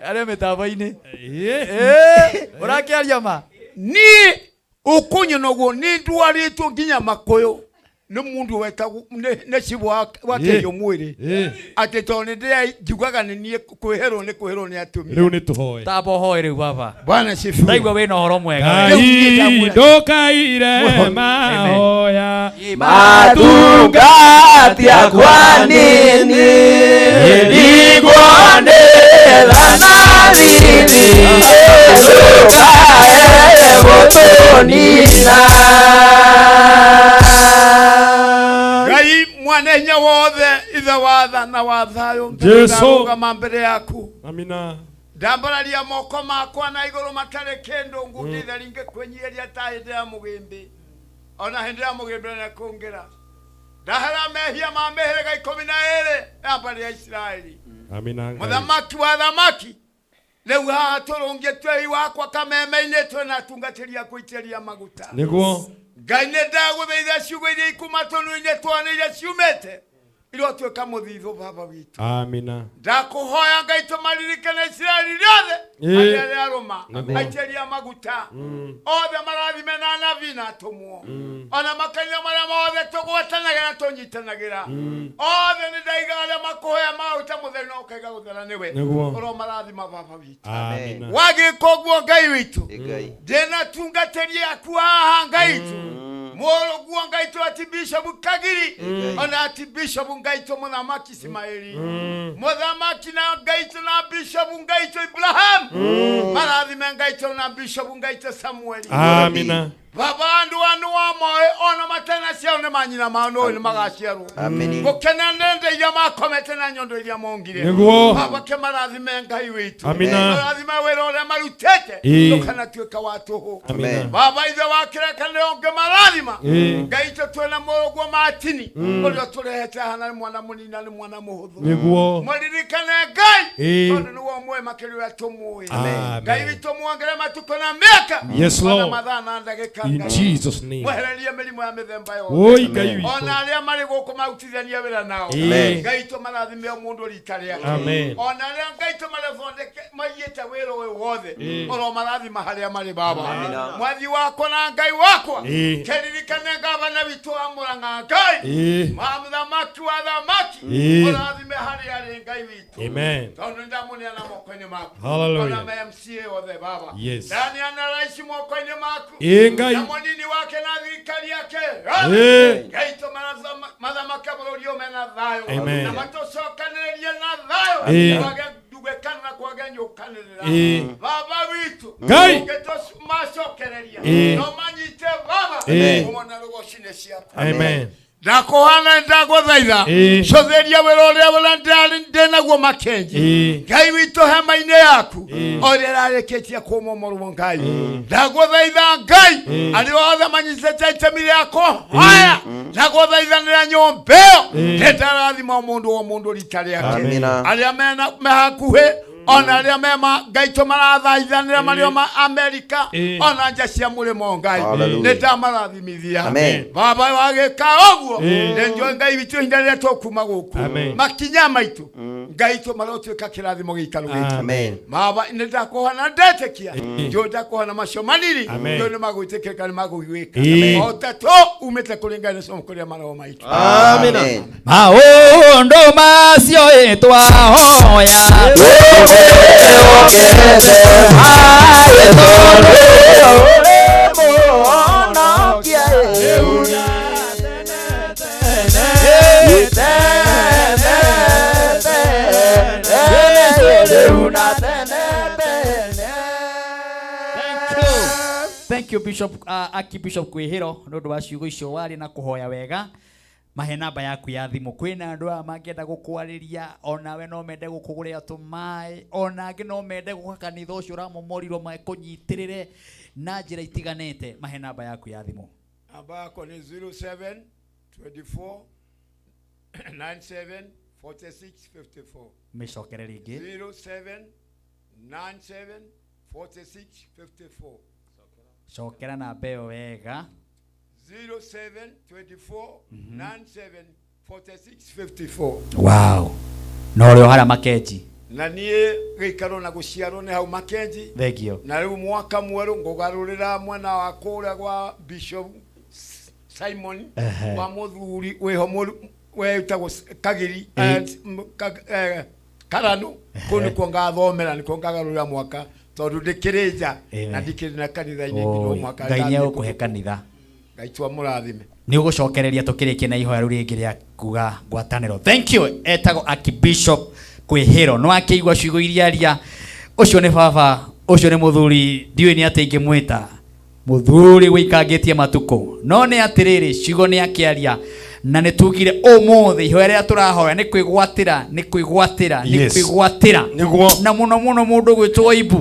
Arĩa mĩtambo-inĩ. Ũrakĩaria ma? Niĩ ũkũnyona ũguo nĩ ndwarĩtwo nginya makũyũ nĩ mũndũ wetagwo nĩ cibũ wa kĩrio mwĩrĩ atĩ tondũ nĩ ndĩra njugaga nĩ niĩ kwĩherwo nĩ kwĩherwo nĩ atumia. Rĩu nĩ tũhoe. Tamba ũhoe rĩu baba. Bwana sifiwe. Ndaigua wĩna ũhoro mwega. Ngai ndũkaire mahoya Matungatia kwa nini ndigwonera na riri Ndukae gũtũnina. Ngai mwana hinya wothe ithe wa tha na wa thayũ Jesu. ndarũgama mbere yaku. Amina. Ndambararia moko makwa na igũrũ matarĩ kĩndũ ngunditha ringĩkwĩnyihĩria ta hĩndĩ ya mũgĩmbĩ ona hĩndĩ ya mũgĩmbĩ na kũngĩra ndahera mehia ma mĩhĩrĩga 12 ya mbarĩ ya Isiraeli. Amina. Ngai. Mũthamaki wa thamaki rĩu haha tũrũngĩtio i wakwa kameme-inĩ twĩna atungatĩri a kũitĩrĩria maguta. Nĩguo. Ngai nĩ ndagũthaitha ciugo iria ikuma tũnua-inĩ twana iria ciumĩte irotuĩka mũthithũ baba witũ. Amina. Ndakũhoya Ngai tũmaririkane Isiraeli rĩothe arĩa arĩa arũma Nĩguo. aitĩrĩria maguta othe marathime na anabii na atũmwo ona makanitha marĩa mothe tũgwatanagĩra tũnyitanagĩra othe nĩ ndaiga arĩa makũhoya maguta mũtheru na ũkaiga gũthera nĩwe Nĩguo. ũromarathima baba witũ. Amina. Wagĩka ũguo Ngai witũ ndĩna tungatĩri aku haha Ngai witũ mũrũguo Ngai tũ ati Bishop Kagiri ona ati Bishop Ngai tũ mũthamaki Ismaeli mũthamaki na Ngai tũ na Bishop Ngai tũ Ibrahim marathime Ngai tũ na Bishop Ngai tũ Samueli. Amina. Baba andu anu wa moe ona matena ciao nĩ manyina mao no nĩ magaciarwo gũkena nenda iria makomete na nyondo iria mongire. Nĩguo. Baba kĩmarathime Ngai witũ. Amina. Marathime wĩra ũrĩa marutĩte ndũkanatuĩka wa tũhũ. Amina. Baba ithe wa kĩrekanĩro ngĩmarathima Ngai itũ twĩna mũrũguo Martini ũrĩa tũrehete haha na nĩ mwana mũnini na nĩ mwana mũhũthũ. Nĩguo. Mũririkane Ngai tondũ nĩwe ũmũĩ makĩria ũrĩa tũmũĩ. Amen. Ngai witũ muongerere matukũ na mĩaka Yes, ona Lord. mathaa na ndagĩka In Ngai. Jesus' name. Mwehererie mĩrimũ ya mĩthemba yothe. Oi Ngai witũ. Ona arĩa marĩ gũkũ marutithania wĩra nao. Ngai itũ marathime o mũndũ rita rĩake. Amen. Ona arĩa Ngai itũ marathondeke maiyĩte wĩra ũyũ wothe oro marathima harĩa marĩ baba. Mwathi wakwa na Ngai wakwa kĩririkane gavana witũ wa Mũrang'a Ngai ma mũthamaki wa thamaki ũrathime harĩa arĩ Ngai witũ. Amen. Tondũ nĩndamũneana moko-inĩ maku. Hallelujah. Ona ma MCA othe baba. Yes. Ndaneana raici moko-inĩ maku. Ngai. Na mũnini wake na thirikari yake. Ngai tũ mathamake bũrũri ũyũ mena thayũ. Amen. Na matũcokanĩrĩrie na thayũ. Kwage ndugĩkana na kwage nyũkanĩrĩra. Baba witũ. Ngai. Ũngĩtũmacokereria. No manyite baba. Ũmona rũgocinĩ ciaku. Amen. Ndakũhana ndagũthaitha cũthĩria wĩra ũrĩa wĩra ndĩnaguo makenji Ngai witũ hema-inĩ yaku ũrĩa ĩrarĩkĩtie kũmomorwo Ngai ndagũthaitha Ngai arĩa othe manyitĩte itemi rĩa kũhoya ndagũthaithanĩra nyũmba ĩyo ndĩndarathima o mũndũ o mũndũ rita rĩake arĩa mena me hakuhĩ ona arĩa mema Ngai tũ marathaithanĩra marĩ o ma Amerika ona nja cia mũrĩmo Ngai nĩ ndamarathimithia baba wagĩka ũguo nĩ njũĩ Ngai witũ ihinda rĩrĩa tũkuma gũkũ makinya maitũ Ngai tũ marotuĩka kĩrathimo gĩikaro gĩkĩ baba nĩ ndakũhana ndetĩkia njũĩ ndakũhana macio manini njũĩ nĩ magwĩtĩkĩrĩka nĩ magũgwĩka o ta tũ umĩte kũrĩ Ngai nĩ como kũrĩa maroho maitũ. Amina. Maũndũ macio ĩ twahoya Thank you Bishop Aki Bishop Kwihiro nĩ ũndũ wa ciugo icio warĩ na kũhoya wega. Mahe namba yaku ya thimũ kwĩna andũ aya mangĩenda gũkwarĩria onawe no mende gũkũgũrĩra tũmaĩ ona angĩ no mende gũka kanitha ũcio ũramomorirwo makũnyitĩrĩre na njĩra itiganĩte. Mahe namba yaku ya thimũ. Namba yakwa nĩ 07 24 97 46 54. Mĩcokere rĩngĩ. 07 97 46 54. Cokera namba ĩyo wega. 07 24 97 46 54. Wow. Na ũrĩ o harĩa Makenji. Na niĩ gĩikaro na gũciarwo nĩ hau Makenji. Thengio. Na rĩu mwaka mwerũ ngũgarũrĩra mwena wa kũrĩa gwa Bishop Simon wa mũthuri wĩho wĩtagwo Kagiri, Karanu. Kũu nĩkuo ngathomera, nĩkuo ngagarũrĩra mwaka tondũ ndĩkĩrĩ nja na ndikĩrĩ na kanitha-inĩ nginya Oi, mwaka. Ngai nĩ egũkũhe kanitha. Ngai twamũrathime. Nĩ ũgũcokereria tũkĩrĩkie na ihoya rĩu rĩngĩ rĩa kuga ngwatanĩro. Thank you. Etagwo Archbishop Kwĩhĩro. No akĩigua ciugo iria aria, ũcio nĩ baba, ũcio nĩ mũthuri, ndiũĩ nĩ atĩ ingĩmwĩta mũthuri wĩikangĩtie matukũ, no nĩ atĩrĩrĩ, ciugo nĩ akĩaria, na nĩ tugire ũmũthĩ ihoya rĩrĩa tũrahoya nĩ kwĩgwatĩra, nĩ kwĩgwatĩra, nĩ kwĩgwatĩra. Nĩguo. Na mũno mũno mũndũ gwĩtwo Ibu,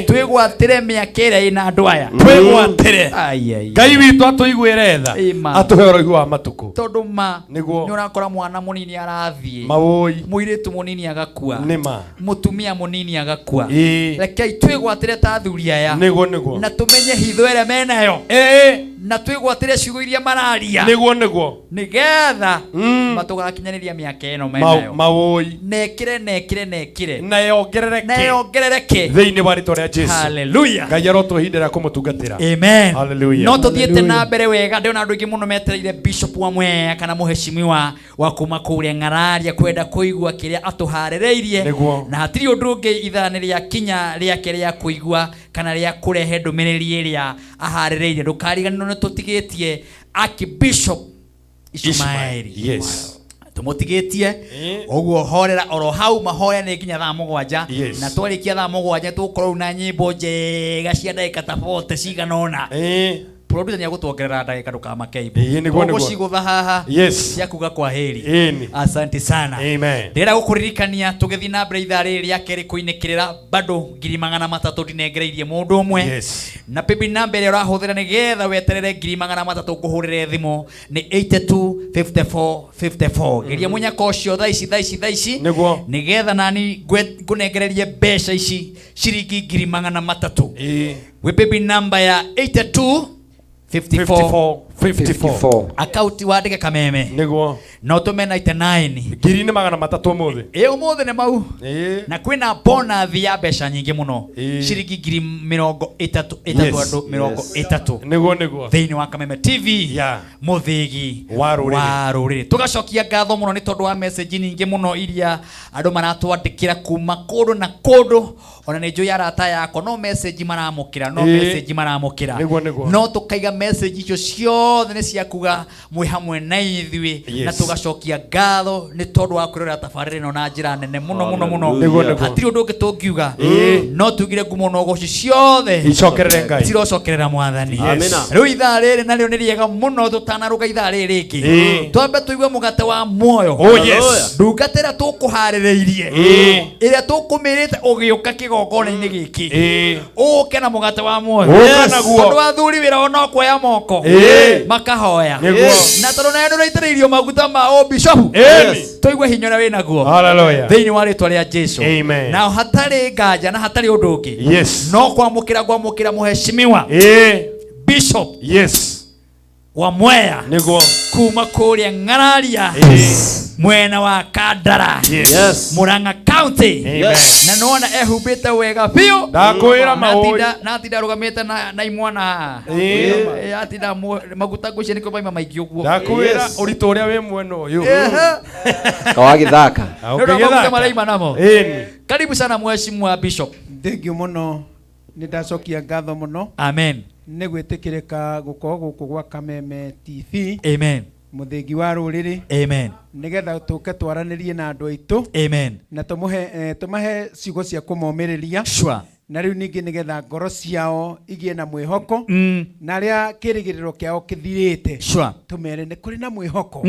twĩgwatĩre mĩaka ĩrĩa ĩna andũ aya. Twĩgwatĩre. Ai, ai, Ngai witũ atũiguĩre tha, Ĩma. atũhe ũraihu wa matukũ. Tondũ ma Nĩguo. nĩ ũrakora mwana mũnini arathiĩ, Mawũi. mũirĩtu mũnini agakua, Nĩma. mũtumia mũnini agakua. Ĩĩ. Rekei twĩgwatĩre ta athuri aya. Nĩguo, nĩguo. Na tũmenye hitho ĩrĩa menayo. Na twĩgwatĩre ciugo iria mararia. Nĩguo, nĩguo. Nĩgetha matũgakinyanĩria mĩaka ĩno menayo. Mawũi. Nekĩre, nekĩre, nekĩre. Na yongerereke. Na yongerereke. Thĩinĩ wa rĩtwa rĩa Jesu. Hallelujah. Ngai arotũhe ihinda rĩa kũmũtungatĩra. Amen. Hallelujah. No tũthiĩte na mbere wega, ndĩrona andũ aingĩ mũno metereire Bishop wa Mwea kana mũheshimiwa wa kuma kũrĩa Ng'araria kwenda kũigua kĩrĩa atũharĩrĩirie. Nĩguo. Na hatirĩ ũndũ ũngĩ ithaa nĩ rĩakinya rĩake rĩa kũigua kana rĩa kũrehe ndũmĩrĩri ĩrĩa aharĩrĩirie. Ndũkariganĩrwo nĩ tũtigĩtie Archbishop Ishumaeli. Yes. Tũmũtigĩtie ũguo, horera oro hau, mahoya nĩ nginya thaa 7. Yes. Na twarĩkia thaa 7 tũgũkorwo na nyĩmbo njega cia ndagĩka ta 40 cigana ũna. Producer nĩ egũtuongerera ndagĩka, ndũkamake Ibu. Ĩĩ, nĩguo, nĩguo. Tũgũcigũtha haha. Yes. Cia kuga kwa heri. Ĩni. Asante sana. Amen. Ndĩrenda gũkũririkania tũgĩthiĩ na mbere ithaa rĩrĩ rĩa kerĩ kũinĩkĩrĩra bado 300,000 ndinengereirie mũndũ ũmwe. Yes. Na paybill number ĩrĩa ũrahũthĩra nĩgetha weterere 300,000 ngũhũrĩre thimũ nĩ 82 54 54. Geria mũnyaka ũcio thaa ici, thaa ici, thaa ici. Nĩguo. Nĩgetha nani ngũnengererie mbeca ici ciringi 300,000. Wĩ paybill number ya 82 54 54. Akaunti wandĩke Kameme. Nĩguo. Na ũtũme 99. Ngiri nĩ 300 ũmũthĩ. Ĩ, ũmũthĩ nĩ mau. Ĩĩ. Na kwĩna bonus ya mbeca nyingĩ mũno. Ĩĩ. Ciringi 30,000 ĩtatũ Yes. andũ mĩrongo Yes. ĩtatũ. Nĩguo, nĩguo. Thĩinĩ wa Kameme TV. Yeah. Mũthĩgi Wa rũrĩrĩ. wa rũrĩrĩ. Tũgacokia ngatho mũno nĩ tondũ wa message nyingĩ mũno iria andũ maratwandĩkĩra kuma kũndũ na kũndũ. Ona nĩ njũĩ arata yakwa no message maramũkĩra, no Ĩĩ. message maramũkĩra. Nĩguo, nĩguo. No tũkaiga message icio ciothe nĩ cia kuga mwĩ hamwe na ithuĩ. Yes. Na tũgacokia ngatho nĩ tondũ wa kwĩrorera tabarĩra ĩno na njĩra nene mũno mũno mũno. Nĩguo, nĩguo. Hatirĩ ũndũ ũngĩ tũngiuga. Ĩĩ. No tugire ngumo na ũgoci ciothe Icokerere Ngai. cirocokerera Mwathani. Yes. Amina. Rĩu ithaa rĩrĩ narĩo nĩ rĩega mũno tũtanarũga ithaa rĩrĩ rĩngĩ. Ĩĩ. Twambe tũigue mũgate wa muoyo. Oh, yes. Ndungata ĩrĩa tũkũharĩrĩirie. Ĩĩ. Ĩrĩa tũkũmĩrĩte ũgĩũka kĩgongona-inĩ gĩkĩ. Ĩĩ. Ũke na mũgate wa muoyo. Ũka naguo. Tondũ athuri wĩra wao no kuoya moko. Ĩĩ. Makahoya. Nĩguo. Na tondũ nawe ndũraitĩrĩirio maguta ma ũbishopu. Ĩĩ. Tũigue hinya ũrĩa wĩnaguo. Hallelujah. Thĩinĩ wa rĩtwa rĩa Jesu. Amen. Na hatarĩ nganja na hatarĩ ũndũ ũngĩ. Yes. No kwamũkĩra ngwamũkĩra mũheshimiwa. Ĩĩ. Bishop. Yes. Wa Mwea. Nĩguo. Kuma kũrĩa Ng'araria. Yes. Mwena wa Kandara. Yes. Yes. Murang'a County. Amen. Yes. Na nĩwona ehumbĩte wega biũ. Ndakwĩra maũĩ. Na atinda arũgamĩte na imwana haha. Ĩĩ. Ĩ, atinda maguta ngwĩciria nĩkĩo maima maingĩ ũguo. Ndakwĩra ũritũ ũrĩa wĩ mwena ũyũ. Kawagĩthaka. Nĩ ũndũ wa maguta maraima namo. Ĩni. Karibu sana mheshimiwa Bishop. Thengiũ mũno, nĩ ndacokia ngatho mũno. Amen. Nĩ gwĩtĩkĩrĩka gũkorwo gũkũ gwa Kameme TV. Amen. Mũthĩgi wa rũrĩrĩ. Amen. Nĩgetha tũke twaranĩrie na andũ aitũ. Amen. Na tũmahe ciugo cia kũmomĩrĩria. Sure. Na rĩu ningĩ nĩgetha ngoro ciao igĩe na mwĩhoko. Na arĩa kĩrĩgĩrĩro kĩao kĩthirĩte. Sure. Tũmere nĩ kũrĩ na mwĩhoko.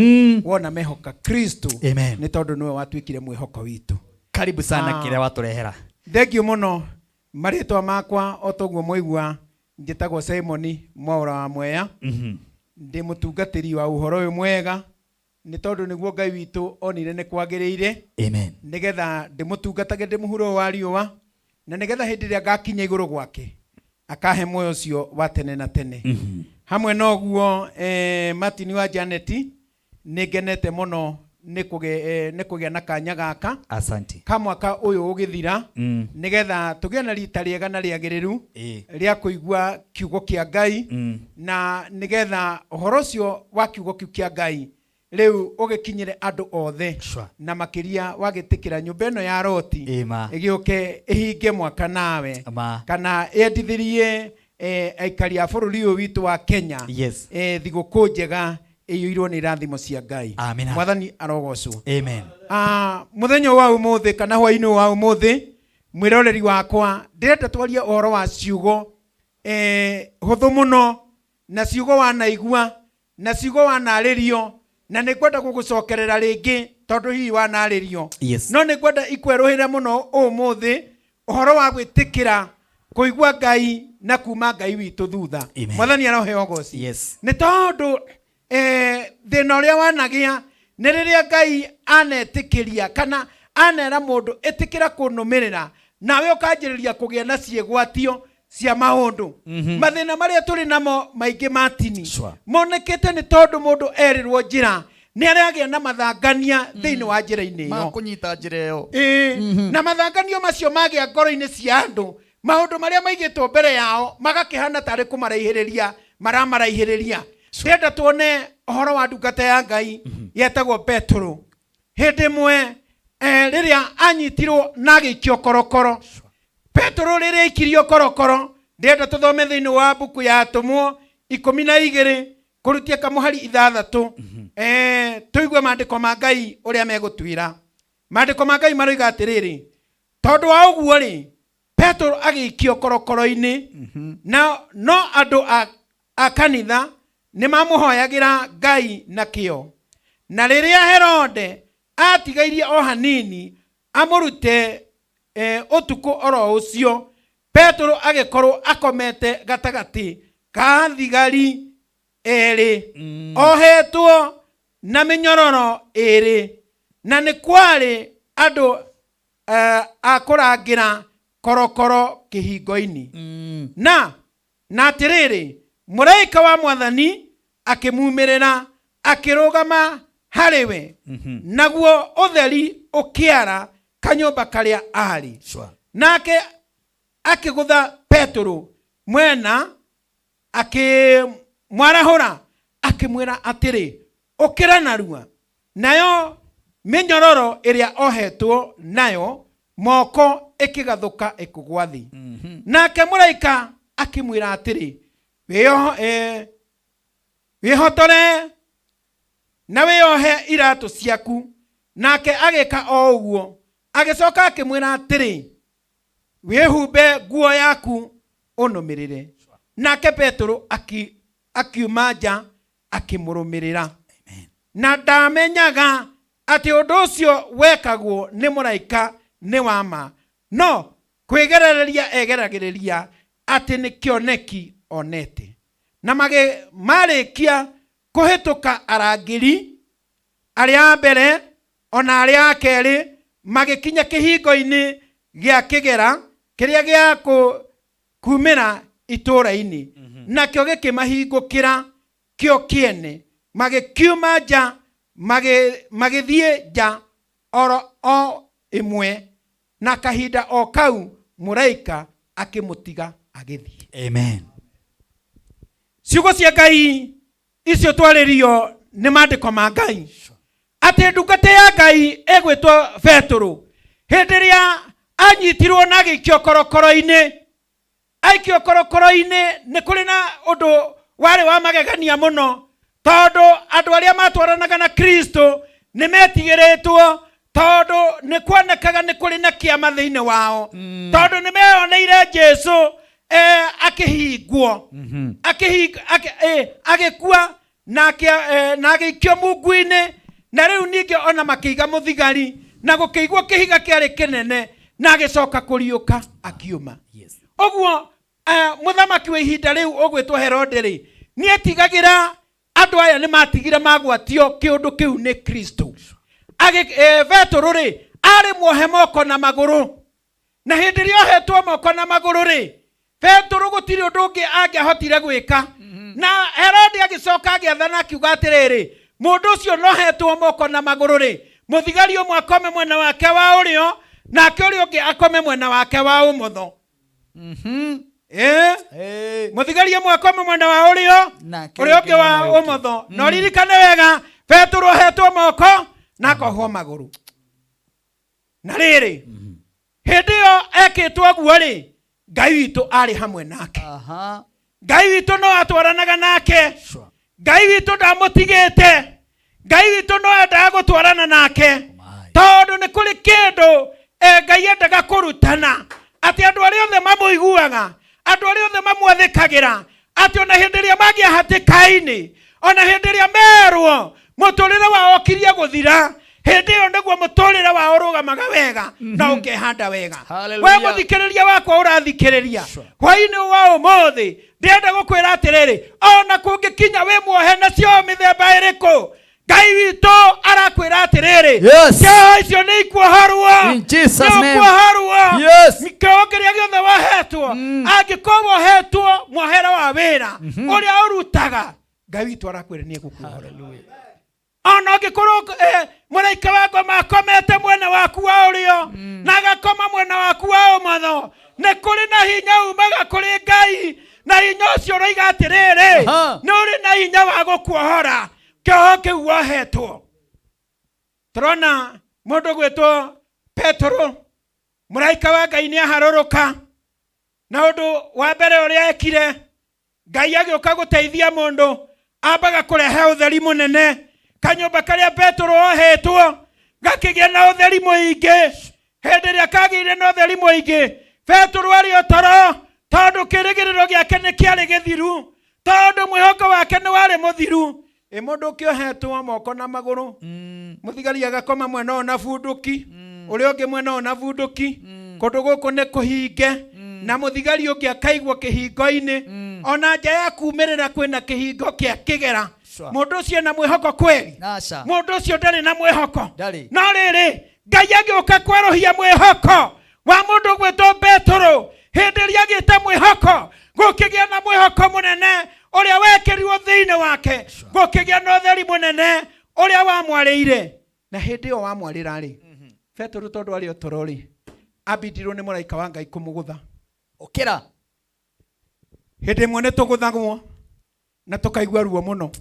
Wona mehoka Kristo. Amen. Nĩ tondũ nĩwe watuĩkire mwĩhoko witũ. Karibu sana kĩrĩa watũrehera. Thengiũ mũno. Marĩtwa makwa o toguo mwaigua, njĩtagwo Simon Mwaũra wa Mwea. Ndĩ mũtungatĩri wa ũhoro ũyũ mwega Nĩ tondũ nĩguo Ngai witũ onire nĩ kwagĩrĩire. Amen. Nĩgetha ndĩmũtungatage ndĩ mũhuro ũyũ wa riũa, na nĩgetha hĩndĩ ĩrĩa ngakinya igũrũ gwake akahe muoyo ũcio wa tene na tene. Hamwe na ũguo Martin wa Janet, nĩ ngenete mũno nĩ kũgĩa na kanya gaka Asante. ka mwaka ũyũ ũgĩthira, nĩgetha tũgĩe na rita rĩega na rĩagĩrĩru rĩa kũigua kiugo kĩa Ngai, na nĩgetha ũhoro ũcio wa kiugo kĩu kĩa Ngai rĩu ũgĩkinyĩre andũ othe, na makĩria wagĩtĩkĩra nyũmba ĩno ya Roti ĩgĩũke ĩhinge mwaka nawe, kana ĩendithĩrie aikari a bũrũri ũyũ witũ wa Kenya thigũkũ njega ĩiyũirwo nĩ irathimo cia Ngai. Amina. Mwathani arogocwo. Amen. Mũthenya wa ũmũthĩ kana hwaĩ-inĩ wa ũmũthĩ, mwĩroreri wakwa, ndĩrenda twarie ũhoro wa ciugo hũthũ mũno, na ciugo wanaigua, na ciugo wanarĩrio, na nĩ ngwenda gũgũcokerera rĩngĩ tondũ hihi wanarĩrio. No nĩ ngwenda ikwerũhĩre mũno ũmũthĩ ũhoro wa gwĩtĩkĩra kũigua Ngai na kuma Ngai witũ thutha. Amen. Mwathani aroheo ũgoci. Nĩ tondũ thĩna ũrĩa wanagĩa nĩ rĩrĩa Ngai anetĩkĩria kana anera mũndũ ĩtĩkĩra kũnũmĩrĩra, nawe ũkanjĩrĩria kũgĩa na ciĩgwatio cia maũndũ. Mathĩna marĩa tũrĩ namo maingĩ matini monekete nĩ tondũ mũndũ erirwo njĩra nĩ aragĩa na mathangania thĩinĩ wa njĩra-inĩ ĩyo. Makũnyita njĩra ĩyo. Na mathanganio macio magĩa ngoro-inĩ cia andũ, maũndũ marĩa maigĩtwo mbere yao magakĩhana tarĩ kũmaraihĩrĩria maramaraihĩrĩria. Ndĩrenda tuone ũhoro wa ndungata ya Ngai yetagwo Petero. Hĩndĩ ĩmwe rĩrĩa anyitirwo na agĩikio korokoro. Petero rĩrĩa aikirio korokoro, ndĩrenda tũthome thĩinĩ wa mbuku ya Atũmwo 12 kũrutia kamũhari 6. Tũigue maandĩko ma Ngai ũrĩa megũtwĩra. Maandĩko ma Ngai maroiga atĩrĩrĩ, tondũ wa ũguo rĩ, Petero agĩikio korokoro-inĩ, na no andũ a kanitha nĩ mamũhoyagĩra Ngai na kĩo. Na rĩrĩa Herode atigairie o hanini amũrute ũtukũ oro ũcio, Petero agĩkorwo akomete gatagatĩ ka thigari erĩ, ohetwo na mĩnyororo ĩrĩ, na nĩ kwarĩ andũ a kũrangĩra korokoro kĩhingo-inĩ. Na atĩrĩrĩ, mũraika wa Mwathani akĩmumĩrĩra, akĩrũgama harĩ we, naguo ũtheri ũkĩara kanyũmba karĩa aarĩ. Nake akĩgũtha Petero mwena, akĩmwarahũra, akĩmwĩra atĩrĩ, ũkĩra narua. Nayo mĩnyororo ĩrĩa ohetwo nayo moko ĩkĩgathũka ĩkũgwa thĩ. Nake mũraika akĩmwĩra atĩrĩ, wĩhotore na wĩohe iratũ ciaku. Nake agĩka o ũguo. Agĩcoka akĩmwĩra atĩrĩ, wĩhumbe nguo yaku ũnũmĩrĩre. Nake Petero akiuma nja akĩmũrũmĩrĩra. Na ndamenyaga atĩ ũndũ ũcio wekagwo nĩ mũraika nĩ wa ma, no kwĩgerereria egeragĩrĩria atĩ nĩ kĩoneki onete. Na marĩkia kũhĩtũka arangĩri arĩa a mbere ona arĩa a kerĩ, magĩkinya kĩhingo-inĩ gĩa kĩgera kĩrĩa gĩa kumĩra itũũra-inĩ, nakĩo gĩkĩmahingũkĩra kĩo kĩene, magĩkiuma nja, magĩthiĩ nja oro o ĩmwe, na kahinda o kau mũraika akĩmũtiga agĩthiĩ. Amen. Ciugo cia Ngai icio twarĩrio nĩ maandĩko ma Ngai atĩ ndungata ya Ngai ĩgwĩtwo Petero hĩndĩ ĩrĩa anyitirwo na agĩikio korokoro-inĩ, aikio korokoro-inĩ nĩ kũrĩ na ũndũ warĩ wa magegania mũno, tondũ andũ arĩa matwaranaga na Kristo nĩ metigĩrĩtwo, tondũ nĩ kuonekaga nĩ kũrĩ na kĩama thĩinĩ wao, tondũ nĩ meyoneire Jesu akĩhingwo, agĩkua na agĩikio mungu-inĩ, na rĩu ningĩ ona makĩiga mũthigari, na gũkĩigwo kĩhiga kĩarĩ kĩnene, na agĩcoka kũriũka akiuma. Ũguo mũthamaki wa ihinda rĩu ũgwĩtwo Herode rĩ, nĩetigagĩra Andũ aya nĩ matigire magwatio kĩũndũ kĩu nĩ Kristo. Petũrũ rĩ, arĩ muohe moko na magũrũ, na hĩndĩ ĩrĩa ohetwo moko na magũrũ rĩ, Petũrũ gũtirĩ ũndũ ũngĩ angĩahotire gwĩka. Na Herode agĩcoka agĩathana akiuga atĩrĩrĩ, mũndũ ũcio nohetwo moko na magũrũ rĩ, mũthigari ũmwe akome mwena wake wa ũrĩo, nake ũrĩa ũngĩ akome mwena wake wa ũmotho. Mũthigari ũmwe akome mwena wa ũrĩo, Nake ũrĩa ũngĩ wa mwena ũyũ ũngĩ. ũmotho. Na ũririkane wega, Petũrũ ohetwo moko na akohwo magũrũ. Na rĩrĩ, hĩndĩ ĩyo ekĩtwo ũguo rĩ, Ngai witũ arĩ hamwe nake. Ngai witũ no atwaranaga nake. Ngai witũ ndamũtigĩte. Ngai witũ no endaga gũtwarana nake, tondũ nĩ kũrĩ kĩndũ Ngai endaga kũrutana, atĩ andũ arĩa othe mamũiguaga, andũ arĩa othe mamwathĩkagĩra, atĩ ona hĩndĩ ĩrĩa magĩa hatĩka-inĩ, ona hĩndĩ ĩrĩa merwo mũtũrĩre wao ũkirie gũthira, hĩndĩ ĩyo nĩguo mũtũrĩre wao ũrũgamaga wega na ũkehanda wega. Hallelujah. We mũthikĩrĩria wakwa ũrathikĩrĩria hwainĩ wa ũmũthĩ, ndĩrenda gũkwĩra atĩrĩrĩ, ona kũngĩkinya wĩ muohe na cio mĩthemba ĩrĩkũ, Ngai witũ arakwĩra atĩrĩrĩ, Yes. cioho icio nĩ ikuohorwo. In Jesus' Nĩ name. ũkuohorwo. Yes. Kĩoho kĩrĩa gĩothe wohetwo, angĩkorwo wohetwo mwohere wa wĩra ũrĩa ũrutaga, Ngai witũ arakwĩra nĩ egũkuohora. Ona ũngĩkorwo mũraika wa ngoma akomete mwena waku wa ũrĩo na agakoma mwena waku wa ũmotho, nĩ kũrĩ na hinya umaga kũrĩ Ngai, na hinya ũcio ũroiga atĩrĩrĩ, nĩ ũrĩ na hinya wa gũkuohora kĩoho kĩu wohetwo. Tũrona mũndũ gwĩtwo Petũrũ, mũraika wa Ngai nĩ aharũrũka, na ũndũ wa mbere ũrĩa ekire, Ngai agĩũka gũteithia mũndũ, ambaga kũrehe ũtheri mũnene. Kanyũmba karĩa Petũrũ ohetwo gakĩgĩa na ũtheri mũingĩ. Hĩndĩ ĩrĩa kagĩire na ũtheri mũingĩ, Petũrũ arĩ o toro, tondũ kĩrĩgĩrĩro gĩake nĩ kĩarĩ gĩthiru, tondũ mwĩhoko wake nĩ warĩ mũthiru. Ĩ mũndũ ũkĩohetwo moko na magũrũ, mũthigari agakoma mwena ũyũ na bunduki, ũrĩa ũngĩ mwena ũyũ na bunduki, kũndũ gũkũ nĩ kũhinge, na mũthigari ũngĩ akaigwo kĩhingo-inĩ, ona nja ya kumĩrĩra kwĩna kĩhingo kĩa kĩgera. Mũndũ ũcio ena mwĩhoko kweli? Aca. Mũndũ ũcio ndarĩ na mwĩhoko. Ndarĩ. No rĩrĩ, Ngai agĩũka kwerũhia mwĩhoko wa mũndũ gwĩtwo Petũrũ. Hĩndĩ ĩrĩa agĩte mwĩhoko, gũkĩgĩa na mwĩhoko mũnene ũrĩa wekĩrirwo thĩinĩ wake, gũkĩgĩa na ũtheri mũnene ũrĩa wamwarĩire. Na hĩndĩ ĩyo wamwarĩra rĩ, Petũrũ tondũ arĩ o toro rĩ, ambindirwo nĩ mũraika wa Ngai kũmũgũtha. Ũkĩra. Hĩndĩ ĩmwe nĩ tũgũthagwo na tũkaigua ruo mũno.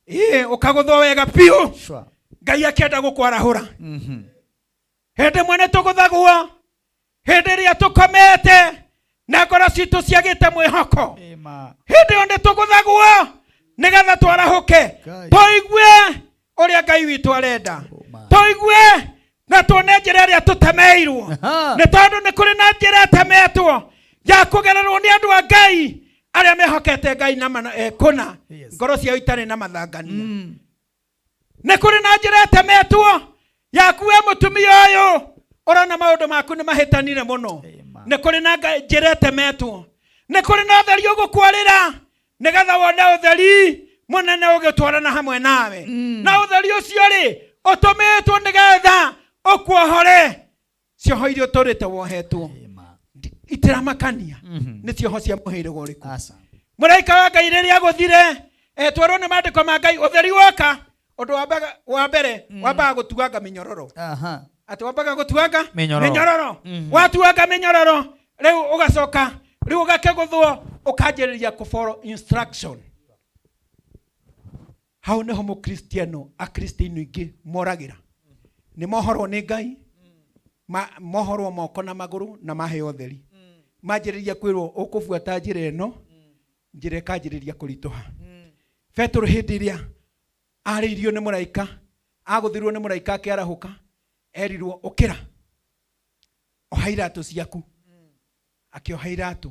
Ĩĩ, ũkagũthwo wega biũ. Ngai akĩenda gũkwarahũra. Hĩndĩ ĩmwe nĩ tũgũthagwo hĩndĩ ĩrĩa tũkomete na ngoro citũ ciagĩte mwĩhoko. Hĩndĩ ĩyo nĩ tũgũthagwo nĩgetha twarahũke, tũigue ũrĩa Ngai witũ arenda, tũigue na tuone njĩra ĩrĩa tũtemeirwo, nĩ tondũ nĩ kũrĩ na njĩra ĩtemetwo ya kũgererwo nĩ andũ a Ngai arĩa mehokete Ngai na kũna ngoro ciao itarĩ na mathangania. Nĩ kũrĩ na njĩra ĩtemetwo yaku we mũtumia ũyũ ũrona maũndũ maku nĩ mahĩtanire mũno. Nĩ kũrĩ na njĩra ĩtemetwo, nĩ kũrĩ na ũtheri ũgũkwarĩra nĩgetha wone ũtheri mũnene ũgĩtwarana hamwe nawe, na ũtheri ũcio rĩ ũtũmĩtwo nĩgetha ũkuohore cioho iria ũtũrĩte wohetwo itiramakania nĩ cioho cia mũhĩrĩga ũrĩkũ. Mũraika wa Ngai rĩrĩa agũthire, twerwo nĩ maandĩko ma Ngai, ũtheri woka, ũndũ wa mbere wambaga gũtuanga mĩnyororo. Atĩ wambaga gũtuanga Mĩnyororo. mĩnyororo. Watuanga mĩnyororo rĩu ũgacoka rĩu ũgakĩgũthwo, ũkanjĩrĩria kũ follow instruction. Hau nĩho mũkristiano, akristiano aingĩ moragĩra. Nĩ mohorwo nĩ Ngai, mohorwo moko na magũrũ na maheo ũtheri, manjĩrĩria kwĩrwo ũkũbuata njĩra ĩno, njĩra ĩkanjĩrĩria kũritũha. Petũrũ hĩndĩ ĩrĩa arĩirio nĩ mũraika, agũthirwo nĩ mũraika akĩarahũka, erirwo ũkĩra, oha iratũ ciaku. Akĩoha iratũ,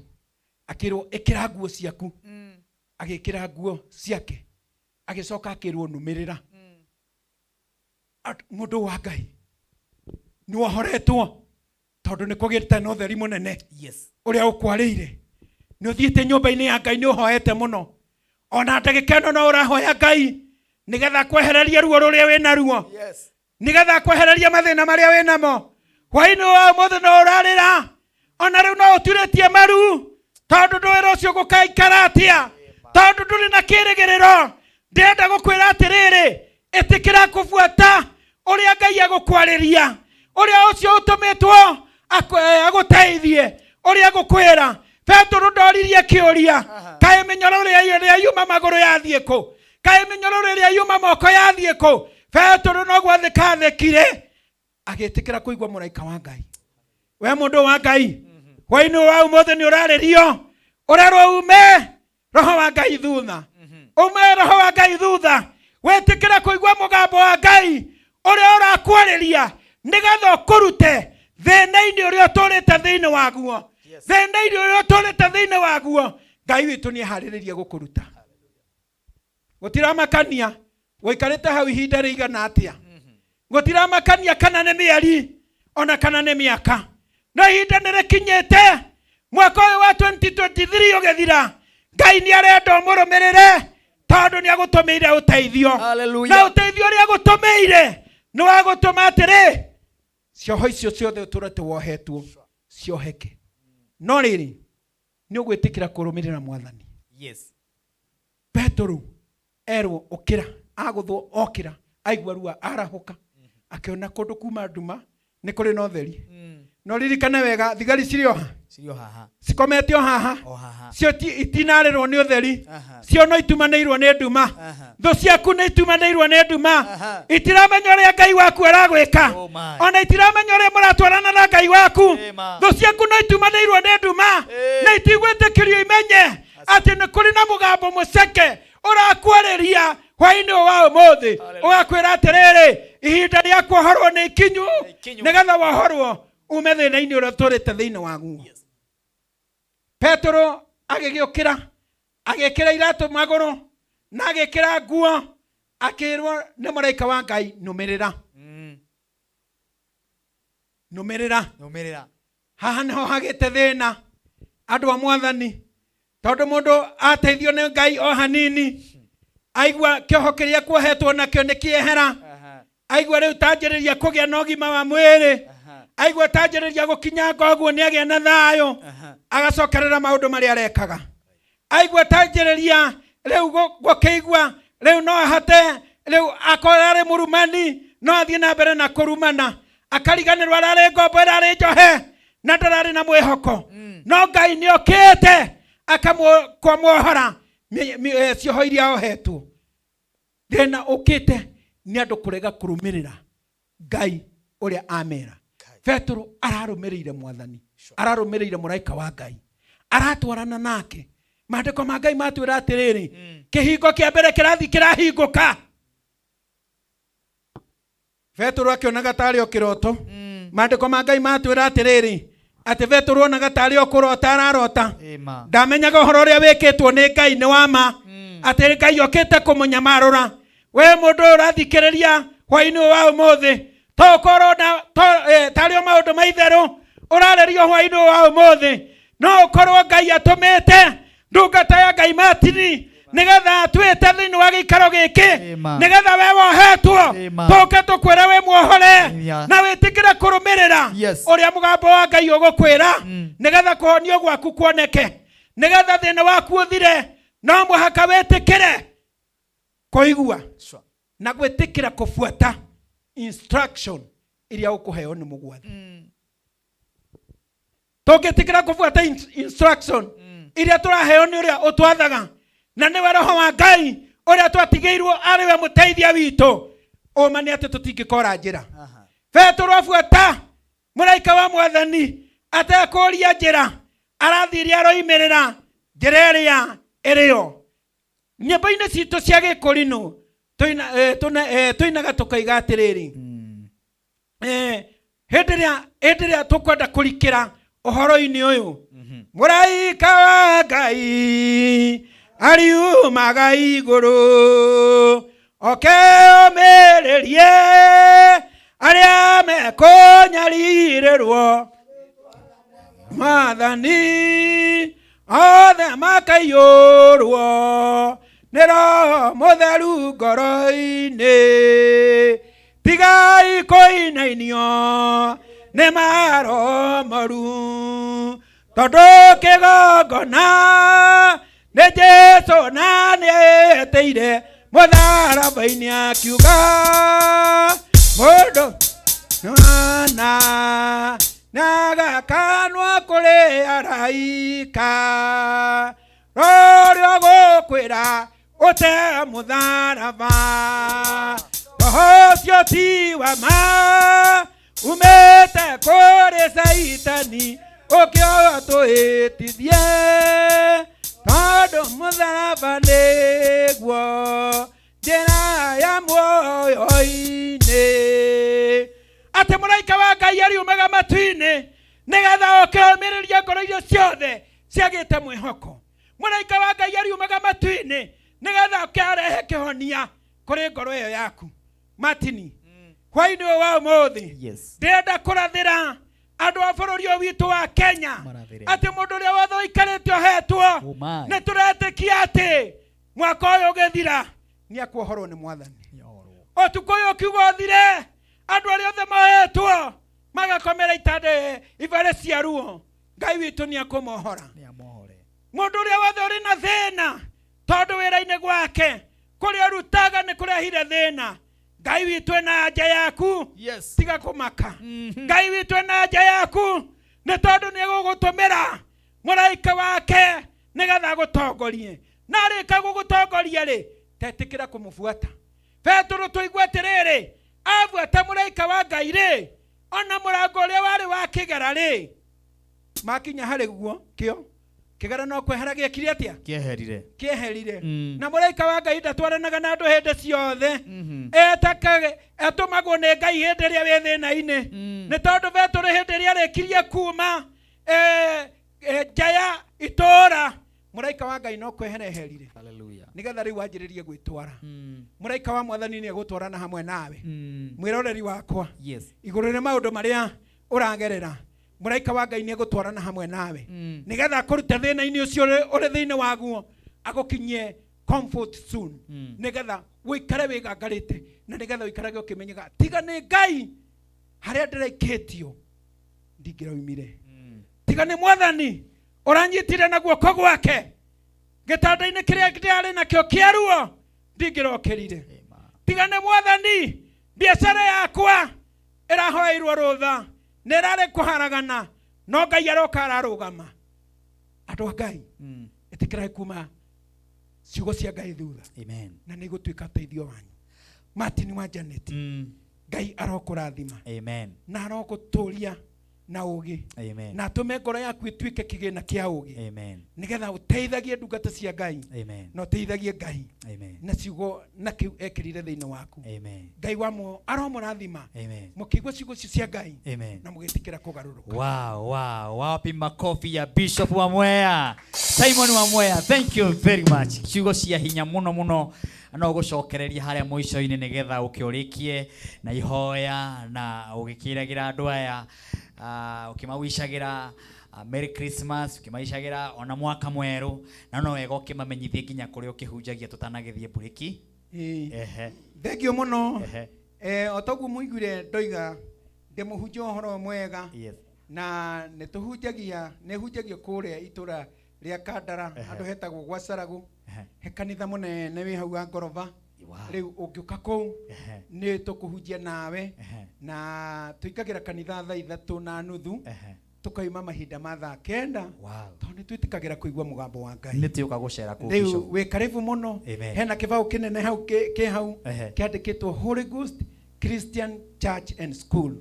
akĩrwo ĩkĩra nguo ciaku, agĩkĩra nguo ciake, agĩcoka akĩrwo nũmĩrĩra. Mũndũ wa Ngai nĩ wohoretwo tondũ nĩ kũgĩte na ũtheri mũnene ũrĩa ũkwarĩire. Nĩ ũthiĩte nyũmba-inĩ ya Ngai, nĩ ũhoete mũno, Ona ndagĩka ĩno no ũrahoya Ngai nĩgetha akwehererie ruo rũrĩa wĩ naruo, nĩgetha akwehererie mathĩna marĩa wĩ namo. Hwainĩ wa ũmũthĩ no ũrarĩra, ona rĩu no ũturĩtie maru tondũ ndũĩ rũciũ gũkaikara atĩa, tondũ ndũrĩ na kĩrĩgĩrĩro. Ndĩrenda gũkwĩra atĩrĩrĩ, ĩtĩkĩra kũbuata ũrĩa Ngai agũkwarĩria, ũrĩa ũcio ũtũmĩtwo agũteithie, ũrĩa agũkwĩra. Petũrũ ndoririe kĩũria, kaĩ mĩnyororo ĩrĩa yuma magũrũ yathiĩ kũ? Kaĩ mĩnyororo ĩrĩa yuma moko yathiĩ kũ? Petũrũ no gwathĩka athĩkire, agĩtĩkĩra kũigua mũraika wa Ngai. We mũndũ wa Ngai, hwainĩ wa ũmũthĩ nĩ ũrarĩrio, ũrerwo ume roho wa Ngai thutha, ume roho wa Ngai thutha, wĩtĩkĩre kũigua mũgambo wa Ngai ũrĩa ũrakwarĩria, nĩgetha ũkũrute thĩna-inĩ ũrĩa ũtũrĩte thĩinĩ waguo, thĩna-inĩ ũrĩa ũtũrĩte thĩinĩ waguo. Ngai witũ nĩ eharĩrĩrie gũkũruta. Gũtiramakania ũikarĩte hau ihinda rĩigana atĩa, gũtiramakania kana nĩ mĩeri ona kana nĩ mĩaka, no ihinda nĩ rĩkinyĩte. Mwaka ũyũ wa 2023 ũgĩthira, Ngai nĩ arenda ũmũrũmĩrĩre, tondũ nĩ agũtũmĩire ũteithio. Hallelujah. Na ũteithio ũrĩa agũtũmĩire nĩ wa gũtũma atĩrĩ, cioho icio ciothe ũtũrĩte wohetwo cioheke. No rĩrĩ, nĩ ũgwĩtĩkĩra kũrũmĩrĩra Mwathani? Yes. Petũrũ erwo ũkĩra, agũthwo okĩra, aigua rua arahũka, akĩona kũndũ kuma nduma nĩ kũrĩ na ũtheri. No ririkane wega, thigari cirĩ oha, Cirĩ o haha. Cikomete o haha. O haha. Cio itinarĩrwo nĩ ũtheri. Aha. Cio no itumanĩirwo nĩ nduma. Aha. Thũ ciaku nĩ itumanĩirwo nĩ nduma. Aha. Itiramenya ũrĩa Ngai waku aragwĩka. Oh my. Ona itiramenya ũrĩa mũratwarana na Ngai waku. Ĩma. Thũ ciaku no itumanĩirwo nĩ nduma Ĩ. na itigwĩtĩkĩrio imenye atĩ nĩ kũrĩ na mũgambo mũceke ũrakwarĩria hwainĩ ũyũ wa ũmũthĩ, ũgakwĩra atĩrĩrĩ, ihinda rĩa kuohorwo nĩ ikinyu, Ikinyu. nĩgetha wohorwo ume thĩna-inĩ ũrĩa ũtũrĩte thĩinĩ waguo. Petũrũ agĩgĩũkĩra, agĩkĩra iratũ magũrũ na agĩkĩra nguo, akĩrwo nĩ mũraika wa Ngai, nũmĩrĩra, nũmĩrĩra. Nũmĩrĩra. Haha nĩho hagĩte thĩna, andũ a Mwathani, tondũ mũndũ ateithio nĩ Ngai o hanini, aigua kĩoho kĩrĩa kuohetwo nakĩo nĩ kĩehera, aigua rĩu tanjĩrĩria kũgĩa na ũgima wa mwĩrĩ, aigua tanjĩrĩria gũkinyanga ũguo nĩ agĩa na thayũ, agacokerera maũndũ marĩa arekaga. Aigua tanjĩrĩria rĩu gũkĩigua rĩu no ahote, rĩu akorwo arĩ mũrumani no athiĩ na mbere na kũrumana, akariganĩrwo ararĩ ngombo ĩrarĩ njohe na ndararĩ na mwĩhoko. No Ngai nĩ okĩte akamwohora cioho iria ohetwo. Thĩna ũkĩte nĩ andũ kũrega kũrũmĩrĩra Ngai ũrĩa amera. Petũrũ ararũmĩrĩire Mwathani, ararũmĩrĩire mũraika wa Ngai, aratwarana nake. Maandĩko ma Ngai matwĩra atĩrĩrĩ, kĩhingo kĩa mbere kĩrathi kĩrahingũka. Petũrũ akĩonaga tarĩ o kĩroto. Maandĩko ma Ngai matwĩra atĩrĩrĩ, atĩ Petũrũ onaga tarĩ o kũrota ararota. Ĩma. Ndamenyaga ũhoro ũrĩa wĩkĩtwo nĩ Ngai nĩ wa ma, atĩ Ngai okĩte kũmũnyamarũra. We mũndũ ũyũ ũrathikĩrĩria hwainĩ ũyũ wa ũmũthĩ, to ũkorwo na tarĩ o maũndũ ma itherũ ũrarĩrio hwainĩ ũyũ wa ũmũthĩ, no ũkorwo Ngai atũmĩte ndungata ya Ngai Matini nĩgetha atwĩte thĩinĩ wa gĩikaro gĩkĩ, Ĩma. nĩgetha we wohetwo Ĩma. tũke tũkwĩre wĩ muohore Yeah. na wĩtĩkĩre kũrũmĩrĩra Yes. ũrĩa mũgambo wa Ngai ũgũkwĩra, nĩgetha kũhonio gwaku kuoneke, nĩgetha thĩna waku ũthire. No mũhaka wĩtĩkĩre kũigua na gwĩtĩkĩra kũbuata instruction iria ũkũheo nĩ mũgwathi. Tũngĩtĩkĩra kũbuata instruction iria tũraheo nĩ ũrĩa ũtwathaga, na nĩwe Roho wa Ngai ũrĩa twatigĩirwo arĩ we mũteithia witũ, ũma nĩ atĩ tũtingĩkora njĩra. Petũrũ abuata mũraika wa Mwathani atekũria njĩra arathire, aroimĩrĩra njĩra ĩrĩa ĩrĩo. Nyĩmbo-inĩ citũ cia gĩkũrinũ tũinaga tũkoiga atĩrĩrĩ, hĩndĩ ĩrĩa tũkwenda kũrikĩra ũhoro-inĩ ũyũ, mũraika wa Ngai ariumaga igũrũ oke ũmĩrĩrie arĩa mekũnyarirĩrwo Mwathani, othe makaiyũrwo Nĩ Roho Mũtheru ngoro-inĩ. Tigai kũinainio nĩ maroho moru, tondũ kĩgongona nĩ Jesu na nĩetĩire mũtharaba-inĩ akiuga mũndũ mwana nĩagakanwo kũrĩ araika rũrĩa gũkwĩra ũte mũtharaba roho ũcio ti wa ma umĩte kũrĩ Caitani ũkĩo tũhĩtithie tondũ mũtharaba nĩguo njĩra ya muoyo-inĩ. Atĩ mũraika wa Ngai ariumaga matu-inĩ nĩgetha oke omĩrĩrie ngoro iria ciothe ciagĩte mwĩhoko. Mũraika wa Ngai ariumaga matu-inĩ nĩgetha oke arehe kĩhonia kũrĩ ngoro ĩyo yaku. Martini, hwainĩ ũyũ wa ũmũthĩ ndĩrenda kũrathĩra andũ a bũrũri ũyũ witũ wa Kenya atĩ mũndũ ũrĩa wothe ũikarĩte ohetwo nĩ tũretĩkia atĩ mwaka ũyũ ũgĩthira nĩ akuohorwo nĩ Mwathani. Ũtukũ ũyũ ũkiuga ũthire, andũ arĩa othe mohetwo magakomera itanda ibarĩ cia ruo, Ngai witũ nĩ akũmohora. Mũndũ ũrĩa wothe ũrĩ na thĩna tondũ wĩra-inĩ gwake kũrĩa ũrutaga nĩ kũrehire thĩna, Ngai witũ ena anja yaku. Tiga kũmaka. Ngai witũ ena anja yaku nĩ tondũ nĩ egũgũtũmĩra mũraika wake nĩgetha agũtongorie, na arĩka gũgũtongoria rĩ, tetĩkĩra kũmũbuata. Petero tũigua atĩrĩrĩ, abuata mũraika wa Ngai rĩ, ona mũrango ũrĩa warĩ wa kĩgera rĩ, makinya harĩ guo kĩo kĩgera no kwehera gĩekire atĩa? Kĩeherire. Kĩeherire. Na mũraika wa Ngai ndatwaranaga na andũ hĩndĩ ciothe. Etakaga atũmagwo nĩ Ngai hĩndĩ ĩrĩa wĩ thĩna-inĩ. Nĩ tondũ Petero hĩndĩ ĩrĩa arĩkirie kuma nja ya itũũra, mũraika wa Ngai no kwehera eherire. Hallelujah. Nĩgetha rĩu wanjĩrĩrie gwĩtwara. Mũraika wa Mwathani nĩ egũtwarana hamwe nawe. Mwĩroreri wakwa, igũrũ rĩa maũndũ marĩa ũragerera, mũraika wa Ngai nĩ egũtwarana hamwe nawe nĩgetha akũrute thĩna-inĩ ũcio ũrĩ thĩinĩ waguo, agũkinyie comfort zone, nĩgetha ũikare wĩgangarĩte na nĩgetha ũikarage ũkĩmenyaga tiga nĩ Ngai harĩa ndĩraikĩtio ndingĩraumire, tiga nĩ Mwathani ũranyitire na guoko gwake gĩtanda-inĩ kĩrĩa ndĩrarĩ nakĩo kĩa ruo ndingĩrokĩrire, tiga nĩ Mwathani biacara yakwa ĩrahoeirwo rũtha nĩ ĩrarĩ kũharagana no Ngai aroka ararũgama. Andũ a Ngai, ĩtĩkĩrai kuma ciugo cia Ngai thutha. Amen. Na nĩ igũtuĩka ũteithio wanyu. Martin wa Janet, Ngai arokũrathima. Amen. Na arogũtũria na ũgĩ. Amen. Na atũme ngoro yaku ĩtuĩke kĩgĩna kĩa ũgĩ. Amen. Nĩgetha ũteithagie ndungata cia Ngai. Amen. Na ũteithagie Ngai. Amen. Na ciugo na kĩu ekĩrire thĩinĩ waku. Amen. Ngai wa muoyo aromũrathima. Amen. Mũkĩigua ciugo icio cia Ngai. Amen. Na mũgĩtĩkĩra kũgarũrũka. Wow. Wapi makofi ya Bishop wa Mwea, Simon wa Mwea. Thank you very much. Ciugo cia hinya muno muno no gũcokereria harĩa mũico-inĩ nĩgetha ũkĩũrĩkie na ihoya na ũgĩkĩragĩra andũ aya, ũkĩmawicagĩra Merry Christmas, ũkĩmawicagĩra ona mwaka mwerũ, na no wega ũkĩmamenyithie nginya kũrĩa ũkĩhunjagia tũtanagĩthiĩ mburĩki. Ehe. Thengio mũno. O toguo mũiguire ndoiga ndĩ mũhunjia ũhoro mwega. Na nĩ tũhunjagia, nĩ hunjagia kũrĩa itũra rĩa Kandara, handũ hetagwo gwa Caragu. He kanitha mũnene wĩ hau wa ngoroba. Rĩu ũngĩũka kũu nĩ tũkũhunjia nawe, na tũingagĩra kanitha thaa 3:30, tũkauma mahinda ma thaa 9, tondũ nĩ twĩtĩkagĩra kũigua mũgambo wa Ngai. Nĩ tũka gũcera kũu, Rĩu Bishop. wĩ karibu mũno. Amen. Hena kĩbaũ kĩnene hau kĩ hau kĩandĩkĩtwo Holy Ghost Christian Church and School.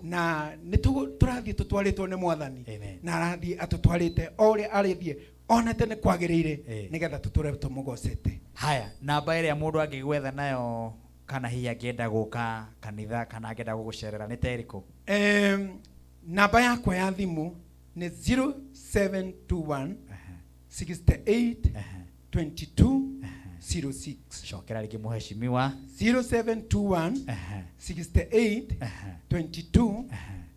Na nĩ tũrathiĩ tũtwarĩtwo nĩ Mwathani. Amen. Na arathiĩ atũtwarĩte o ũrĩa arĩthiĩ onete nĩ kwagĩrĩire, nĩgetha tũtũre tũmũgocete. Haya, namba ĩrĩa mũndũ angĩgwetha nayo kana hihi angĩenda gũka kanitha kana angĩenda gũgũcerera nĩ ta ĩrĩkũ? Namba yakwa ya thimũ nĩ 0721 68 22 06. Cokera rĩngĩ mũheshimiwa. 0721 68 22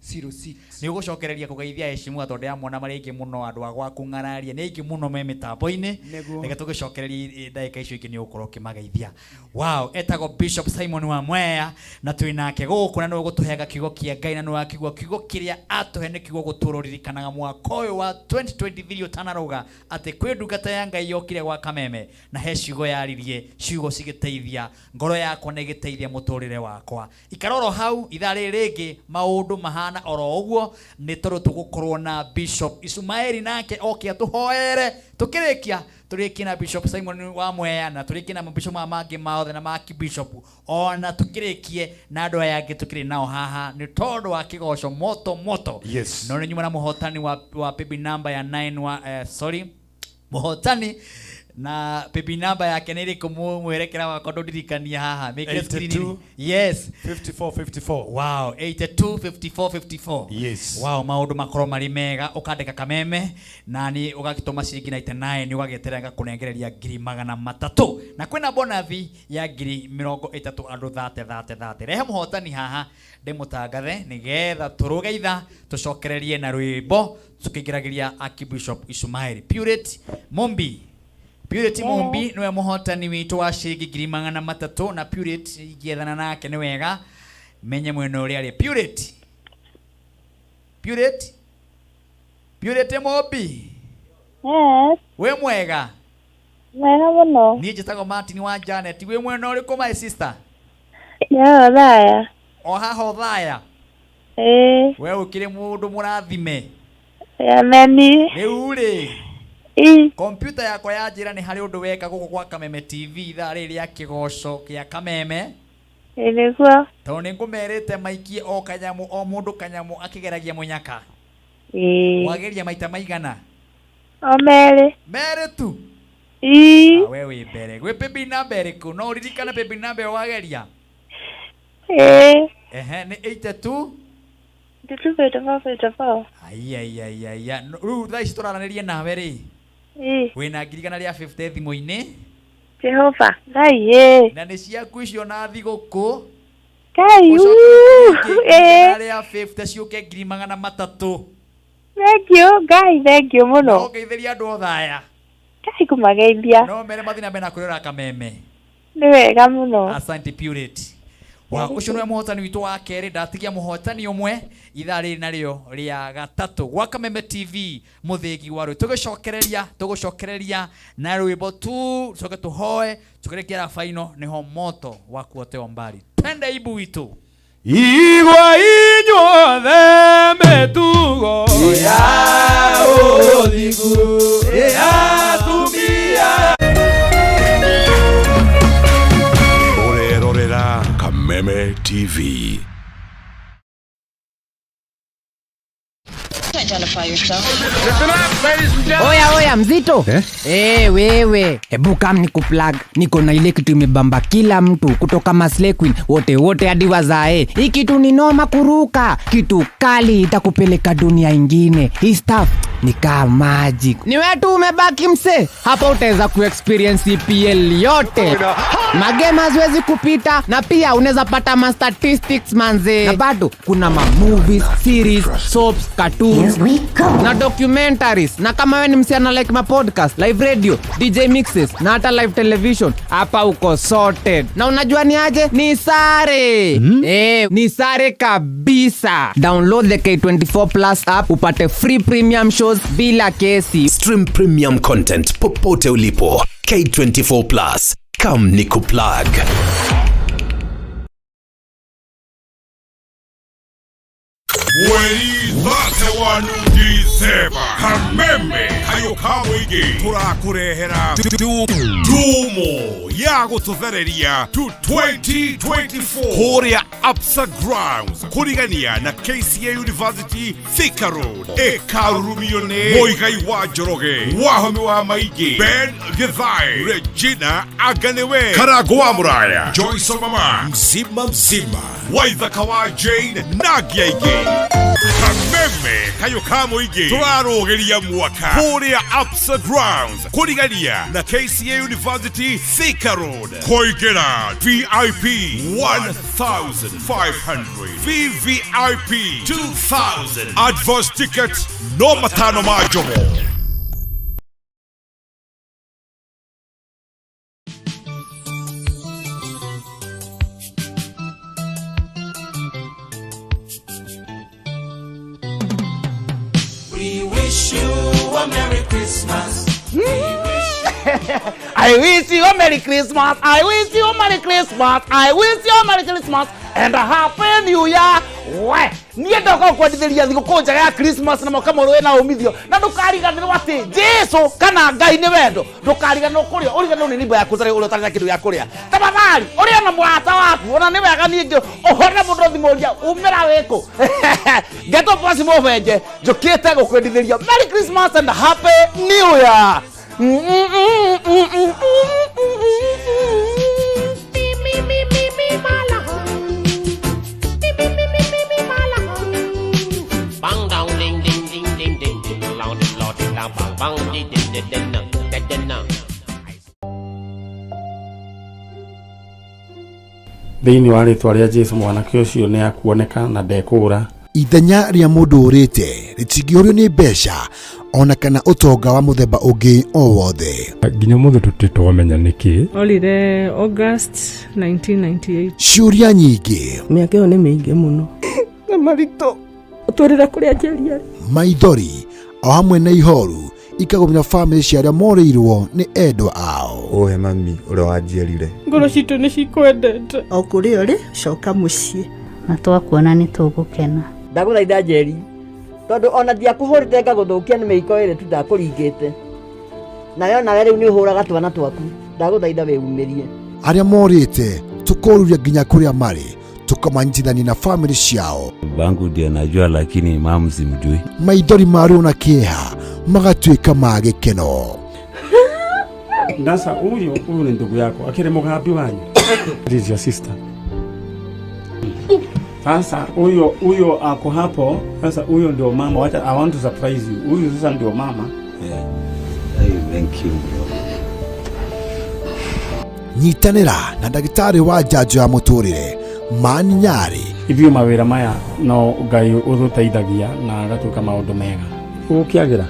06. Nä å gå cokereria kå geithia heshima tondå ndäramona marä aingä må no andå a gwaku ng'araria nä aingä må no me mä tambo-inä. Nĩguo. Reke tå gä cokererie ndagä ka icio ingä nä å gå korwo å kä mageithia. Wow, etagwo Bishop Simon wa Mwea na twĩ nake gũkũ na nĩwe ũgũtũheaga kiugo kĩa Ngai na nĩwe wakiuga kiugo kĩrĩa atũhe nĩ kiugo gũtũũra ũririkanaga mwaka ũyũ wa 2023 ũtanaroga atĩ kwĩ ndungata ya Ngai yokire gwa Kameme na he ciugo yaririe, ciugo cigĩteithia ngoro yakwa na igĩteithia mũtũrĩre wakwa. Ikara oro hau ithaa rĩrĩ rĩngĩ maũndũ mahana oro ũguo nĩ tondũ tũgũkorwo na Bishop Ismaeli nake oke atũhoere tũkĩrĩkia tũrĩkie na Bishop Simon wa Mwea na tũrĩkie na mabishop maya mangĩ mothe na ma Bishop ona tũkĩrĩkie na andũ aya angĩ tũkĩrĩ nao haha nĩ tondũ wa kĩgoco moto moto. Yes. No nĩ nyuma na mũhotani wa paybill number ya 9 wa sorry, mũhotani na paybill number yake nĩ ĩrĩkũ mwerekera wakwa ndũndirikania haha. Mĩkĩre screen-inĩ. 82. Yes. 54 54. Wow, 82 54 54. Yes. Wow, maũndũ makorwo marĩ mega ũkandĩka Kameme na nĩ ũgagĩtũma ciringi 99 nĩ ũgagĩeterera ngakũnengereria 300,000 na kwĩna bonathi ya 30,000 andũ thate thate thate. Rehe mũhotani haha ndĩmũtangathe nĩgetha tũrũge itha tũcokererie na rwĩmbo tũkĩingĩragĩria Archbishop Ismail. Purity Mumbi. Purity Mumbi niwe mũhotani witũ wa ciringi 300,000 na Purity ingĩethana nake nĩ wega menye mwena ũrĩa arĩ. Purity. Purity. Purity Mumbi. Yes. Wĩ mwega? Mwega mũno. Niĩ njĩtagwo Martin wa Janet. Wĩ mwena ũrĩkũ my sister? Nĩ Othaya. O haha Othaya. Ĩĩ. We ũkĩrĩ mũndũ mũrathime. Ameni. Rĩu rĩ. Kompyuta yakwa yanjĩra nĩ harĩ ũndũ weka gũkũ gwa Kameme TV ithaa rĩrĩ rĩa kĩgoco kĩa Kameme. Ĩĩ nĩguo. Tondũ nĩ ngũmerĩte maikie o kanyamũ o mũndũ kanyamũ akĩgeragia mũnyaka. Ĩĩ. Wageria maita maigana? O merĩ. Merĩ tu? Ĩĩ. Ah, we wĩ mbere. Gwĩ paybill number ĩrĩkũ? No ũririkane paybill number ĩyo wageria? Ĩĩ. Ehe, nĩ 82 82 54 54. Ai ai ai ai. ai. Rĩu thaa ici tũraranĩria nawe rĩ. Ĩĩ. Wĩna 150,000 thimũ-inĩ. Jehova. Ngai ĩĩ. Na nĩ ciaku icio na thigũkũ. Ngai Ũcoke ĩĩ. 150,000 ciũke 300,000. Thank you Ngai, thank you mũno. No ngeithĩria andũ Othaya. Ngai kũmageithia. No mere mathiĩ na mbere na kwĩrora Kameme. Nĩ wega mũno. Asante Purity. Wa ũcio nĩwe mũhotani witũ wa kerĩ ndatigia mũhotani ũmwe ithaa rĩrĩ narĩo rĩa gatatũ gwa Kameme TV mũthĩgi wa rwĩ tũgũcokereria na rwĩmbo tu tũcoke tũhoe tũkĩrĩkia ra final nĩho moto wa kuotewa mbali. Twende ibu witũ. Igua inyuothe mĩtugo ya ũthingu ya atumia. Ũrerorera Kameme TV. Identify yourself. Oya oya mzito eh? Wewe hebu kam ni kuplug niko na ile kitu imebamba kila mtu kutoka Maslay Queen wote wote hadi wazae. Hii kitu ni noma kuruka, kitu kali itakupeleka dunia ingine. Hii stuff ni kama magic. Ni wewe tu umebaki mse, hapa utaweza kuexperience EPL yote. Magame haziwezi kupita na pia unaweza pata ma statistics manze. Na bado kuna ma movies, series, soaps, cartoons na documentaries. Na kama wewe ni msichana like ma podcast, live radio, DJ mixes na hata live television, hapa uko sorted. Na unajua ni aje? Ni sare. Ni sare kabisa. Download the K24 Plus app upate free premium shows bila kesi. Stream premium content popote ulipo. K24 Plus. Come nikuplug. Mweri 31 December Kameme kayo ka mũingĩ tũrakũrehera ndumo ya gũtũthereria to 2024 kũrĩa Absa Grounds kũrigania na KCA University Thika Road ĩkarurumio nĩ Mũigai wa Njoroge Wahomi wa Maingĩ Ben Githae Regina Aganiwe Karango wa Mũraya Joyce Mama Mzima Mzima Waithaka wa Jane na angĩ aingĩ. Kameme Kameme kayũ ka mũingĩ tũrarũgĩria mwaka kũrĩa Absa Grounds kũrigania na KCA University Thika Road. Kũingĩra VIP 1500, VVIP 2000, advance ticket no matano ma njomo. We wish you a Merry Christmas. I wish you a Merry Christmas. I wish you a Merry Christmas. I wish you a Merry Christmas and a Happy New Year. We, niĩ ndoka gũkwendithĩria thigũkũ njega ya Christmas na mwaka mwerũ wĩna umithio, na ndũkariganĩrwo atĩ Jesu kana Ngai nĩ wendo. Ndũkariganĩrwo kũrĩa ũriganĩrwo nĩ nimba yaku ũtarĩ ũrĩa ũtarĩ na kĩndũ gĩa kũrĩa. Tafadhali ũrĩa na mũrata waku, ona nĩ wega ningĩ ũhore mũndũ thimũ ũria umĩra wĩkũ. Geto Pasi Mũbenje njũkĩte gũkwendithĩria Merry Christmas and Happy New Year. Bang dong ding ding ding ding ding ding long ding long ding dong bang bang ding ding ding ding ding ding ding ding. Thĩinĩ wa rĩtwa rĩa Jesu mwanake ũcio nĩ akuoneka na ndekũũra. Ithenya rĩa mũndũ ũrĩte rĩtingĩũrio nĩ mbeca ona kana ũtonga wa mũthemba ũngĩ o wothe. Nginya ũmũthĩ tũtirĩ twamenya nĩkĩ. Orire August 1998. Ciũria nyingĩ, Mĩaka ĩyo nĩ mĩingĩ mũno. Na maritũ. Ũtwĩrĩre kũrĩa Njeri arĩ. Maithori o hamwe na ihoru ikagũmĩra bamĩrĩ cia arĩa morĩirwo nĩ endwa ao. Ũhe mami ũrĩa wanjiarire. Ngoro citũ nĩ cikwendete. O kũrĩa ũrĩ, coka mũciĩ. Na twakuona nĩ tũgũkena. Ndagũthaitha Njeri, tondũ ona ndiakũhũrĩte ngagũthũkia nĩ mĩiko ĩrĩ tu ndakũringĩte, nawe onawe rĩu nĩ ũhũraga twana twaku. Ndagũthaitha wĩumĩrie. Arĩa morĩte tũkoruria nginya kũrĩa marĩ, tũkamanyitithania na bamĩrĩ ciao. Bangu ndiye najua, lakini mamu simjui. Maithori ma ruo na kĩeha magatuĩka ma gĩkeno. Sasa huyu huyu ni ndugu yako akiri mũgambi wanyu. This is your sister. Sasa huyo huyo ako hapo. Sasa huyo ndio mama. Wacha, I want to surprise you. Huyu sasa ndio mama. Yeah. Hey, thank you bro. Nyitanĩra na ndagĩtarĩ wa njanjo ya mũtũrĩre Mani Nyarĩ. Ithuĩ mawĩra maya no Ngai ũtũteithagia na agatuĩka maũndũ mega. Ũgũkĩagĩra,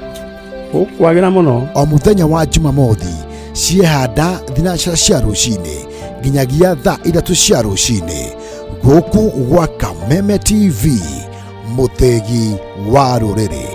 ũkwagĩra mũno. O mũthenya wa Jumamothi ciehanda thinacara cia rũcinĩ nginyagia thaa 3 cia rũcinĩ gũkũ gwa Kameme TV, mũthĩgi wa rũrĩrĩ.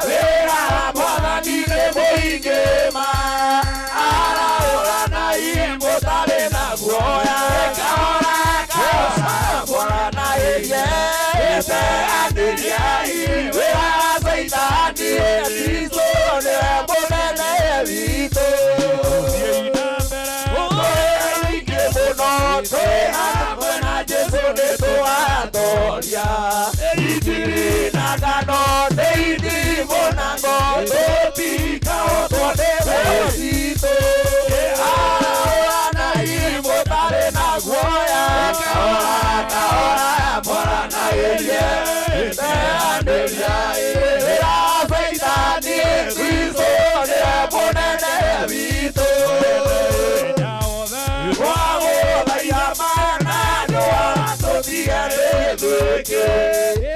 Wĩra Teanĩriai wĩra wa Caitani, Kristo nĩwe mũnene witũ. Tũĩ mũno, twĩ hamwe na Jesũ nĩtũgatoria. Injiri na ngano nĩ itimũ na ngo, tũtikahotwo nĩ thũ citũ. Arahũranai mũtarĩ na guoya, kahora kahora mwaranagĩrie. Teanĩriai wĩra wa Caitani, Kristo nĩwe mũnene witũ. Twagũthaitha mana ndũgatũtige twĩke.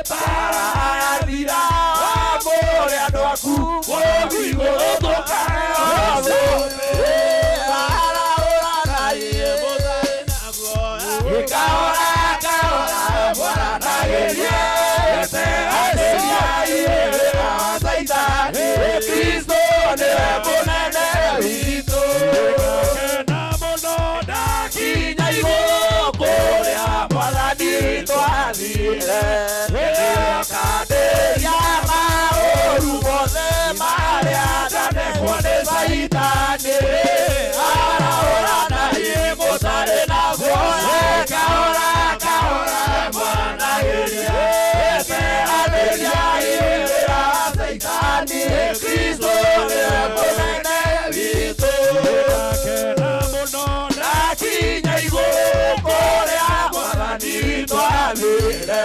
Mbaara yathira, wamũre andũ aku, kũu igũrũ tũkaheo thũ. Arahũranai mũtarĩ na guoya, kahora kahora mwaranagĩrie. Teanĩriai wĩra wa Caitani, Kristo nĩwe mũnene witũ. Ndakinya igũrũ kũrĩa Mwathani twathire, nĩũkandĩria maũru mothe marĩa ndanekwo nĩ Caitani. Arahũranai mũtarĩ na guoya, kahora kahora mwaranagĩrie. Teanĩriai wĩra wa Caitani, Kristo nĩwe mũnene witũ. Ndakinya igũrũ kũrĩa Mwathani twathire,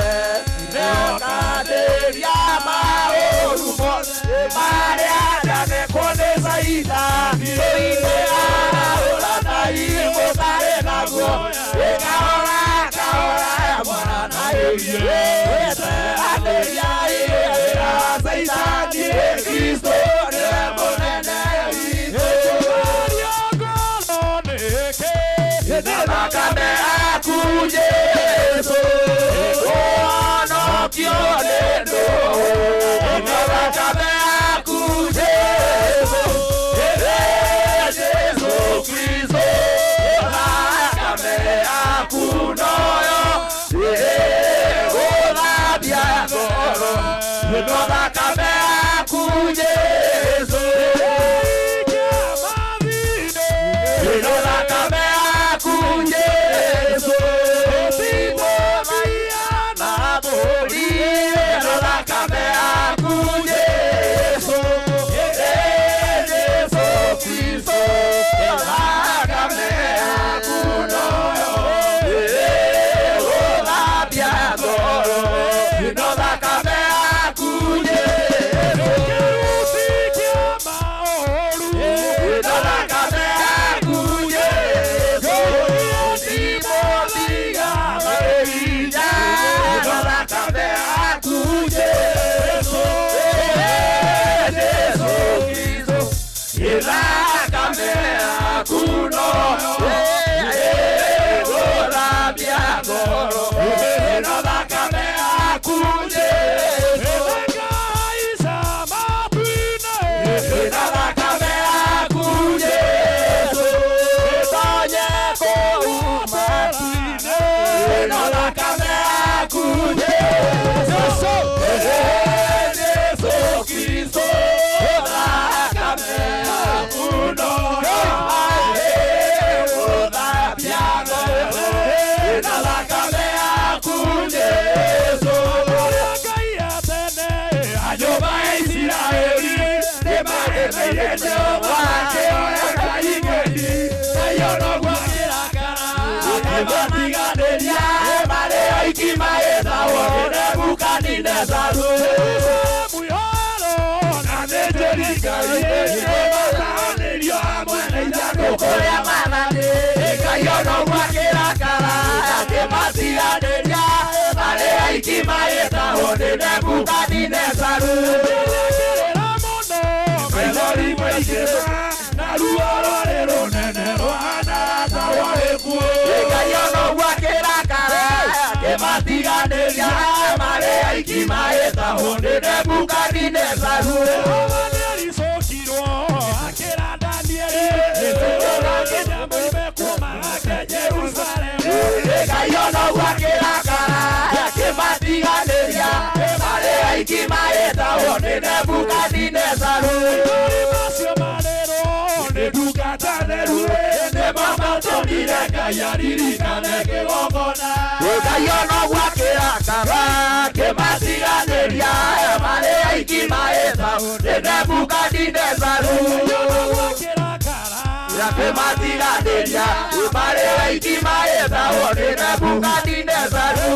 nĩũkandĩria maũru mothe marĩa ndanekwo nĩ Caitani. Arahũranai mũtarĩ na guoya, kahora kahora mwaranagĩrie. Teanĩriai wĩra wa Caitani, Kristo nĩwe mũnene witũ. Thakame yaku Jesũ, ũhonokio nĩ ndũũ. Thakame yaku Jesũ, Jesũ Kristo, thakame yaku noyo ĩgũthambia ngoro. Thakame yaku Jesũ, thakame yaku Jesũ, thakame yaku Jesũ, Jesũ Kristo, thakame yaku noyo ĩgũthambia ngoro. Thakame yaku Jesũ, thakame yaku Jesũ, thakame yaku Jesũ, Jesũ Kristo, thakame yaku noyo ĩgũthambia ngoro. Thakame yaku Jesũ, thakame yaku Jesũ, ĩtonye kũu matu-inĩ. Thakame yaku Jesũ, Jesũ Kristo, thakame yaku noyo ĩgũthambia ngoro. Thakame yaku Jesũ, anyũmba ya Isiraeli nĩmaremeire Jehova, makĩoya ngai ng'eni, Ngai onoguo akĩrakara, akĩmatiganĩria marĩ oiki magĩtahwo nĩ Nebukadinezaru. Na athĩnjĩri Ngai nĩmatahanĩrio hamwe na ithandũkũ rĩa maathani. Ngai onoguo akĩrakara, akĩmatiganĩria marĩ oiki magĩtahwo nĩ Nebukadinezaru. Maithori maingĩ na ruo rwarĩ rũnene rũhana ta rwa gĩkuũ. Ngai onoguo akĩrakara, akĩmatiganĩria marĩ aiki magĩtahwo nĩ Nebukadinezaru. Nĩaricũkirwo akĩra Danieli, nginya moime kuuma gake Jerusalemu. Ngai onoguo akĩrakara, akĩmatiganĩria marĩ Ngai aririkane kĩgongona. Ngai ona gwakĩrakara kĩmatiganĩria marĩ aiki maĩtau nĩ Nebukadinezaru. Kĩmatiganĩria marĩ aiki maĩtau nĩ Nebukadinezaru.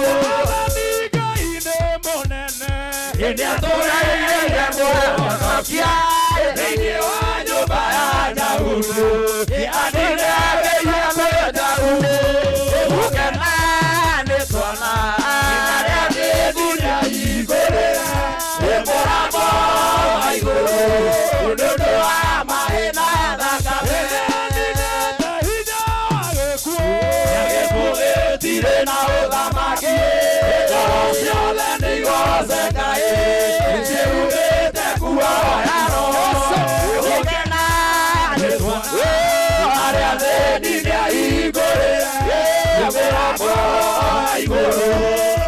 Nĩatũreheire mũhonokia thĩinĩ wa nyũmba ya Daudi. Nĩanĩreheire Daudi. Gũkena nĩ twana arĩa thĩngu nĩahingũrĩre mũrango wa igũrũ nĩ ũndũ wa maĩ na thakame. Gĩkuũ gĩtirĩ na ũthamaki, ngoro ciothe nĩigoce Ngai, nĩciugĩte kuoya roho. Gũkena nĩ twana arĩa athĩni nĩahingũrĩre mĩrango ya igũrũ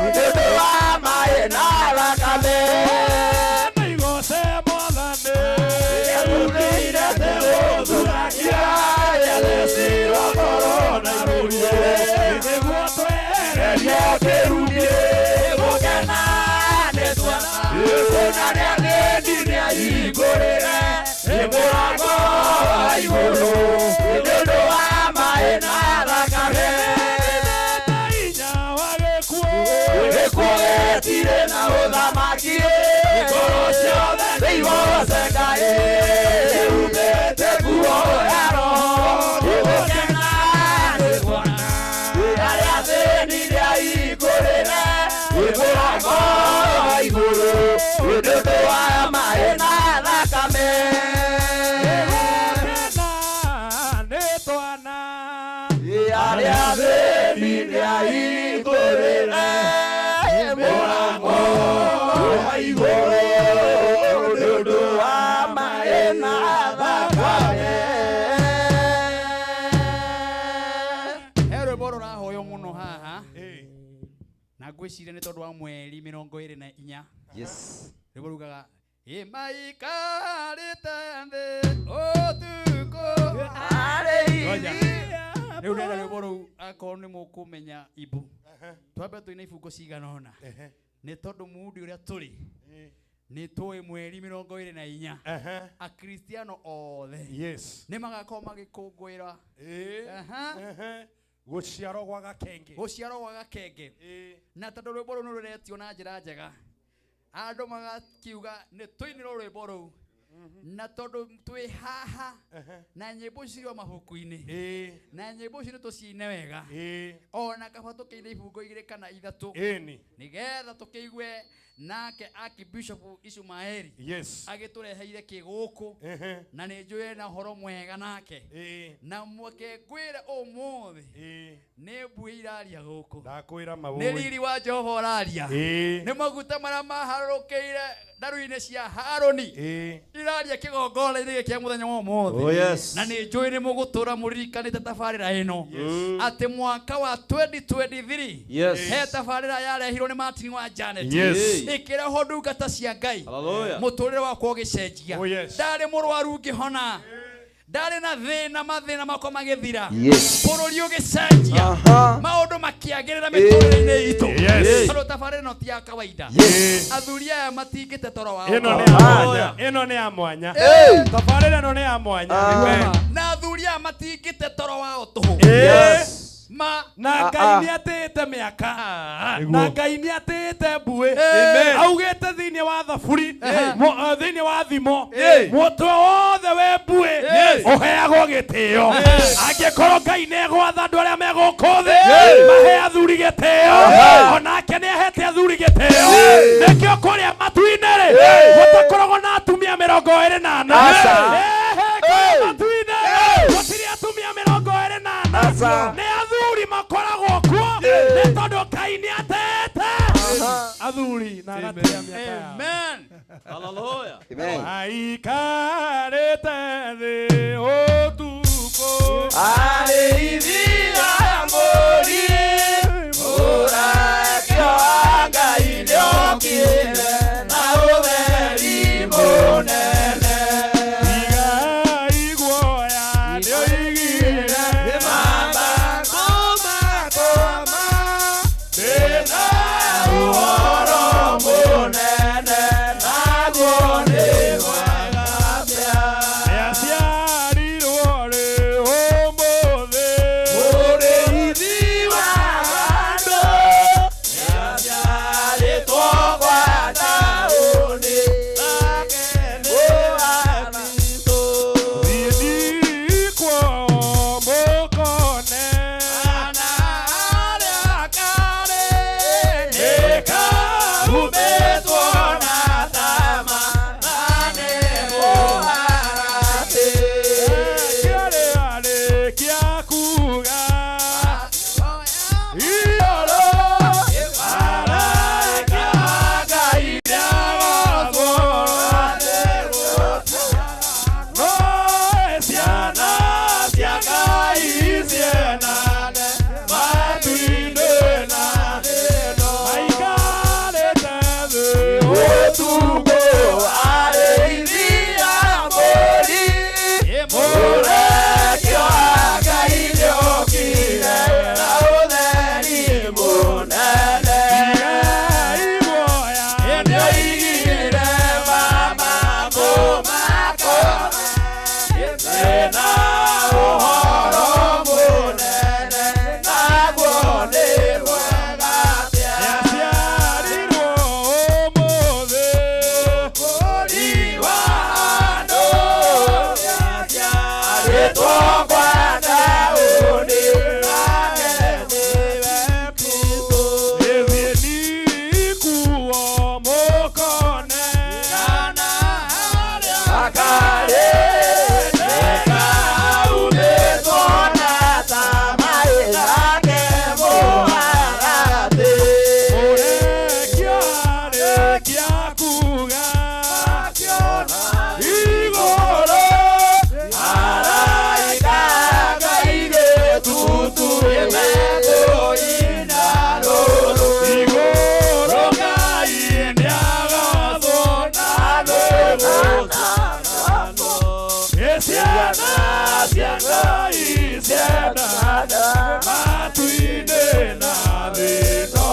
nĩ ũndũ wa maĩ na thakame. Nĩigoce Mwathani nĩathuurĩire thĩ gũthurakia nĩathecirwo ngoro na igũrũ nĩguo twehererie kĩrumi. Gũkena nĩ twana arĩa athĩni nĩahingũrĩre mũrango wa igũrũ nĩ ũndũ wa maĩ na thakame. Gĩkuũ gĩtirĩ na ũthamaki, ngoro ciothe nĩigoce Ngai, ciumĩte kuoya roho. Gũkena nĩ twana arĩa athĩni nĩahingũrĩre mũrango wa igũrũ nĩ ũndũ wa maĩ na thakame. Arĩa athĩni nĩahingũrĩre mũrango wa igũrũ nĩ ũndũ wa maĩ na thakame. He rwĩmbo rũrahoywo mũno haha na ngwĩciria nĩ tondũ wa mweri 24. Yes. Rwĩmbo rugaga ĩmaikarĩte thĩ ũtukũ. Rĩu ndĩrenda rwĩmbo rũu akorwo nĩ mũkũmenya imbu twambe tũine ibungo cigana ũna nĩ tondũ mundi ũrĩa tũrĩ nĩ tũĩ mweri 24 akristiano othe Yes. nĩ magakorwo magĩkũngũĩra Gũciarwo gwa gakenge. Gũciarwo gwa gakenge. Na tondũ rwĩmbo rũu nĩ rũretio na njĩra njega andũ magakiuga nĩ tũinĩrwo rwĩmbo rũu na tondũ twĩ haha na nyĩmbo cirĩ o mabuku-inĩ na nyĩmbo icio nĩ tũciine wega ona kaba tũkĩine ibungo igĩrĩ kana ithatũ Ĩni. nĩgetha tũkĩigue nake Archbishop Ishumaeli Yes. agĩtũreheire kĩgũkũ na nĩ njũĩ na ũhoro mwega nake na mweke ngwĩre ũmũthĩ nĩ mbuĩ iraria gũkũ Ndakwĩra nĩ mawũi. riri wa Jehova ũraria nĩ maguta marĩa maharũrũkĩire ndaru-inĩ cia Harũni iraria kĩgongona-inĩ gĩkĩ kĩa mũthenya wa ũmũthĩ. Oh, yes. Na nĩ njũĩ nĩ mũgũtũra mũririkanĩte tabarĩra ĩno atĩ mwaka wa 2023 Yes. he tabarĩra yarehirwo nĩ Martin wa Janet Yes. ĩkĩrehwo ndungata cia Ngai Hallelujah. mũtũrĩre wakwa ũgĩcenjia. Ndarĩ mũrwaru ngĩhona, ndarĩ na thĩna, mathĩna makwa magĩthira. Yes. Bũrũri ũgĩcenjia, Aha. maũndũ makĩagĩrĩra mĩtũrĩre-inĩ itũ. Yes. Tondũ tabarĩra ĩno ti ya kawaida. Yes. Athuri aya matingĩte toro wao. Ĩno nĩ ya mwanya. Ĩno nĩ ya mwanya. Tabarĩra ĩno nĩ ya mwanya. Amen. Na athuri aya matingĩte toro wao tũhũ. Yes. Ma Na Ngai nĩ atĩĩte mĩaka na Ngai nĩ atĩĩte mbuĩ. Amen. Augĩte thĩinĩ wa thaburi thĩinĩ wa thimo mũtwe wothe wĩ mbuĩ ũheagwo gĩtĩo. Angĩkorwo Ngai nĩ egwatha andũ arĩa me gũkũ thĩ mahe athuri gĩtĩo, onake nĩ ahete athuri gĩtĩo. Nĩkĩo kũrĩa matu-inĩ rĩ gũtakoragwo na atumia 24. Aca. Ehe, kũrĩa matu-inĩ gũtirĩ atumia 24. Aca. Nĩ athuri makoragwo kuo nĩ tondũ Ngai nĩ atete athuri na agatĩa mĩaka yao. Amen. Hallelujah. Amen. Aikarĩte thĩ ũtukũ Arĩithia mbũri, mũraika wa Ngai nĩokire na ũtheri mũnene. Igai guoya nĩoigire Mama Nĩaumĩtwo na tama na nĩ mũharatĩ. Kĩarĩ kuga Igũrũ Araika Ngai nĩarogocwo. No ciana cia Ngai ciendane matu-inĩ na maikarĩte thĩ Ũtukũ arĩithi a mbũri, mũrekio wa Ngai nĩokire na ũtheri mũnene. Nĩoigire mama mũmako, ndĩna ũhoro mũnene, naguo nĩ mwega atĩa. Nĩaciarirwo ũmũthĩ Mũkũũri wa andũ, nĩaciarĩtwo kwa Daudi, nake nĩwe Kristũ. Gĩthiĩ kuo mũkone Kana harĩa akarĩ, nĩkaumĩtwo na tama, nake mũharatĩ. Mũrekio arĩkia kuga Igũrũ Araika Ngai gĩtutu nĩmekũina rũrũ. Igũrũ Ngai nĩagocwo na nĩgũcanwo. Ĩ ciana cia Ngai ciendane matu-inĩ na thĩ ĩno.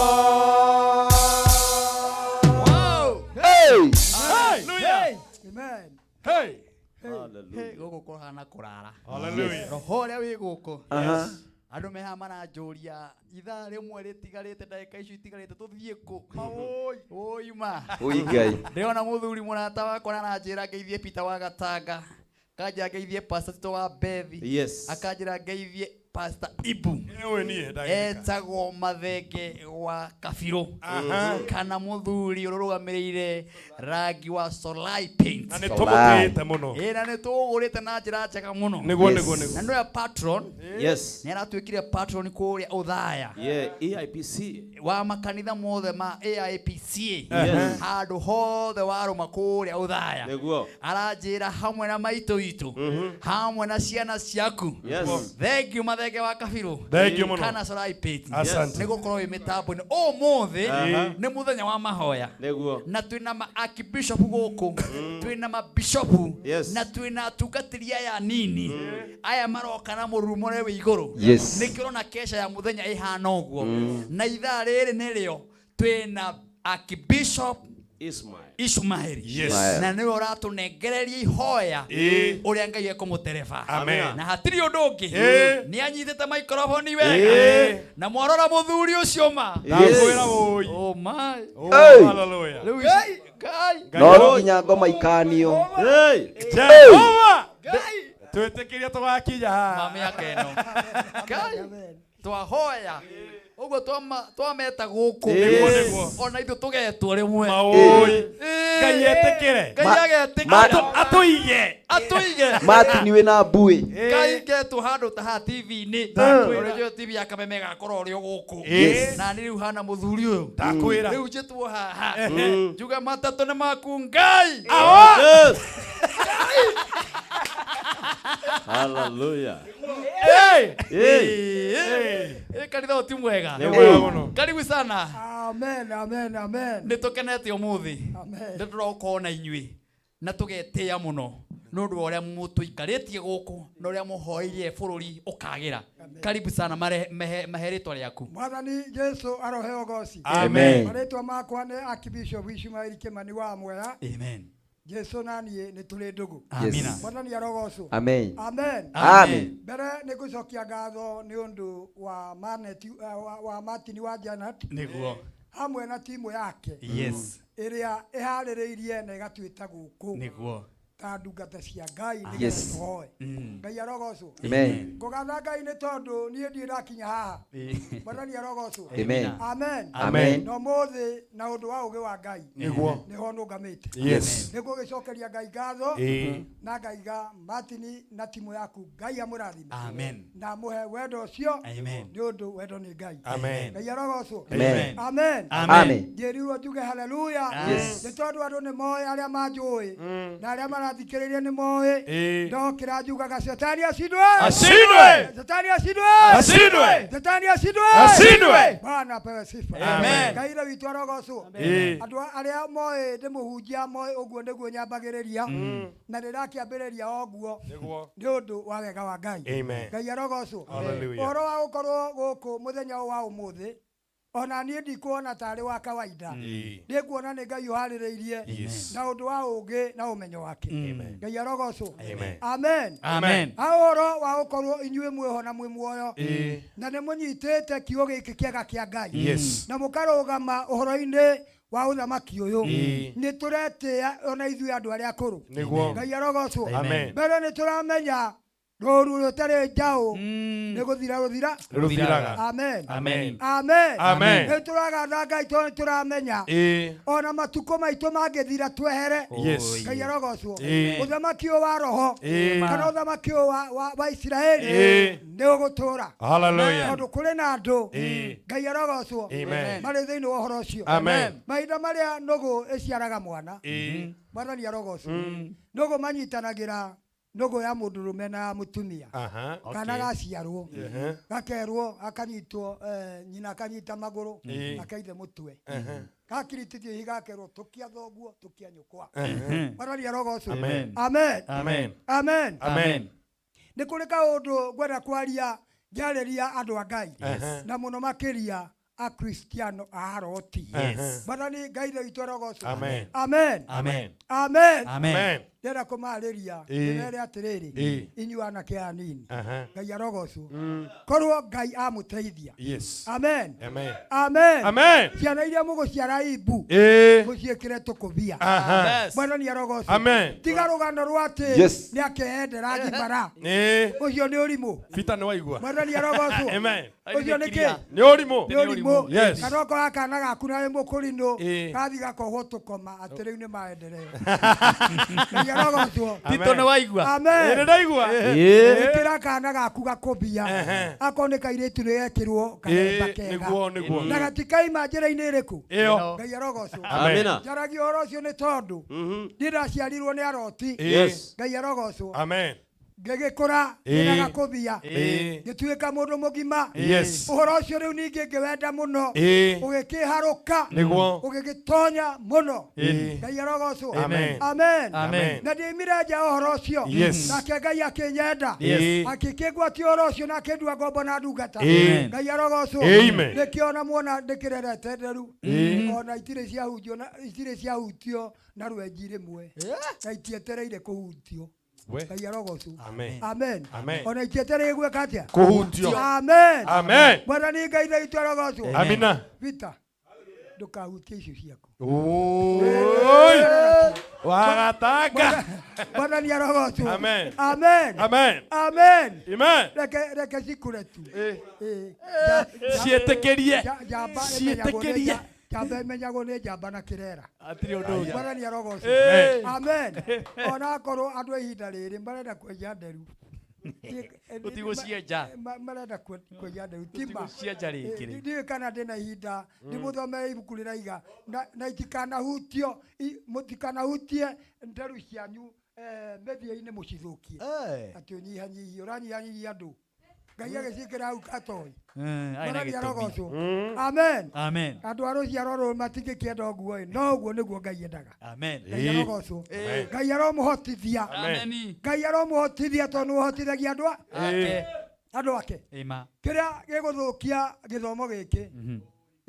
Hey! Hallelujah. Amen. Hey. Hey, gũkũ kũhana kũrara. Hallelujah. Roho ũrĩa wĩ gũkũ. Aha. Andũ me haha maranjũria ithaa rĩmwe rĩtigarĩte ndagĩka icio itigarĩte tũthiĩ kũ? Oi ma. Oi Ngai. Ndĩrona mũthuri mũrata wakwa aranjĩra ngeithie Peter wa Gatanga. Akanjĩra ngeithie Pastor Tito wa Bethi. Yes. Akanjĩra ngeithie Pastor Ibu. Ũyũ niĩ ndagĩka. Etagwo Mathenge wa Kabirũ. Aha. Kana mũthuri ũrũgamĩrĩire rangi wa Solai Paint. Na nĩ tũmũtĩĩte mũno. Ĩ na nĩ tũgũrĩte na njĩra njega mũno. Nĩguo, Yes. nĩguo, nĩguo. Na nĩwe patron. Yes. Nĩ aratuĩkire patron kũrĩa Ũthaya Yeah, EIPC. wa makanitha mothe ma AIPCA. Yes. Handũ hothe warũma kũrĩa Ũthaya. Nĩguo. Aranjĩra hamwe na maitũ witũ hamwe na ciana ciaku. Yes. Thank you Mathenge wa Kabirũ. Thank you mũno. Kana Solai Paint. Asante. Nĩ gũkorwo wĩ mĩtambo-inĩ ũmũthĩ Aha. nĩ mũthenya wa mahoya. Nĩguo. Na twĩna ma archbishop gũkũ, twĩna mabishopu Yes. na twĩna atungatĩri aya nini aya maroka na mũrurumo ũrĩa wĩ igũrũ. Yes. Nĩkĩo ũrona kesha ya mũthenya ĩhana ũguo. Na ithaa rĩrĩ nĩrĩo twĩna archbishop Ismail. Ismail. Yes. Na nĩwe ũratũnengereria ihoya Ĩ. ũrĩa Ngai ekũmũtereba. Amen. Na hatirĩ ũndũ ũngĩ. Ĩ. Nĩ anyitĩte microphone wega. Na mwarora mũthuri ũcio ma. Ndakwĩra ũi. Oh my. Oh, Hey. hallelujah. Rĩu ici- Ngai. No nginya ngoma ikanio. Hey. Jehova. Twĩtĩkĩrie tũgakinya haha. Ma mĩaka ĩno. Ngai. Twahoya. Ũguo twameta gũkũ. Nĩguo, nĩguo. Ona ithuĩ tũgetwo rĩmwe. Maũĩ. Ĩ. Ngai etĩkĩre. Ngai agetĩkĩra. Atũige. Atũige. Martin wĩna mbuĩ. Ngai ngetwo handũ ta haha TV-inĩ. Ndakwĩra. Ũrĩa njũĩ TV ya Kameme ĩgakorwo ũrĩ o gũkũ. Yes. Na niĩ rĩu hana mũthuri ũyũ. Ndakwĩra. Rĩu njĩtwo haha. Njuge matatũ nĩ maku Ngai. Awa. Yes. Hallelujah. Hey. Hey. Ĩ kanitha ũyũ ti mwega. Nĩ mwega mũno. Karibu sana. Amen, amen, amen. Nĩ tũkenete ũmũthĩ. Amen. Nĩ tũrokorwo na inyuĩ na tũgetĩĩa mũno nĩ ũndũ wa ũrĩa mũtũikarĩtie gũkũ na ũrĩa mũhoeirie bũrũri ũkagĩra. Karibu sana mahe rĩtwa rĩaku. Mwathani Jesu aroheo goci. Amen. Marĩtwa makwa nĩ Archbishop Ishumaeli Kimani wa Mwea. Amen. Jesu na niĩ nĩ tũrĩ ndũgũ. Amina. Mwathani arogocwo. Amen. Amen. Amen. Mbere nĩ ngũcokia ngatho nĩ ũndũ wa Manet, wa Martin wa Janet Nĩguo. hamwe na timu yake Yes. ĩrĩa ĩharĩrĩirie na ĩgatuĩta gũkũ. Nĩguo. Ta ndungata cia Ngai nĩgetha tũhoe. Ngai arogocwo. Amen. Ngũgatha Ngai nĩ tondũ niĩ ndirĩ ndakinya haha. Mwathani arogocwo. Amen. Amen. Amen. Na ũmũthĩ na ũndũ wa ũgĩ wa Ngai Nĩguo. nĩho nũgamĩte. Nĩngũgĩcokeria Ngai ngatho na ngaiga Martin na timu yaku Ngai amũrathime. Amen. Na amũhe wendo ũcio Amen. nĩ ũndũ wendo nĩ Ngai. Amen. Ngai arogocwo. Amen. Amen. Amen. Njĩrirwo njuge haleluya. Yes. Nĩ tondũ andũ nĩ moĩ arĩa manjũĩ na arĩa marathikĩrĩria nĩ moĩ ndokĩra njugaga shetani ashindwe. Ashindwe. Shetani ashindwe. Ashindwe. Shetani ashindwe. Ashindwe. Bwana apewe sifa. Amen. Ngai ithe witũ arogocwo. Andũ arĩa moĩ ndĩ mũhunjia moĩ ũguo nĩguo nyambagĩrĩria na ndĩrakĩambĩrĩria o ũguo Nĩguo. nĩ ũndũ wa wega wa Ngai. Amen. Ngai arogocwo. Hallelujah. Ũhoro wa gũkorwo gũkũ mũthenya ũyũ wa ũmũthĩ ona niĩ ndikuona tarĩ wa kawaida nĩ nguona nĩ Ngai ũharĩrĩirie na ũndũ wa ũũgĩ na ũmenyo wake. Ngai arogocwo. Amen. Amen. Amen. Ha ũhoro wa gũkorwo inyuĩ mwĩho na mwĩ muoyo na nĩ mũnyitĩte kiugo gĩkĩ kĩega kĩa Ngai na mũkarũgama ũhoro-inĩ wa ũthamaki ũyũ nĩ tũretĩĩa ona ithuĩ andũ arĩa akũrũ. Nĩguo. Ngai arogocwo. Amen. Mbere nĩ tũramenya rũru rũtarĩ njaũ nĩ gũthira rũthira. Rũthiraga. Amen. Amen. Amen. Amen. Nĩ tũragatha Ngai tondũ nĩ tũramenya ona matukũ maitũ mangĩthira twehere. Ngai arogocwo. Ũthamaki ũyũ wa roho kana ũthamaki ũyũ wa Isiraeli nĩ ũgũtũra. Hallelujah. Tondũ kũrĩ na andũ Ngai arogocwo Amen. marĩ thĩinĩ wa ũhoro ũcio. Amen. Mahinda marĩa nũgũ ĩciaraga mwana Mwathani arogocwo. Nũgũ manyitanagĩra nũgũ ya mũndũrũme na ya mũtumia. Aha. Kana gaciarwo Ehe. gakerwo akanyitwo nyina akanyita magũrũ akaithe mũtwe gakiritithio hihi gakerwo tũkia thoguo tũkia nyũkwa. Mwathani arogocwo. Amen. Amen. Amen. Amen. Amen. Nĩ kũrĩ kaũndũ ngwenda kwaria ngĩarĩria andũ a Ngai na mũno makĩria akristiano a Aroti. Mwathani Ngai ithe witũ arogocwo. Amen. Amen. Amen. Amen. Amen. Ndĩrenda kũmarĩria ndĩmere atĩrĩrĩ inyuĩ anake anini. Ngai arogocwo. Korwo Ngai amũteithia. Amen. Amen. Amen. Amen. Ciana iria mũgũciara imbu mũciĩkĩre tũkũbia. Aha. Mwathani arogocwo. Amen. Tiga rũgano rwa atĩ nĩ akeyendera ngimara. Ũcio nĩ ũrimũ. Peter nĩ waigua. Mwathani arogocwo. Amen. Ũcio nĩ kĩ? Nĩ ũrimũ. Nĩ ũrimũ. Kana okorwo kana gaku na wĩ mũkũrinũ gathi gakohwo tũkoma atĩ rĩu nĩ maendeleo. Ngai arogocwo. Tito nĩ waigua. Amen. Nĩ ndaigua. Ĩkĩra kana gaku gakũbia. Akorwo nĩ kairĩtu nĩ gekĩrwo karemba kega. Nĩguo nĩguo. Na gatikaima njĩra-inĩ ĩrĩkũ? Ĩyo. Ngai arogocwo. Amen. Njaragia ũhoro ũcio nĩ tondũ niĩ ndaciarirwo nĩ aroti. Ngai arogocwo. Amen. Ngĩgĩkũra ndĩna gakũbia ngĩtuĩka mũndũ mũgima. Ũhoro ũcio rĩu ningĩ ngĩwenda mũno ũgĩkĩharũka Nĩguo. ũgĩgĩtonya mũno. Ngai arogocwo. Amen. Amen. Amen. Na ndiumire nja ũhoro ũcio. Nake Ngai akĩnyenda akĩkĩngwatia ũhoro ũcio na akĩndua ngombo na ndungata. Ngai arogocwo. Amen. Nĩkĩo ona muona ndĩkĩrerete nderu ona itirĩ ciahunjio na itirĩ ciahutio na rwenji rĩmwe na itietereire kũhutio. Ngai arogocwo. Amen. Amen. Amen. Ona itietereire gwĩka atĩa? Kũhutio. Amen. Amen. Mwathani Ngai ithe witũ arogocwo. Amina. Peter, ndũkahutie icio ciaku. Oi. Wagatanga. Mwathani arogocwo. Amen. Amen. Amen. Amen. Amen. Reke cikũre tu. Ciĩtĩkĩrie. Njamba ĩmenyagwo nĩ Ciĩtĩkĩrie. njamba ĩmenyagwo nĩ njamba na kĩrera. Hatirĩ ũndũ ũngĩ. Mwathani arogocwo. Amen. Ona akorwo andũ a ihinda rĩrĩ marenda kwenja nderu. Tũtigũcienja. Marenda kwenja nderu. Tima. Tũtigũcienja rĩngĩ rĩ. Ndiũĩ kana ndĩna ihinda ndĩmũthomere ibuku rĩraiga na itikanahutio mũtikanahutie nderu cianyu mĩthia-inĩ mũcithũkie. Atĩ ũnyihanyihie ũranyihanyihia andũ. Ngai agĩciĩkĩra hau atoĩ. Arĩ na Mwathani gĩtũmi. arogocwo. Amen. Amen. Andũ a rũciaro rũrũ matingĩkĩenda ũguo ĩ, no ũguo nĩguo Ngai endaga. Amen. Ngai arogocwo. Ngai aromũhotithia. Amen. Ngai aromũhotithia tondũ nĩ ũhotithagia andũ Ake. andũ ake. Ĩma. Kĩrĩa gĩgũthũkia gĩthomo gĩkĩ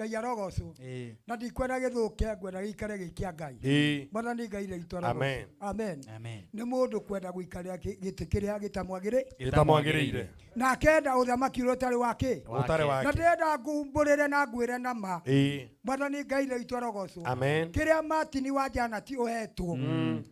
Ngai arogocwo. Ĩĩ. Na ndikwenda gĩthũke, ngwenda gĩikare gĩ kĩa Ngai. Ĩĩ. Mwathani Ngai rĩitũ Amen. arogocwo. Amen. Amen. Nĩ mũndũ kwenda gũikarĩra gĩtĩ kĩrĩa gĩtamwagĩrĩ Gĩtamwagĩrĩire. na akenda ũthamaki ũrĩa ũtarĩ wake Ũtarĩ wake. Na ndĩrenda ngumbũrĩre na ngwĩre na ma. Ĩĩ. Mwathani Ngai rĩitũ arogocwo. Amen. Kĩrĩa Martin wa Janati ũhetwo,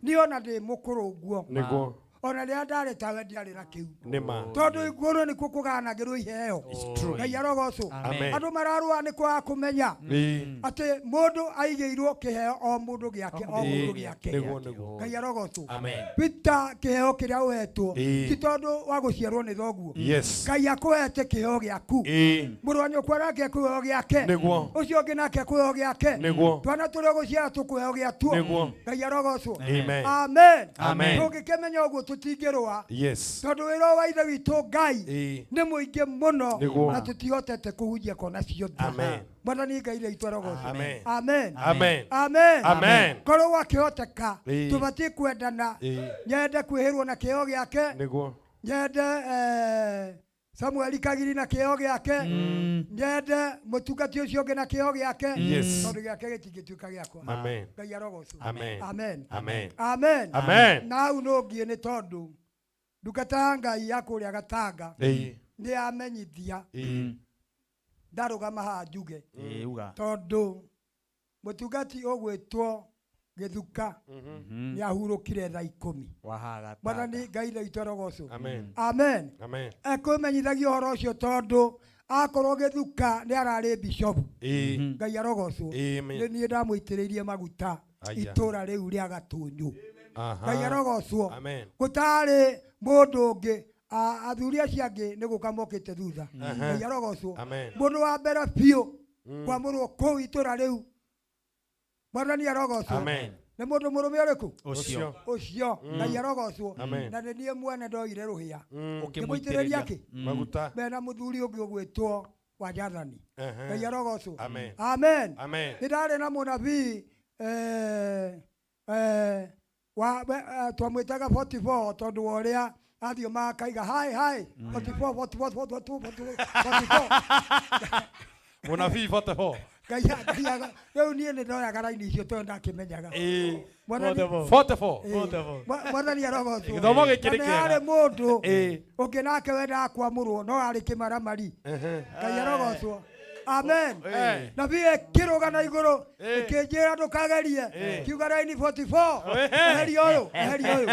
niĩ ona ndĩ mũkũrũ ũguo, Nĩguo. ona rĩrĩa ndarĩ tawe ndiarĩ na kĩu, Nĩ ma. tondũ igũrũ nĩkuo kũganagĩrwo iheo. True. Ngai arogocwo. Amen. Andũ mararũa nĩ kwaga kũmenya Ĩĩ. atĩ mũndũ aigĩirwo kĩheo, o mũndũ gĩake, o mũndũ Ĩĩ. gĩake. Nĩguo, nĩguo. Ngai arogocwo. Amen. Peter, kĩheo kĩrĩa ũhetwo Ĩĩ. ti tondũ wa gũciarwo nĩ thoguo. Yes. Ngai akũhete kĩheo gĩaku. Ĩĩ. Mũrũ wa nyũkwa nake kĩheo gĩake. Nĩguo. Ũcio ũngĩ nake kĩheo gĩake. Nĩguo. Twana tũrĩa ũgũciara tũkũheo gĩatuo. Nĩguo. Ngai arogocwo. Amen. Amen. Amen. Tũngĩkĩmenya ũguo tũtingĩrũa, Yes. tondũ wĩra wa ithe witũ Ngai Ĩĩ. nĩ mũingĩ mũno, Nĩguo. na tũtihotete kũhunjia kona ciothe. Amen. Mwathani Ngai rĩitũ arogocwo. Amen. Amen. Amen. Amen. Amen. Korwo gwakĩhoteka, Ĩĩ. tũbatiĩ kwendana. Ĩĩ. Nyende kwĩhĩrwo na kĩheo gĩake, Nĩguo. nyende Samueli Kagiri na kĩheo gĩake, nyende mũtungati ũcio ũngĩ na kĩheo gĩake, Yes. tondũ gĩake gĩtingĩtuĩka gĩakwa. Amen. Ngai arogocwo. Amen. Amen. Amen. Amen. Amen. Na hau no ngiĩ nĩ tondũ ndungata ya Ngai ya kũrĩa Gatanga Ĩĩ. nĩ yamenyithia Ĩĩ. ndarũgama haha njuge, Ĩĩ, uga. tondũ mũtungati ũgwĩtwo Gĩthuka nĩ ahurũkire thaa 10. Wahaha Gatanga. Mwathani Ngai rĩitũ arogocwo. Amen. Amen. Amen. Ekũmenyithagia ũhoro ũcio tondũ akorwo Gĩthuka nĩ ararĩ bishopu. Ĩĩ. Ngai arogocwo. Amen. Nĩ niĩ ndamũitĩrĩirie maguta Aya. itũra rĩu rĩa Gatũnyũ. Aha. Ngai arogocwo. Amen. Gũtarĩ mũndũ ũngĩ, athuri acio angĩ nĩ gũka mokĩte thutha. Aha. Ngai arogocwo. Amen. Mũndũ wa mbere biũ kwamũrwo kũu itũra rĩu, Mwathani arogocwo. Amen. Nĩ mũndũ mũrũme ũrĩkũ? Ũcio. Ũcio. Ngai arogocwo. Amen. Na nĩ niĩ mwene ndoire rũhĩa ngĩmũitĩrĩria Ũkĩmũitĩrĩria. kĩ? Maguta. Mena mũthuri ũngĩ ũgwĩtwo wa Jathani. Aha. Ngai arogocwo. Amen. Amen. Amen. Nĩ ndarĩ na mũnabii twamwĩtaga 44 tondũ wa ũrĩa athiĩ makaiga hai hai 44 44 44 44. Mũnabii 44. Ngai rĩu niĩ nĩ ndoyaga raini icio tondũ ndakĩmenyaga. Ĩĩ. Mwathani- 44. Ĩĩ. Mwathani arogocwo. Gĩthomo gĩkĩ nĩ Na nĩ kĩega. harĩ mũndũ Ĩĩ. ũngĩ nake wendaga kwamũrwo no arĩ kĩmaramari. Ngai arogocwo. Amen. Ĩĩ. Na biĩ kĩrũga na igũrũ Ĩĩ. ĩkĩnjĩra ndũkagerie Ĩĩ. kiuga raini 44, Ĩĩ. eheria ũyũ, eheria ũyũ.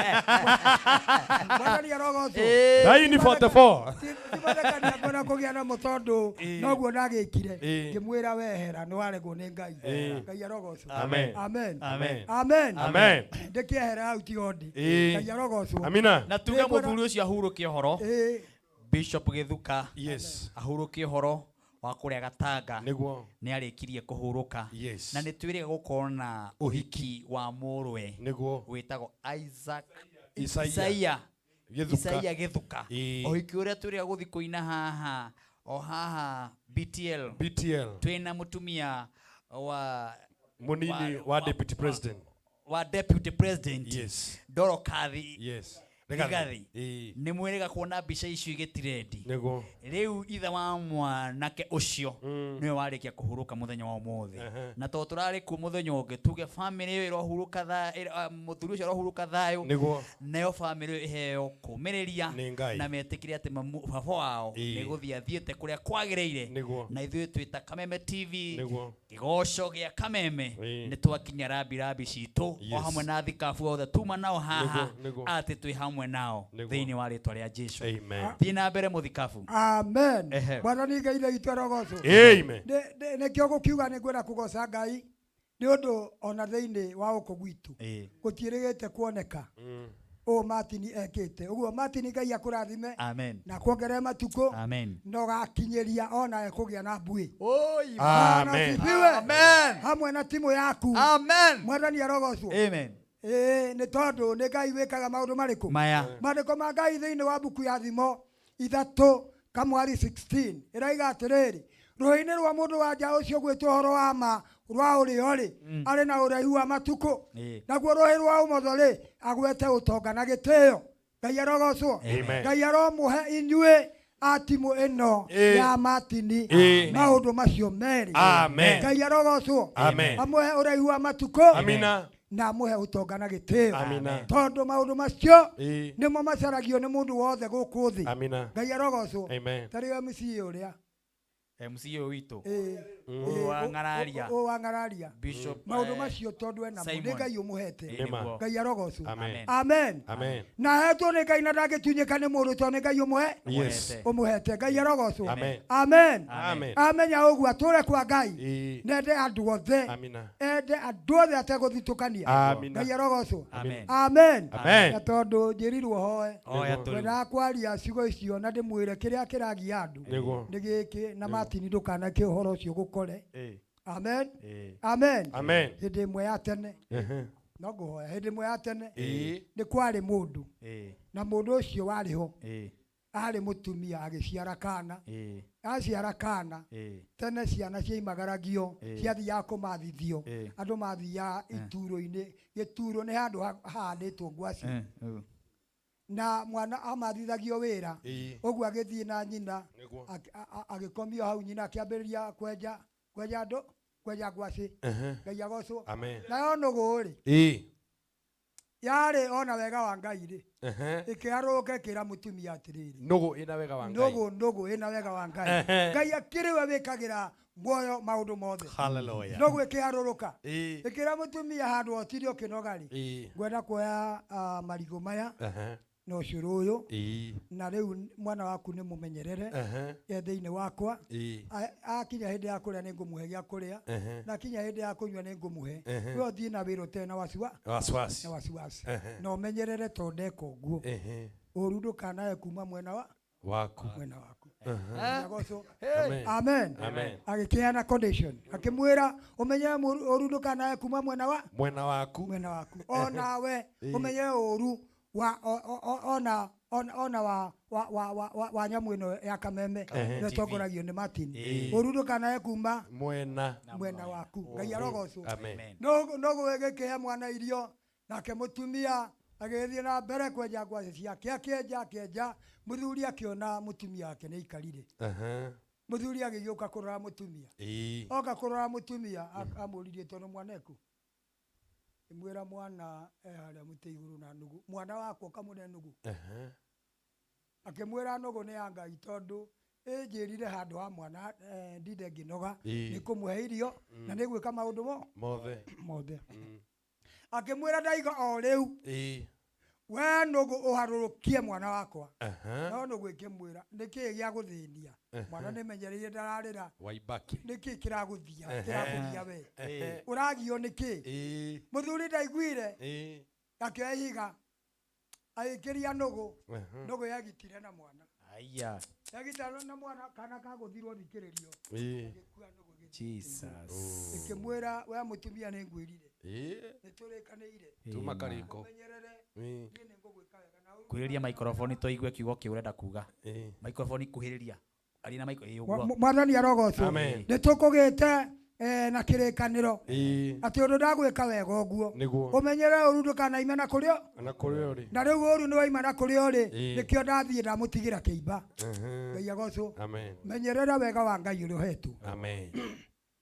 Mwathani arogocwo. Raini 44. Timathekania ngwenda kũgĩa namo tondũ Ĩĩ. noguo ndagĩkire, Ĩĩ. ngĩmwĩra wehera nĩ waregwo nĩ Ngai. Ĩĩ. Ngai arogocwo. Amen. Amen. Amen. Amen. Amen. Ndĩkĩehera hau tiga ndi. Ĩĩ. Ngai arogocwo. Amina. Na tuge mũthuri ũcio ahurũke ũhoro. Ĩĩ. Bishop Gĩthuka Yes. ahurũke ũhoro wa kũrĩa Gatanga. Nĩguo. Nĩ arĩkirie kũhurũka. Yes. Na nĩ twĩrĩga gũkorwo na ũhiki wa mũrũwe Nĩguo. wĩtagwo Isaac Isaia. Isaia Gĩthuka. Isaia Gĩthuka. Ĩĩ. Ũhiki ũrĩa twĩrĩga gũthiĩ kũina haha o haha BTL. BTL. Twĩna mũtumia wa Mũnini wa deputy president. Wa deputy president. Yes. Dorokathi. Yes. Rigathi. Ĩĩ. Nĩ mwĩrĩga kuona mbica icio igĩtirendi. Nĩguo. Rĩu ithe wa mwanake ũcio nĩwe warĩkia kũhurũka mũthenya wa ũmũthĩ. Aha. Na tondũ tũrarĩ kuo mũthenya ũngĩ, tuge bamĩrĩ ĩyo ĩrohurũka mũthuri ũcio arohurũka thayũ. Nĩguo. Nayo bamĩrĩ ĩyo ĩheo kũmĩrĩria Nĩ Ngai. na metĩkĩre atĩ baba wao Ĩĩ. nĩ gũthiĩ athiĩte kũrĩa kwagĩrĩire. Nĩguo. Na ithuĩ twĩ ta Kameme TV, Nĩguo. kĩgoco gĩa Kameme, Ĩĩ. nĩ twakinya rambirambi citũ o Yes. hamwe na thikabu othe tuma nao haha Nĩguo, nĩguo. atĩ twĩ hamwe nao Nĩguo. thĩinĩ wa rĩtwa rĩa Jesu. Amen. Thiĩ na mbere mũthikabu. Amen. Ehe. Mwathani Ngai witũ arogocwo. Amen. Nĩkĩo gũkiuga nĩ ngwenda kũgoca Ngai nĩ ũndũ ona thĩinĩ wa gũkũ gwitũ Ĩĩ. gũtiĩrĩgĩte kuoneka ũũ Martin ekĩte ũguo. Martin, Ngai akũrathime Amen. na kuongerere matukũ Amen. na ũgakinyĩria onawe kũgĩa na mbuĩ. Oi. Bwana Amen. asifiwe. Amen. Hamwe na timu yaku. Amen. Mwathani arogocwo. Amen. Ĩĩ, nĩ tondũ nĩ Ngai wĩkaga maũndũ marĩkũ? Maya. Maandĩko ma Ngai thĩinĩ wa mbuku ya Thimo 3 kamwari 16 ĩraiga atĩrĩrĩ, rũhĩ-inĩ rwa mũndũ wa nja ũcio gwĩtwo ũhoro wa ma rwa ũrĩo rĩ, arĩ na ũraihu wa matukũ, naguo rũhĩ rwa ũmotho rĩ, agwete ũtonga na gĩtĩo. Ngai arogocwo. Amen. Ngai aromũhe inyuĩ A timu ĩno Ĩĩ. ya Martini Ĩĩ. maũndũ macio merĩ. Amen. Ngai arogocwo. Amen. Amũhe ũraihu wa matukũ. Amina. Na amũhe ũtonga na gĩtĩo. Amina. Tondũ maũndũ macio Ĩĩ. nĩmo macaragio nĩ mũndũ wothe gũkũ thĩ. Amina. Ngai arogocwo. Amen. Ta rĩu MC ũrĩa. MC ũyũ witũ. Ĩĩ. Ũyũ Ĩĩ, wa Ng'araria. Ũyũ wa Ng'araria. Bishop, Maũndũ eh, macio tondũ enamo nĩ Simon. Ngai ũmũhete. Ĩĩ, nĩguo. Ngai arogocwo. Amen. Amen. Amen. Na hetwo nĩ Ngai na ndangĩtunyĩka nĩ mũndũ tondũ nĩ Ngai ũmũhe. Yes. Ũmũhete. Ngai arogocwo. Amen. Amen. Amen. Amenya ũguo atũre kwa Ngai. Ĩĩ. Nende andũ othe. Amina. Ende andũ othe ategũthitũkania. Amina. Ngai arogocwo. Amen. Amen. Amen. Na tondũ njĩrirwo hoe. Hoya tũrĩ. Ngwendaga kwaria ciugo icio na ndĩmwĩre kĩrĩa kĩragia andũ. Nĩguo. Nĩ gĩkĩ na Martin ndũkanake ũhoro ũcio gũkore. Ĩĩ. Amen. Ĩĩ. Amen. Amen. Hĩndĩ ĩmwe ya tene. Ehe. No ngũhoya hĩndĩ ĩmwe ya tene Ĩĩ. nĩ kwarĩ mũndũ Ĩĩ. na mũndũ ũcio warĩ ho Ĩĩ. arĩ mũtumia agĩciara kana Ĩĩ. aciara kana Ĩĩ. tene ciana ciaimagaragio Ĩĩ. ciathiaga kũmathithio Ĩĩ. andũ mathiaga Eh. ituro-inĩ gĩturo nĩ handũ hahandĩtwo ngwacĩ Eh, ũguo. na mwana amathithagio wĩra Ĩĩ. ũguo agĩthiĩ na nyina Nĩguo. agĩkomio hau nyina akĩambĩrĩria kwenja kwenja andũ kwenja ngwacĩ Ehe. Ngai agocwo Amen. nayo nũgũ rĩ Ĩĩ. yarĩ ona wega wa Ngai rĩ Ehe. ĩkĩharũrũka ĩkĩra mũtumia atĩrĩrĩ Nũgũ ĩna wega wa Ngai. nũgũ nũgũ ĩna wega wa Ngai Ehe. Ngai akĩrĩ we wĩkagĩra muoyo maũndũ mothe Hallelujah. nũgũ ĩkĩharũrũka Ĩĩ. ĩkĩra mũtumia handũ otire ũkĩnoga rĩ Ĩĩ. ngwenda kuoya marigũ maya Ehe. na ũcũrũ ũyũ Ĩĩ. na rĩu mwana waku nĩ mũmenyerere Ehe. e thĩinĩ wakwa Ĩĩ. Akinya hĩndĩ ya kũrĩa nĩ ngũmũhe gĩa kũrĩa Ehe. na akinya hĩndĩ ya kũnyua nĩ ngũmũhe Ehe. we ũthiĩ na wĩra ũtarĩ na wasiwa Wasiwasi. na wasiwasi Ehe. na ũmenyerere tondũ ndeka ũguo Ehe. ũru ndũkanae kuma mwena wa Waku. mwena waku Ehe. Agocwo. Amen. Amen. Amen. Agĩkĩheana condition akĩmwĩra ũmenye ũru ndũkanae kuma mwena wa Mwena waku. mwena waku onawe Ĩĩ. ũmenye ũru wa ona ona ona wa wa wa wa, wa, wa nyamũ ĩno ya kameme Ehe. ĩrĩa ĩtongoragio nĩ Martin Ĩĩ. ũru ndũkanae kuma Mwena. mwena waku Ngai arogocwo Amen. no gũgĩkĩhe mwana irio nake mũtumia agĩthiĩ na mbere kwenja ngwacĩ ciake akĩenja akĩenja mũthuri akĩona mũtumia wake nĩ aikarire Ehe. mũthuri agĩgĩũka kũrora mũtumia Ĩĩ. oka kũrora mũtumia amũririe tondũ mwana eku ĩmwĩra mwana e harĩa mũtĩ igũrũ na nũgũ mwana wakwa ũkamũne nũgũ Ehe. akĩmwĩra nũgũ nĩ ya Ngai tondũ ĩnjĩrire handũ ha mwana ndinde ngĩnoga Ĩĩ. nĩ kũmũhe irio na nĩ gwĩka maũndũ mo Mothe. mothe akĩmwĩra ndaiga o rĩu Ĩĩ. we nũgũ ũharũrũkie mwana wakwa Ehe. no nũgũ ĩkĩmwĩra nĩkĩĩ gĩa gũthĩnia mwana nĩmenyereire ndararĩra Waibaki. nĩkĩĩ kĩragũthia Ehe. kĩragũthia we Ehe. ũragio nĩkĩ Ĩĩ. mũthuri ndaiguire Ĩĩ. akĩoya ihiga agĩkĩria nũgũ Ehe. nũgũ yegitire na mwana Aya. yegitire na mwana kana kagũthirwo thikĩrĩrio Ĩĩ. Jesus. ĩkĩmwĩra we mũtumia nĩ ngwĩrire Ĩĩ. nĩtũrĩkanĩire Tuma karĩko. ũmenyerere Ĩĩ. niĩ nĩngũgwĩka wega na ũru Kuhĩrĩria microphone tũigue kiugo kĩu ũrenda kuga. Ĩĩ. Microphone kuhĩrĩria. Aria na mic ĩĩ ũguo. Mwathani arogocwo Amen. nĩ tũkũgĩte na kĩrĩkanĩro Ĩĩ. atĩ ũndũ ndagwĩka wega ũguo Nĩguo. ũmenyere ũru ndũkanaime na kũrĩa Na kũrĩa ũrĩ. na rĩu ũru nĩ waima na kũrĩa ũrĩ Ĩĩ. nĩkĩo ndathiĩ ndamũtigĩra kĩimba Ehe. Ngai agocwo Amen. menyerera wega wa Ngai ũrĩa ũhetwo Amen.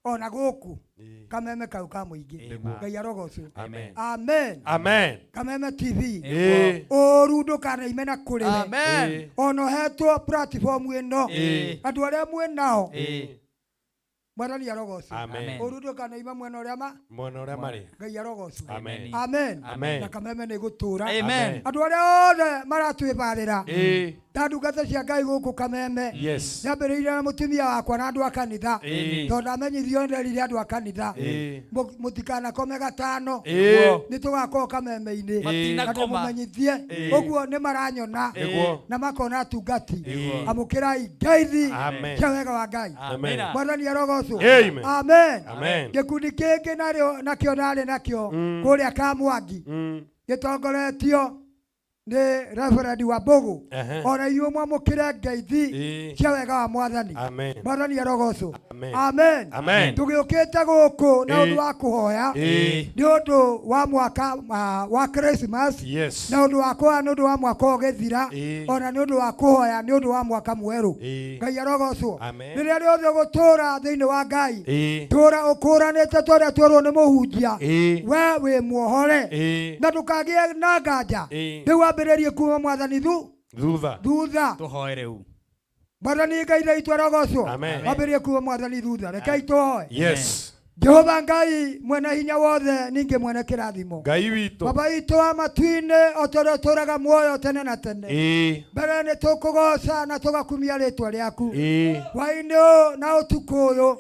ona gũkũ Ĩĩ. kameme kau ka mũingĩ Nĩguo. Ngai arogocwo Amen. amen Amen. kameme TV Ĩĩ. ũru ndũkanaime na kũrĩ we Amen. Ĩĩ. ona ũhetwo platform ĩno Ĩĩ. andũ arĩa mwĩ nao Ĩĩ. mwathani arogocwo Amen. ũru ndũkanaima mwena ũrĩa ma Mwena ũrĩa marĩ. Ngai arogocwo Amen. amen Amen. na kameme nĩ gũtũra Amen. andũ arĩa othe maratwĩbarĩra Ĩĩ. ta ndungata cia Ngai gũkũ kameme Yes. nyambĩrĩirie na mũtumia wakwa na andũ a kanitha Ĩĩ. tondũ ndamenyithio nderire andũ a kanitha Ĩĩ. Mũtikanakome gatano Ĩĩ. nĩ tũgakorwo kameme-inĩ Matinakoma. na ndĩmũmenyithie Ĩĩ. ũguo nĩ maranyona Nĩguo. na makona atungati Nĩguo. amũkĩrai ngeithi Amen. cia wega wa Ngai Amen. mwathani arogocwo Amen. amen Amen. gĩkundi kĩngĩ narĩo nakĩo narĩ nakĩo kũrĩa Kamwangi gĩtongoretio Nĩ Reverend wa Mbũgũ. Ehe. Ona inyuĩ mwamũkĩre ngeithi cia wega wa Mwathani. Amen. Mwathani arogocwo. Amen. Amen. Amen. Tũgĩũkĩte gũkũ na ũndũ wa kũhoya nĩ ũndũ wa mwaka wa Christmas, na ũndũ wa kũhoya nĩ ũndũ wa mwaka ũgĩthira, ona nĩ ũndũ wa kũhoya nĩ ũndũ wa mwaka mwerũ. Ngai arogocwo. Amen. Rĩrĩa rĩothe ũgũtũũra thĩinĩ wa Ngai, tũra ũkũranĩte ta ũrĩa twerwo nĩ mũhunjia, we wĩ muohore na ndũkagĩe na nganja. Rĩu wambĩrĩrie kuma Mwathani thu Thutha. Thutha. Tũhoe rĩu. Mwathani Ngai ithe witũ arogocwo. Amen. Wambĩrĩrie kuma Mwathani thutha. Rekei tũhoe. Yes. Jehova Ngai mwene hinya wothe, ningĩ mwene kĩrathimo, Ngai witũ. Baba witũ wa matu-inĩ, o ta ũrĩa ũtũũraga muoyo tene na tene, mbere nĩ tũkũgoca na tũgakumia rĩtwa rĩaku hwaĩ-inĩ ũyũ na ũtukũ ũyũ.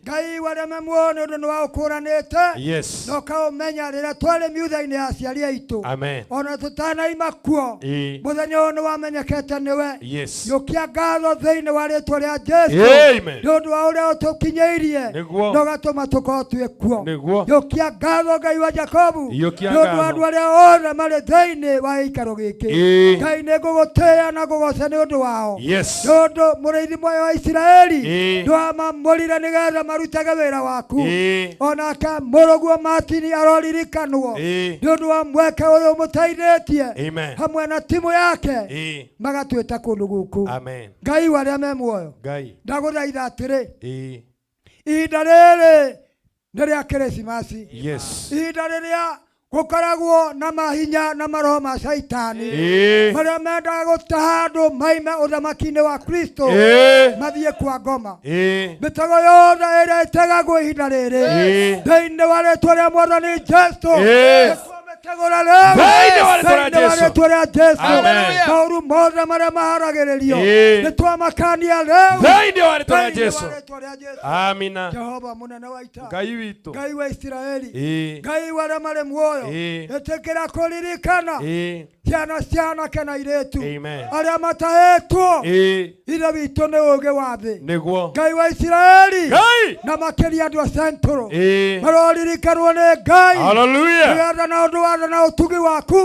Ngai wareme muoyo nĩ ũndũ nĩ waũkũranĩte na ũkaũmenya rĩrĩa twarĩ miutha-inĩ ya aciari aitũ, Amen. ona tũtanaima kuo, mũthenya ũyũ nĩ wamenyekete nĩwe. Yũkia ngatho thĩinĩ wa rĩtwa rĩa Jesu Amen. nĩ ũndũ wa ũrĩa ũtũkinyĩirie na ũgatũma tũkorwo twĩ kuo. Yũkia ngatho, Ngai wa Jakobu, Iyũkia nĩ ũndũ wa ngatho. andũ arĩa othe marĩ thĩinĩ wa gĩikaro gĩkĩ. Ngai, nĩ ngũgũtĩĩa na ngũgoce nĩ ũndũ wao, nĩ ũndũ mũrĩithi mwega wa Isiraeli nĩ wamamũrire nĩgetha marutage wĩra waku. Onake mũrũguo Martini aroririkanwo nĩ ũndũ wa mweke ũyũ ũmũteithĩtie Amen. hamwe na timu yake magatwĩta kũndũ gũkũ. Amen. Ngai wa arĩa me muoyo, Ngai. ndagũthaitha atĩrĩ, ihinda rĩrĩ nĩ rĩa Kĩrĩcimasi, ihinda rĩrĩa gũkoragwo na mahinya na maroho ma caitani marĩa mendaga gũtaha andũ maime ũthamaki-inĩ wa Kristo mathiĩ kwa ngoma, mĩtego yothe ĩrĩa ĩtegagwo ihinda rĩrĩ, thĩinĩ wa rĩtwa rĩa Mwathani Jesu, nĩtwamĩtegũra rĩu Thĩinĩ wa rĩtwa rĩa thĩinĩ wa Jesu. rĩtwa rĩa Jesu. Amen. Maũru mothe marĩa maharagĩrĩrio, nĩtwamakania rĩu Thĩinĩ wa rĩtwa rĩa thĩinĩ Jesu. wa rĩtwa rĩa Jesu. Amina. Jehova mũnene wa ita, Ngai witũ. Ngai wa Isiraeli, Ngai wa arĩa marĩ muoyo, ĩtĩkĩra kũririkana ciana cia anake na airĩtu Amen. arĩa matahĩtwo, Ithe witũ, nĩ ũũgĩ wa thĩ. Ngai wa Isiraeli, Ngai. na makĩria andũ a Central Maroririkanwo nĩ Ngai, Hallelujah. nĩgetha na ũndũ wa tha na ũtugi waku,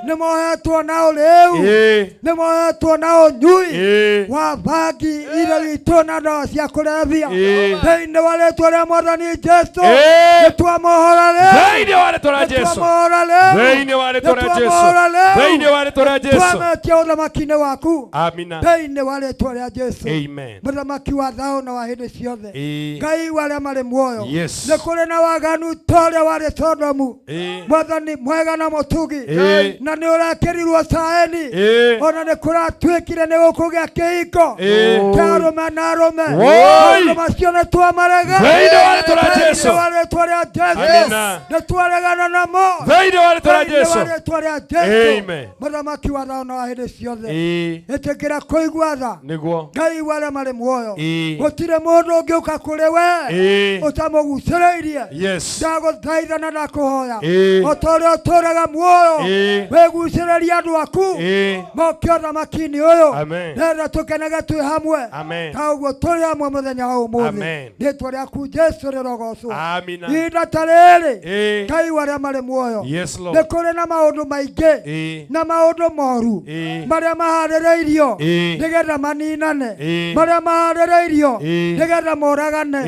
nĩ mohetwo na ũrĩu, nĩ mohetwo na ũnyui wa bangi, Ithe witũ, na ndawa cia kũrebia, thĩinĩ wa rĩtwa rĩa Mwathani Jesu, nĩ twamohora rĩu. Thĩinĩ wa rĩtwa rĩa Nĩ Jesu. twamohora rĩu. Thĩinĩ wa rĩtwa Nĩ rĩa Jesu. twamohora rĩu. Thĩinĩ wa rĩtwa rĩa Jesu. Twametia ũthamaki-inĩ waku Amina. thĩinĩ wa rĩtwa rĩa Jesu, Amen. mũthamaki wa thayũ na wa hĩndĩ ciothe, Ngai wa arĩa marĩ muoyo. Nĩ kũrĩ na waganu ta ũrĩa warĩ Sodomu, Mwathani mwega na mũtugi, na nĩ ũrekĩrirwo caeni, ona nĩ kũratuĩkire nĩ gũkũgĩa kĩhiko kĩa arũme na arũme. Woi! Maũndũ macio nĩ twamarega Thĩinĩ wa rĩtwa rĩa Thĩinĩ Jesu. wa rĩtwa rĩa Jesu. Amina. Nĩ twaregana namo Thĩinĩ wa rĩtwa rĩa Thĩinĩ wa Jesu. rĩtwa rĩa Jesu. Amen. Mũthamaki wa thayũ na wa hĩndĩ ciothe, ĩtĩkĩra kũigua tha, Ngai wa arĩa marĩ muoyo. Gũtirĩ mũndũ ũngĩũka kũrĩ we ũtamũgucĩrĩirie. Ndagũthaitha na ndakũhoya, o ta ũrĩa ũtũũraga muoyo, wĩgucĩrĩrie andũ aku moke ũthamaki-inĩ ũyũ, Amen. nĩgetha tũkenage twĩ hamwe Amen. ta ũguo tũrĩ hamwe mũthenya wa ũmũthĩ. Amen. Rĩtwa rĩaku Jesu rĩrogocwo. Amina. Ihinda ta rĩrĩ, Ngai wa arĩa marĩ muoyo, Yes, Lord. nĩ kũrĩ na maũndũ maingĩ na maũndũ moru marĩa maharĩrĩirio nĩgetha maninane, marĩa maharĩrĩirio nĩgetha moragane.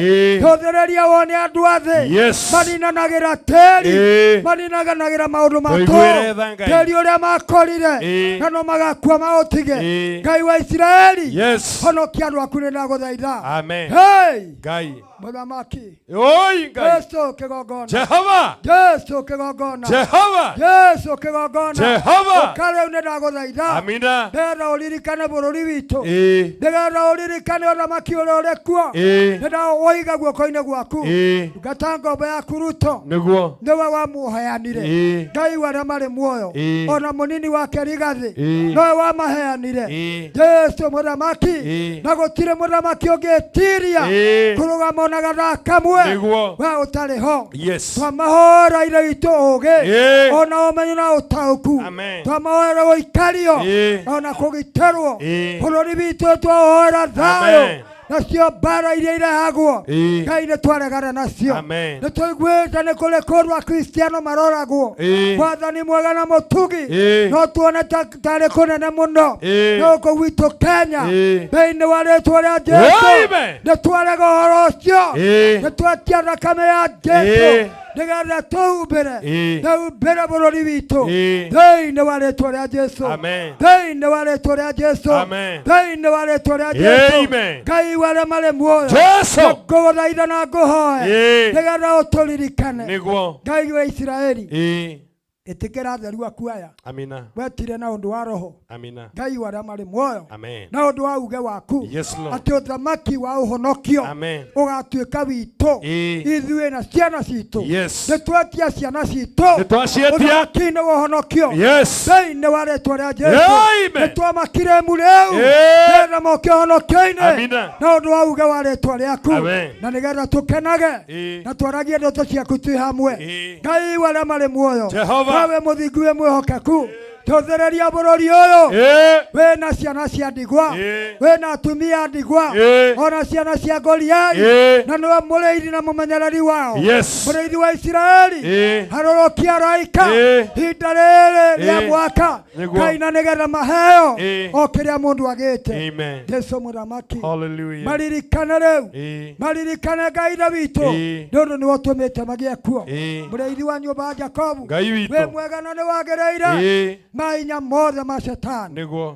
Tũthĩrĩria wone andũ a thĩ maninanagĩra tĩri, maninanagĩra maũndũ matũ, Tũiguĩre tha, Ngai. tĩri ũrĩa makorire, na no magakua maũtige. Ngai wa Isiraeli, honokia andũ aku, nĩ ndagũthaitha. Amen. Hey! Ngai. Mũthamaki. Oi Ngai. Jesu kĩgongona. Jehova. Jesu kĩgongona. Jehova. Jesu kĩgongona. Jehova. Ũka rĩu, nĩ ndagũthaitha, Amina. nĩgetha ũririkane bũrũri witũ, nĩgetha ũririkane ũthamaki ũrĩa ũrĩ kuo. Nĩ ndawoiga guoko-inĩ gwaku. Ndungata ngombo yaku Ruto, nĩwe wamũheanire, Ngai wa arĩa marĩ muoyo, ona mũnini wake Rigathĩ, nowe wamaheanire, Jesu mũthamaki, na gũtirĩ mũthamaki ũngĩtiria kũrũgama ona gathaa kamwe we ũtarĩ ho. Twamahoera Ithe witũ ũũgĩ, ona ũmenyo na ũtaũku. Amen. Twamahoera gũikario, ona kũgitĩrwo. Bũrũri witũ twaũhoera thayũ. Amen. Nacio mbara iria irehagwo Ĩĩ. Ngai nĩ twaregana nacio. Amen. Nĩ tũiguĩte nĩ kũrĩ kũndũ akristiano maroragwo. Ĩĩ. Mwathani mwega na mũtugi Ĩĩ. no tuone tarĩ kũnene mũno Ĩĩ. no gũkũ gwitũ Kenya Ĩĩ. thĩinĩ wa rĩtwa rĩa Jesu Amen. nĩ twarega ũhoro ũcio Ĩĩ. nĩ twetia thakame ya Jesu Ĩĩ. nĩgetha tũhumbĩre Ĩĩ. tũhumbĩre bũrũri witũ Ĩĩ. thĩinĩ wa rĩtwa rĩa Jesu Amen. thĩinĩ wa rĩtwa rĩa Jesu Amen. thĩinĩ wa rĩtwa rĩa Jesu Amen. Ngai wa arĩa marĩ muoyo Jesu. ngũgũthaitha na ngũhoe Ĩĩ. nĩgetha ũtũririkane Nĩguo. Ngai wa Isiraeli Ĩĩ. ĩtĩkĩra atheru aku aya Amina. wetire na ũndũ wa roho Amina. Ngai wa arĩa marĩ muoyo Amen. na ũndũ wa uge waku Yes, Lord. atĩ ũthamaki wa ũhonokio Amen. ũgatuĩka witũ Ĩĩ. ithuĩ na ciana citũ Yes. nĩ twetia ciana citũ Nĩ twaciĩtia. ũthamaki-inĩ wa ũhonokio Yes. thĩinĩ wa rĩtwa rĩa Jesu Amen. nĩ twamakire mu rĩu Ĩĩ. nĩgetha moke ũhonokio-inĩ Amina. na ũndũ wa uge wa rĩtwa rĩaku Amen. na nĩgetha tũkenage Ĩĩ. na twaragie ndeto ciaku twĩ hamwe Ĩĩ. Ngai wa arĩa marĩ muoyo Jehova. wewe mũthingu wĩ mwĩhokeku tũthereria bũrũri ũyũ Ĩĩ. wĩna ciana cia ndigwa Ĩĩ. wĩna atumia a ndigwa Ĩĩ. ona ciana cia Goliathi Ĩĩ. na nĩwe mũrĩithi na mũmenyereri wao Yes. mũrĩithi wa Isiraeli Ĩĩ. harũrũkia araika Ĩĩ. ihinda rĩrĩ rĩa Ĩĩ. mwaka Nĩguo. Ngai na nĩgetha maheo Ĩĩ. o kĩrĩa mũndũ agĩte Amen. Jesu mũthamaki Hallelujah. maririkane rĩu Ĩĩ. maririkane Ngai ithe witũ Ĩĩ. nĩ ũndũ nĩwe ũtũmĩte magĩe kuo Ĩĩ. mũrĩithi wa nyũmba ya Jakobu Ngai witũ. wĩ mwega na nĩ wagĩrĩire Ĩĩ. mahinya mothe ma Shetani Nĩguo.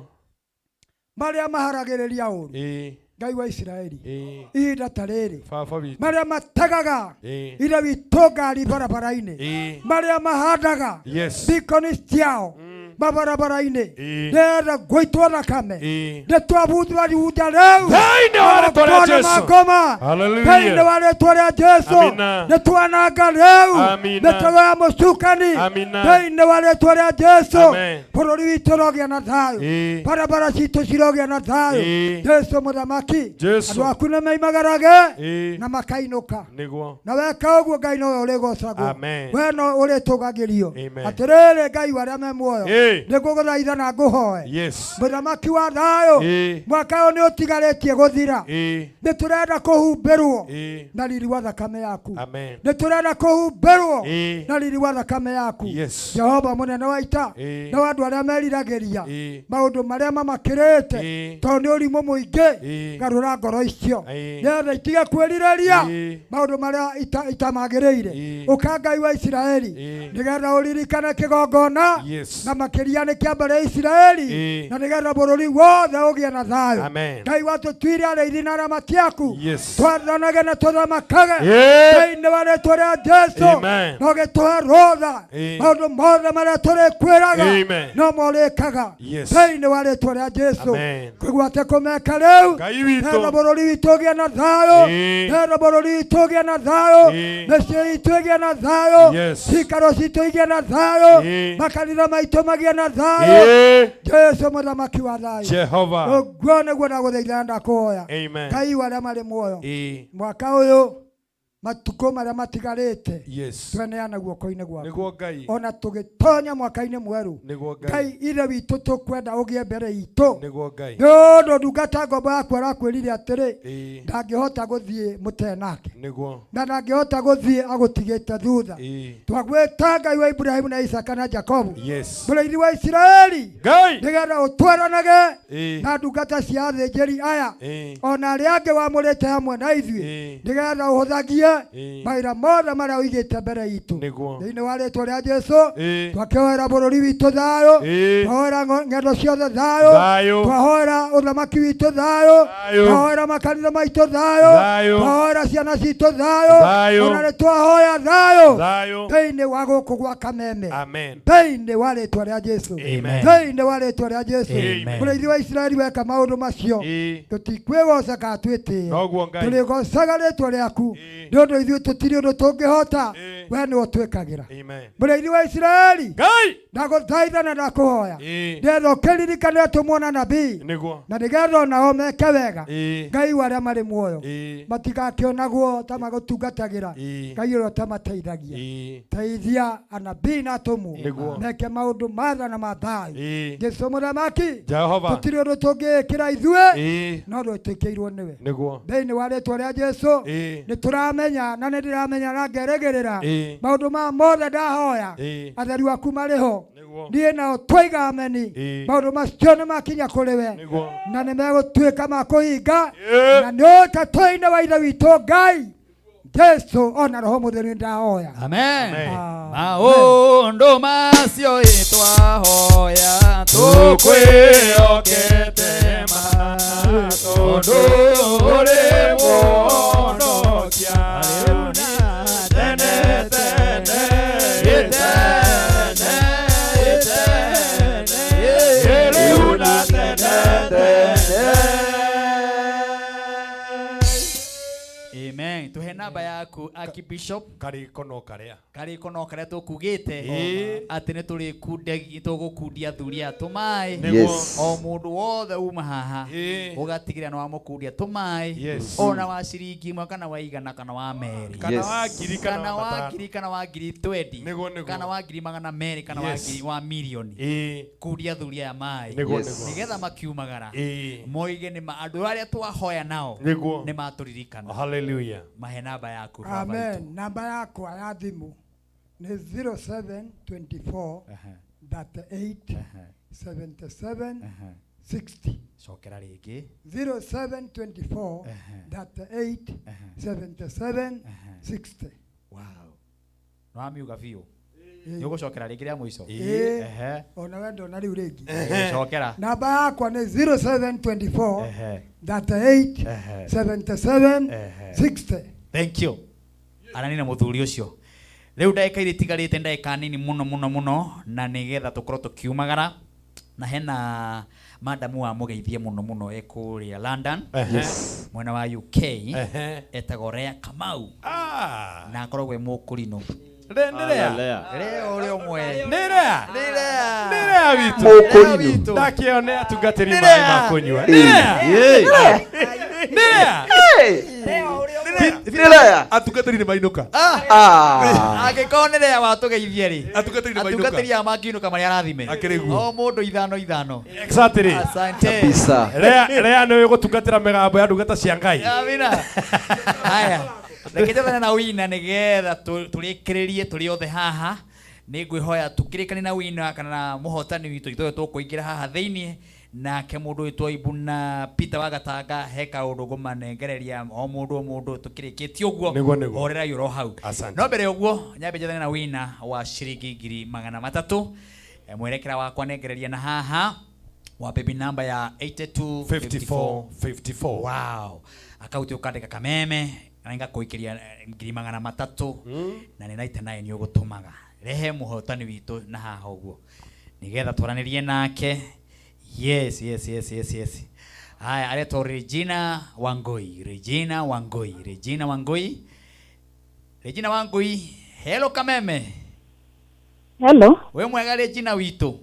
marĩa maharagĩrĩria ũru Ĩĩ. Ngai wa Isiraeli Ĩĩ. ihinda ta rĩrĩ Baba witũ. marĩa mategaga Ĩĩ. ithe witũ ngari barabara-inĩ Ĩĩ. marĩa mahandaga Yes. bikoni ciao mabarabara-inĩ Ĩĩ. nĩgetha gũitwo thakame Ĩĩ. nĩ twabuthura ihinda rĩu Thĩinĩ wa rĩtwa rĩa Magongona Jesu. ma ngoma Hallelujah. thĩinĩ wa rĩtwa rĩa Jesu Amina. nĩ twananga rĩu Amina. mĩtego ya mũcukani Amina. thĩinĩ wa rĩtwa rĩa Jesu Amen. bũrũri witũ ũrogĩa na thayũ Ĩĩ. barabara citũ cirogĩa na thayũ Ĩĩ. Jesu mũthamaki Jesu. andũ aku nĩ meimagarage Ĩĩ. na makainũka Nĩguo. na weka ũguo Ngai nowe ũrĩgocagwo Amen. we no ũrĩtũgagĩrio Amen. atĩrĩrĩ Ngai wa arĩa me muoyo Ĩĩ. nĩ ngũgũthaitha na ngũhoe Yes. mũthamaki wa thayũ Ĩĩ. mwaka ũyũ nĩ ũtigarĩtie gũthira Ĩĩ. nĩ tũrenda kũhumbĩrwo Ĩĩ. na riri wa thakame yaku Amen. nĩ tũrenda kũhumbĩrwo Ĩĩ. na riri wa thakame yaku Yes. Jehova mũnene wa ita Ĩĩ. na andũ arĩa meriragĩria Ĩĩ. maũndũ marĩa mamakĩrĩte Ĩĩ. tondũ nĩ ũrimũ mũingĩ Ĩĩ. garũra ngoro icio Ĩĩ. nĩgetha itige kwĩrirĩria Ĩĩ. maũndũ marĩa itamagĩrĩire Ĩĩ. ũka Ngai wa Isiraeli Ĩĩ. nĩgetha ũririkane kĩgongona Yes. na makĩria nĩ kĩa mbere ya Isiraeli Ĩĩ. na nĩgetha bũrũri wothe ũgĩe na thayũ Amen. Ngai watũtuire arĩithi na aramati aku Yes. twathanage na tũthamakage Ĩĩ. thĩinĩ wa rĩtwa rĩa Jesu Amen. na ũgĩtũhe rũtha Ĩĩ. maũndũ mothe marĩa tũrĩkwĩraga Amen. no morĩkaga Yes. thĩinĩ wa rĩtwa rĩa Jesu Amen. kũigua atĩ kũmeka rĩu Ngai witũ. nĩgetha bũrũri witũ ũgĩe na thayũ Ĩĩ. nĩgetha bũrũri witũ ũgĩe na thayũ Ĩĩ. mĩciĩ itũ ĩgĩe na thayũ Yes. cikaro citũ igĩe na thayũ Ĩĩ. makanitha maitũ magĩe na thayũ Ĩĩ. Jesu mũthamaki wa thayũ Jehova. ũguo nĩguo ndagũthaitha na ndakũhoya Amen. Ngai wa arĩa marĩ muoyo Ĩĩ. mwaka ũyũ matukũ marĩa matigarĩte Yes. tweneana guoko-inĩ gwaku Nĩguo Ngai. ona tũgĩtonya mwaka-inĩ mwerũ Nĩguo Ngai. Ngai ithe witũ tũkwenda ũgĩe mbere itũ Nĩguo Ngai. nĩ ũndũ ndungata ngombo yaku arakwĩrire atĩrĩ Ĩĩ. ndangĩhota gũthiĩ mũtenake Nĩguo. na ndangĩhota gũthiĩ agũtigĩte thutha Ĩĩ. twagwĩta Ngai wa Ibrahimu na Isaka na Jakobu Yes. mũrĩithi wa Isiraeli Ngai. nĩgetha ũtwaranage Ĩĩ. na ndungata cia athĩnjĩri aya Ĩĩ. ona arĩa angĩ wamũrĩte hamwe na ithuĩ Ĩĩ. nĩgetha ũhũthagie Ĩĩ. mawĩra mothe marĩa ũigĩte mbere itũ Nĩguo. thĩinĩ wa rĩtwa rĩa Jesu Ĩĩ. twakĩhoera bũrũri witũ thayũ Ĩĩ. twahoera ng'endo ciothe thayũ Thayũ. twahoera ũthamaki witũ thayũ Thayũ. twahoera makanitha maitũ thayũ Thayũ. twahoera ciana citũ thayũ Thayũ. ona nĩ twahoya thayũ Thayũ. thĩinĩ wa gũkũ gwa Kameme Amen. thĩinĩ wa rĩtwa rĩa Jesu Amen. thĩinĩ wa rĩtwa rĩa Jesu Amen. mũrĩithi wa Isiraeli weka maũndũ macio Ĩĩ. tũtikwĩgoca kana twĩtĩe Noguo Ngai. tũrĩgocaga rĩtwa rĩaku nĩ ũndũ ithuĩ tũtirĩ ũndũ tũngĩhota We nĩwe ũtwĩkagĩra. Amen. Mũrĩithi wa Isiraeli, Ngai, ndagũthaitha na ndakũhoya, nĩgetha ũkĩririkane atũmwo na nabii, Nĩguo. na nĩgetha onao meke wega. Ĩĩ. Ngai wa arĩa marĩ muoyo, Ĩĩ. matigakĩonagwo ta magũtungatagĩra, Ĩĩ. Ngai ũrĩa ũtamateithagia. Ĩĩ. Teithia anabii na atũmwo Nĩguo. meke maũndũ matha na mathayo. Ĩĩ. Jesu mũthamaki, Jehova. tũtirĩ ũndũ tũngĩĩkĩra ithuĩ, Ĩĩ. no twĩtĩkĩirwo nĩwe. Nĩguo. Thĩinĩ wa rĩtwa rĩa Jesu, Ĩĩ. nĩ tũramenya na nĩ ndĩramenya na ngerĩgĩrĩra Ĩĩ. maũndũ maya mothe ndahoya, Ĩĩ. atheru aku marĩ ho. Nĩguo. Niĩ nao twaiga ameni. Ĩĩ. Maũndũ macio nĩ makinya kũrĩ we, Nĩguo. na nĩ megũtuĩka ma kũhinga, Ĩĩ. na nĩ ũtatũ-inĩ wa ithe witũ Ngai Jesu ona Roho Mũtheru nĩ ndahoya. Amen. Amen. Maũndũ macio ĩtwahoya tũkwĩhokete ma, tondũ ũrĩ mũhonokia rĩu na tene tene, ĩ tene, ĩ tene, ĩ rĩu na tene tene. Amen. Tuhe namba yaku Archbishop. Karĩko no karĩa. Karĩko no karĩa tũkugĩte Ĩĩ. atĩ nĩ tũrĩkundagia tũgũkundia athuri aya tũmaĩ. Nĩguo. Yes. O mũndũ wothe uma haha Ĩĩ. ũgatigĩrĩra nĩ wamũkundia tũmaĩ, Yes. ona wa ciringi ĩmwe kana wa igana kana wa merĩ, Kana Yes. wa ngiri kana kana wa wa matano. ngiri kana wa ngiri twendi, Nĩguo, nĩguo. kana wa ngiri magana merĩ kana wa Yes. ngiri wa mirioni. Ĩĩ. Kundia athuri aya maĩ, Nĩguo, Yes. nĩguo. nĩgetha makiumagara Ĩĩ. moige nĩ ma andũ arĩa twahoya nao Nĩguo. nĩ matũririkana. Hallelujah. Mahe namba yaku baba witũ. Amen. Namba yakwa ya thimũ nĩ 0724 38 77 60. Cokera rĩngĩ. 0724 38 77 60. Wow. Nĩwamiuga biũ. Nĩ ũgũcokera rĩngĩ rĩa mũico. Ĩĩ. Ehe. Ona we ndona rĩu rĩngĩ. Ehe. Cokera. Namba yakwa nĩ 0724 Ehe. 38 Ehe. 77 Ehe. 60. Thank you. Aranina mũthuri ũcio. Rĩu ndagĩka iria itigarĩte ndagĩka nini mũno mũno mũno, na nĩgetha tũkorwo tũkiumagara, na hena madamu wa mũgeithie mũno mũno e kũrĩa London. Ehe. Yes. Mwena wa UK. Ehe. Etagwo Rea Kamau. Ah. Na akoragwo e mũkũrinũ. Nĩ Rea. Rea ũrĩa ũmwe. Nĩ Rea. Nĩ Rea. Nĩ Rea witũ. Mũkũrinũ. Ndakĩone atungatĩri Nĩ maĩ Rea. ma kũnyua. Ĩĩ. Nĩ Rea. Ĩĩ. Nĩ Rea. Nĩ Rea. Atungatĩri nĩ mainũka. Ah. Angĩkorwo nĩ Rea watũgeithie rĩ, Atungatĩri nĩ mainũka. atungatĩri aya mangiinũka marĩ arathime. Akĩrĩ guo. O mũndũ ithano ithano. Exactly. Asante. Kabisa. Rea, Rea nĩwe ũgũtungatĩra mĩgambo ya ndungata cia Ngai. Amina. Haya. Reke njathane na wina nĩgetha tũrĩkĩrĩrie tũrĩ othe haha. Nĩ ngwĩhoya tũkĩrĩkanie na wina kana na mũhotani witũ ithuĩ tũkũingĩra haha thĩiniĩ, nake mũndũ wĩtwo Ibu na Peter wa Gatanga he kaũndũ ngũmanengereria o mũndũ o mũndũ tũkĩrĩkĩtie ũguo. Nĩguo, nĩguo. Horerai oro hau. Asante. No mbere ya ũguo nyambe njathane na wina wa ciringi ngiri magana matatũ. Mwerekera wakwa nengereria na haha wa baby number ya 82 54 54. Wow. Akaunti ũkandĩka kameme na ngakũikĩria ngiri magana matatũ, na nĩ 99 nĩ ũgũtũmaga. Rehe mũhotani witũ na haha ũguo nĩgetha twaranĩrie nake. Yes, yes, yes, yes, yes. Haya, aretwo Regina Wangui, Regina Wangui, Regina Wangui, Regina Wangui. Hello Kameme. Hello. We mwega Regina witũ?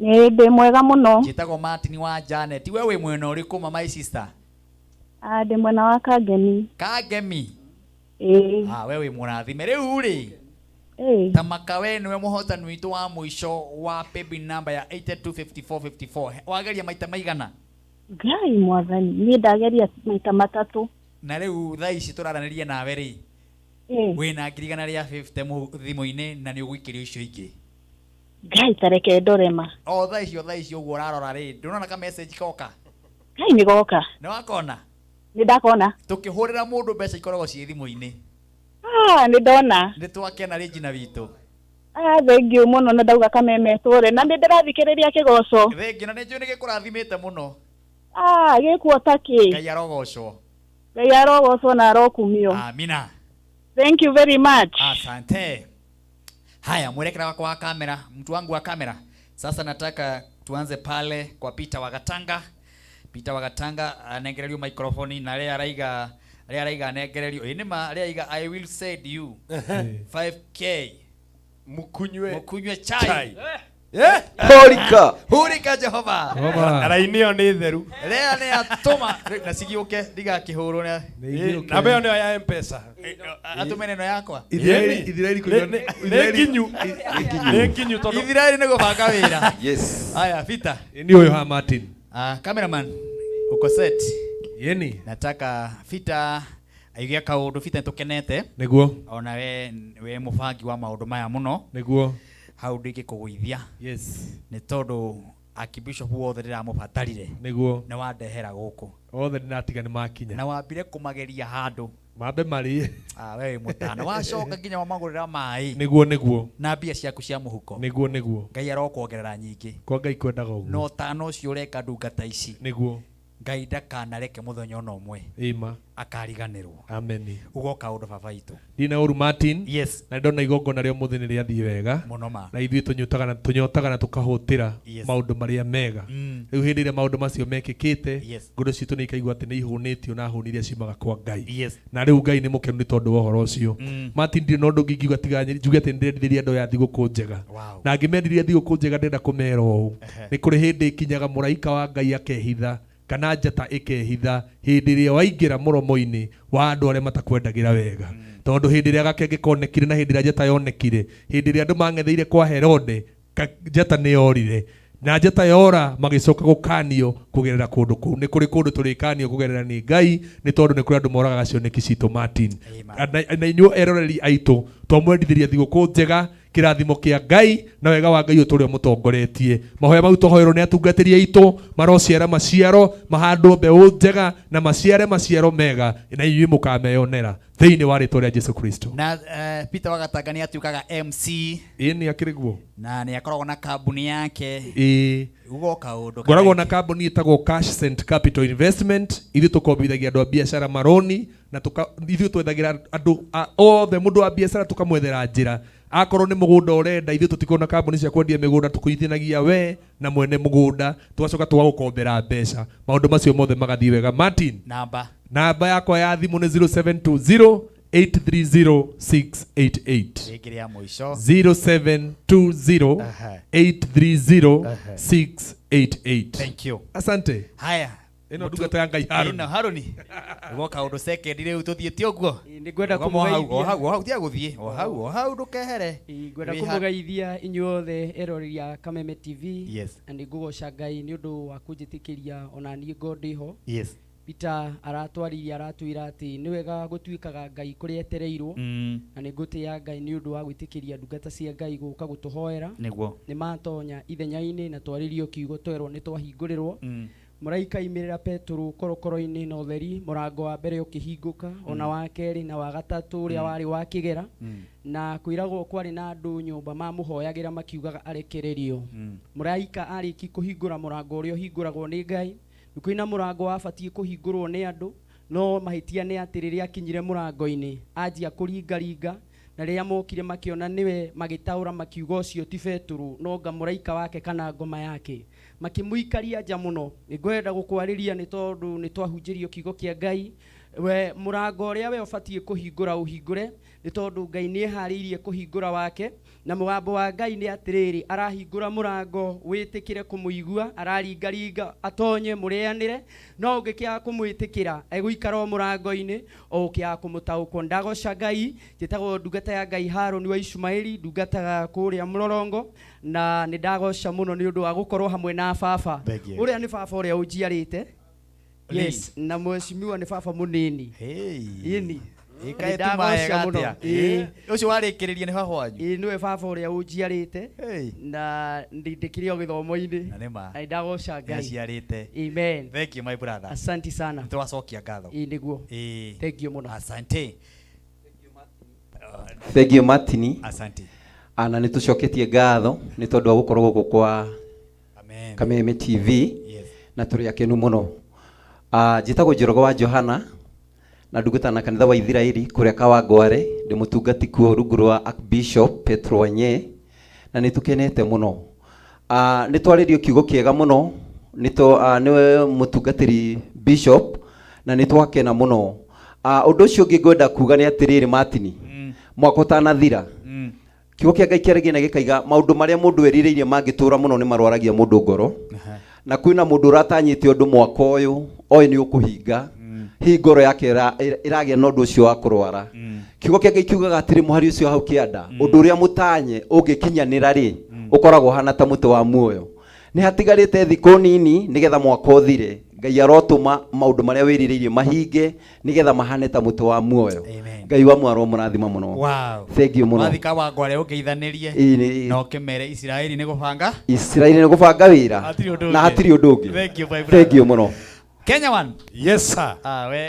Nĩ ndĩ mwega mũno. Njĩtagwo Martin wa Janet. We wĩ mwena ũrĩkũ mama my sister? Ah, ndĩ mwena wa Kangemi. Kangemi. Ĩĩ. Ah, we wĩ mũrathime rĩu rĩ. Ĩĩ. Tamaka we nĩwe mũhotani witũ wa mũico wa baby number ya 825454. Wageria maita maigana? Ngai mwathani, niĩ ndageria maita matatũ. Na rĩu thaa ici tũraranĩria nawe rĩ, Ĩĩ. wĩna ngiri igana rĩa 50 thimũ-inĩ na nĩ ũgũikĩrio icio ingĩ. Ngai tareke ndorema. O thaa icio, thaa icio ũguo ũrarora rĩ, ndũrona ka message koka? Ngai nĩ goka. Nĩ wakona? Nĩ ndakona. Tũkĩhũrĩra mũndũ mbeca ikoragwo ciĩ thimũ-inĩ. Ah, nĩ ndona. Nĩ twakena Regina witũ. Ah, thank you mũno na ndauga kameme tũre na nĩ ndĩrathikĩrĩria kĩgoco. Thengiũ na nĩ njũĩ nĩ gĩkũrathimĩte mũno. Ah, gĩkuo ta kĩ. Ngai arogocwo. Ngai arogocwo na arokumio. Amina. Thank you very much. Asante. Haya, mwelekera wako wa kamera, mtu wangu wa kamera. Sasa nataka tuanze pale kwa Peter Wagatanga. Peter Wagatanga anengererio microphone na rĩa araiga Arĩa araiga nengererio. Ĩ nĩma arĩa aiga I will send you 5K. Mukunywe Mukunywe chai. Chai. Eh? Hurika. Hurika Jehova. Jehova. Raini ĩyo nĩ theru. Lea nĩ atũma na cigiũke ndigakĩhũrwo nĩ Ĩ, namba ĩyo nĩyo ya mpesa atũme neno yakwa. Ithiraeli- Ithiraeli Nĩ- nĩ- nĩ nginyu nĩ nginyu tondũ Ithiraeli nĩ gũbanga wĩra. Yes. Haya, Peter. Ni huyo ha Martin. Ah, cameraman uko set? Yeni. Nataka Fita aige kaundu Fita nĩtũkenete. Nĩguo. Ona we we mũbangi wa maũndũ maya mũno. Nĩguo. Hau ndingĩkũgũithia. Yes. Nĩ tondũ Archbishop wothe ndĩramũbatarire. Nĩguo. Nĩ wandehera gũkũ. Othe ndĩratiga nĩ makinya. Na wambire kũmageria handũ. Mambe marĩe. Ah, we wĩ mũtana. Wacoka nginya wamagũrĩra maĩ. Nĩguo nĩguo. Na mbia ciaku cia mũhuko. Nĩguo nĩguo. Ngai arokuongerera nyingĩ. Kwa Ngai kwendaga ũguo. Na ũtana ũcio ũreka ndungata ici. Nĩguo. Ngai ndakanareke mũthenya ona ũmwe. Ĩma. Akariganĩrwo. Ameni. Ugoka ũndũ baba itũ. Ndina ũru Martin. Yes. Na ndona igongona rĩa ũmũthĩ nĩ rĩathiĩ wega. Mũno ma. Na ithuĩ tũnyotaga na tũnyotaga na tũkahũtĩra Yes. maũndũ marĩa mega. Rĩu hĩndĩ ĩrĩa maũndũ macio mekĩkĩte, Yes. ngoro citũ nĩ ikaigua atĩ nĩ ihũnĩtio na hũni iria ciumaga kwa Ngai. Yes. Na rĩu Ngai nĩ mũkenu nĩ tondũ wa ũhoro ũcio. Martin ndirĩ na ũndũ ũngĩ ingiuga tiga njuge atĩ nĩndĩrendithĩria andũ aya thigũkũ njega. Wow. Na ngĩmendithĩria thigũkũ njega ndĩrenda kũmera ũũ. Nĩ kũrĩ hĩndĩ ĩkinyaga mũraika wa Ngai akehitha kana njata ĩkehitha hĩndĩ ĩrĩa waingĩra mũromo-inĩ wa andũ arĩa matakwendagĩra wega tondũ hĩndĩ ĩrĩa gakenge konekire na hĩndĩ ĩrĩa njata yonekire hĩndĩ ĩrĩa andũ mang'etheire kwa Herode njata nĩ yorire na njata yora magĩcoka gũkanio kũgerera kũndũ kũu nĩ kũrĩ kũndũ tũrĩkanio kũgerera nĩ Ngai nĩ tondũ nĩ kũrĩ andũ moragaga cioneki citũ Martin na inyuĩ eroreri aitũ twamwendithĩria thigũkũ njega kĩrathimo kĩa Ngai na wega wa Ngai ũtũre mũtongoretie mahoya mau tũhoerwo nĩ atungatĩri aitũ marociara maciaro mahandwo mbeũ njega na maciare maciaro mega na inyuĩ mũkameyonera thĩinĩ wa rĩtwa rĩa Jesu Kristo Na Peter Wagatanga nĩ atuĩkaga MC ĩĩ nĩ akĩrĩ guo na nĩ akoragwo na kambuni yake. ĩĩ Ugoka ũndũ. ngoragwo na kambuni ĩtagwo Cash Cent Capital Investment ithuĩ tũkombithagia andũ a biacara maroni na ithuĩ twethagĩra andũ othe mũndũ wa biacara tũkamwethera njĩra akorwo nĩ mũgũnda ũrenda ithuĩ tũtikoragwo na kambuni cia kwendia mĩgũnda tũkũnyitithanagia we na mwene mũgũnda tũgacoka tũgagũkombera mbeca maũndũ macio mothe magathiĩ wega Martin Namba. namba yakwa ya thimũ nĩ 0720 830 688 Rĩngĩ rĩa mũico. 0720 830 688 Thank you. Asante. Haya. Ĩno ndungata ya Ngai Harũni. Ĩno Harũni. Ugoka ũndũ second rĩu tũthiĩte ũguo. Nĩngwenda Rũgama o hau, kũmũgeithia. o hau, o hau, tiga gũthiĩ. O hau, o hau ndũkehere. Ngwenda Wĩ ha- kũmũgeithia inyuothe eroreri a Kameme TV. Yes. Na nĩ ngũgoca Ngai nĩ ũndũ wa kũnjĩtĩkĩria ona niĩ ngo ndĩho. Yes. Peter aratwaririe aratwĩra atĩ nĩ wega gũtuĩkaga Ngai kũrĩa etereirwo. Na nĩ ngũtĩĩa Ngai nĩ ũndũ wa gwĩtĩkĩria ndungata cia Ngai gũka gũtũhoera. Nĩguo. Nĩ matonya ithenya-inĩ na twarĩrio kiugo twerwo nĩ twahingũrĩrwo. Mũraika aimĩrĩra Petũrũ korokoro-inĩ na ũtheri mũrango wa mbere ũkĩhingũka ona wa kerĩ na wa gatatũ ũrĩa warĩ wa kĩgera na kwĩragwo kwarĩ na andũ nyũmba mamũhoyagĩra makiugaga arekererio. Mũraika arĩki kũhingũra mũrango ũrĩa ũhingũragwo nĩ Ngai nĩ kwĩna mũrango wabatiĩ kũhingũrwo nĩ andũ no mahĩtia nĩ atĩ rĩrĩa akinyire mũrango-inĩ anjia kũringaringa na rĩrĩa mokire makĩona nĩwe magĩtaũra makiuga ũcio ti Petũrũ no nga mũraika wake kana ngoma yake makĩmũikaria nja mũno. Nĩngwenda gũkwarĩria nĩ tondũ nĩ twahunjĩrio kiugo kĩa Ngai we mũrango ũrĩa we ũbatiĩ kũhingũra ũhingũre nĩ tondũ Ngai nĩ eharĩirie kũhingũra wake na mũgambo wa Ngai nĩ atĩrĩrĩ arahingũra mũrango wĩtĩkĩre kũmũigua araringaringa atonye mũrĩanĩre no ũngĩkĩaga kũmwĩtĩkĩra egũikara o mũrango-inĩ o ũkĩaga kũmũtaũkwo. Ndagoca Ngai njĩtagwo ndungata ya Ngai Harũni wa Ishumaeli ndungataga kũrĩa Mũrorongo na nĩ ndagoca mũno nĩ ũndũ wa gũkorwo hamwe na baba Thank you. ũrĩa nĩ baba ũrĩa ũnjiarĩte. Yes, na mheshimiwa nĩ baba mũnini. Ĩni. Ĩkaĩ tumaega atĩa? Ũcio warĩkĩrĩria nĩ baba wanyu? Ĩĩ nĩwe baba ũrĩa ũnjiarĩte na ndĩkĩrĩ o gĩthomo-inĩ. Na nĩ ma. Na nĩndagoca Ngai. Nĩaciarĩte. Amen. Thank you my brother. Asante sana. Nĩtwacokia ngatho. Ĩĩ nĩguo. Ĩĩ. Thank you mũno. Asante. Thank you Martin. Asante. Na nĩ tũcoketie ngatho nĩ tondũ wa gũkorwo gũkũ kwa Kameme TV. Yes. Na tũrĩ akenu mũno. Njĩtagwo Njoroge wa Johana na ndungata na kanitha wa Ithiraeli kũrĩa Kawangware, ndĩ mũtungati kuo rungu rwa Archbishop Petro Wanyee na nĩ tũkenete mũno. Nĩ twarĩrio kiugo kĩega mũno nĩwe mũtungatĩri Bishop na nĩ twakena mũno. Ũndũ ũcio ũngĩ ngwenda kuga nĩ atĩrĩrĩ Martin, mwaka ũtanathira, kiugo kĩa Ngai kĩaragia na gĩkaiga maũndũ marĩa mũndũ erirĩirie mangĩtũra mũno nĩ marwaragia mũndũ ngoro, na kwĩna mũndũ ũratanyĩte ũndũ mwaka ũyũ oĩ nĩ ũkũhinga, hihi ngoro yake ĩragĩa na ũndũ ũcio wa kũrwara. Kiugo kĩa Ngai kiugaga atĩrĩ mũhari ũcio hau kĩanda, ũndũ ũrĩa mũtanye ũngĩkinyanĩra rĩ, ũkoragwo ũhana ta mũtĩ wa muoyo. Nĩ hatigarĩte thikũ nini nĩgetha mwaka ũthire, Ngai arotũma maũndũ marĩa wĩrirĩirie mahinge nĩgetha mahane ta mũtĩ wa muoyo. Ngai wa mwaro mũrathima mũno. Wow. Thank you mũno. Wathika wangware ũngeithanĩrie Ĩĩ, na ũkĩmere Isiraeli nĩ gũbanga Isiraeli nĩ gũbanga wĩra Hatirĩ ũndũ na ũngĩ. hatirĩ ũndũ ũngĩ. Thank you, my brother. Thank you mũno. Kenya one. Yes sir.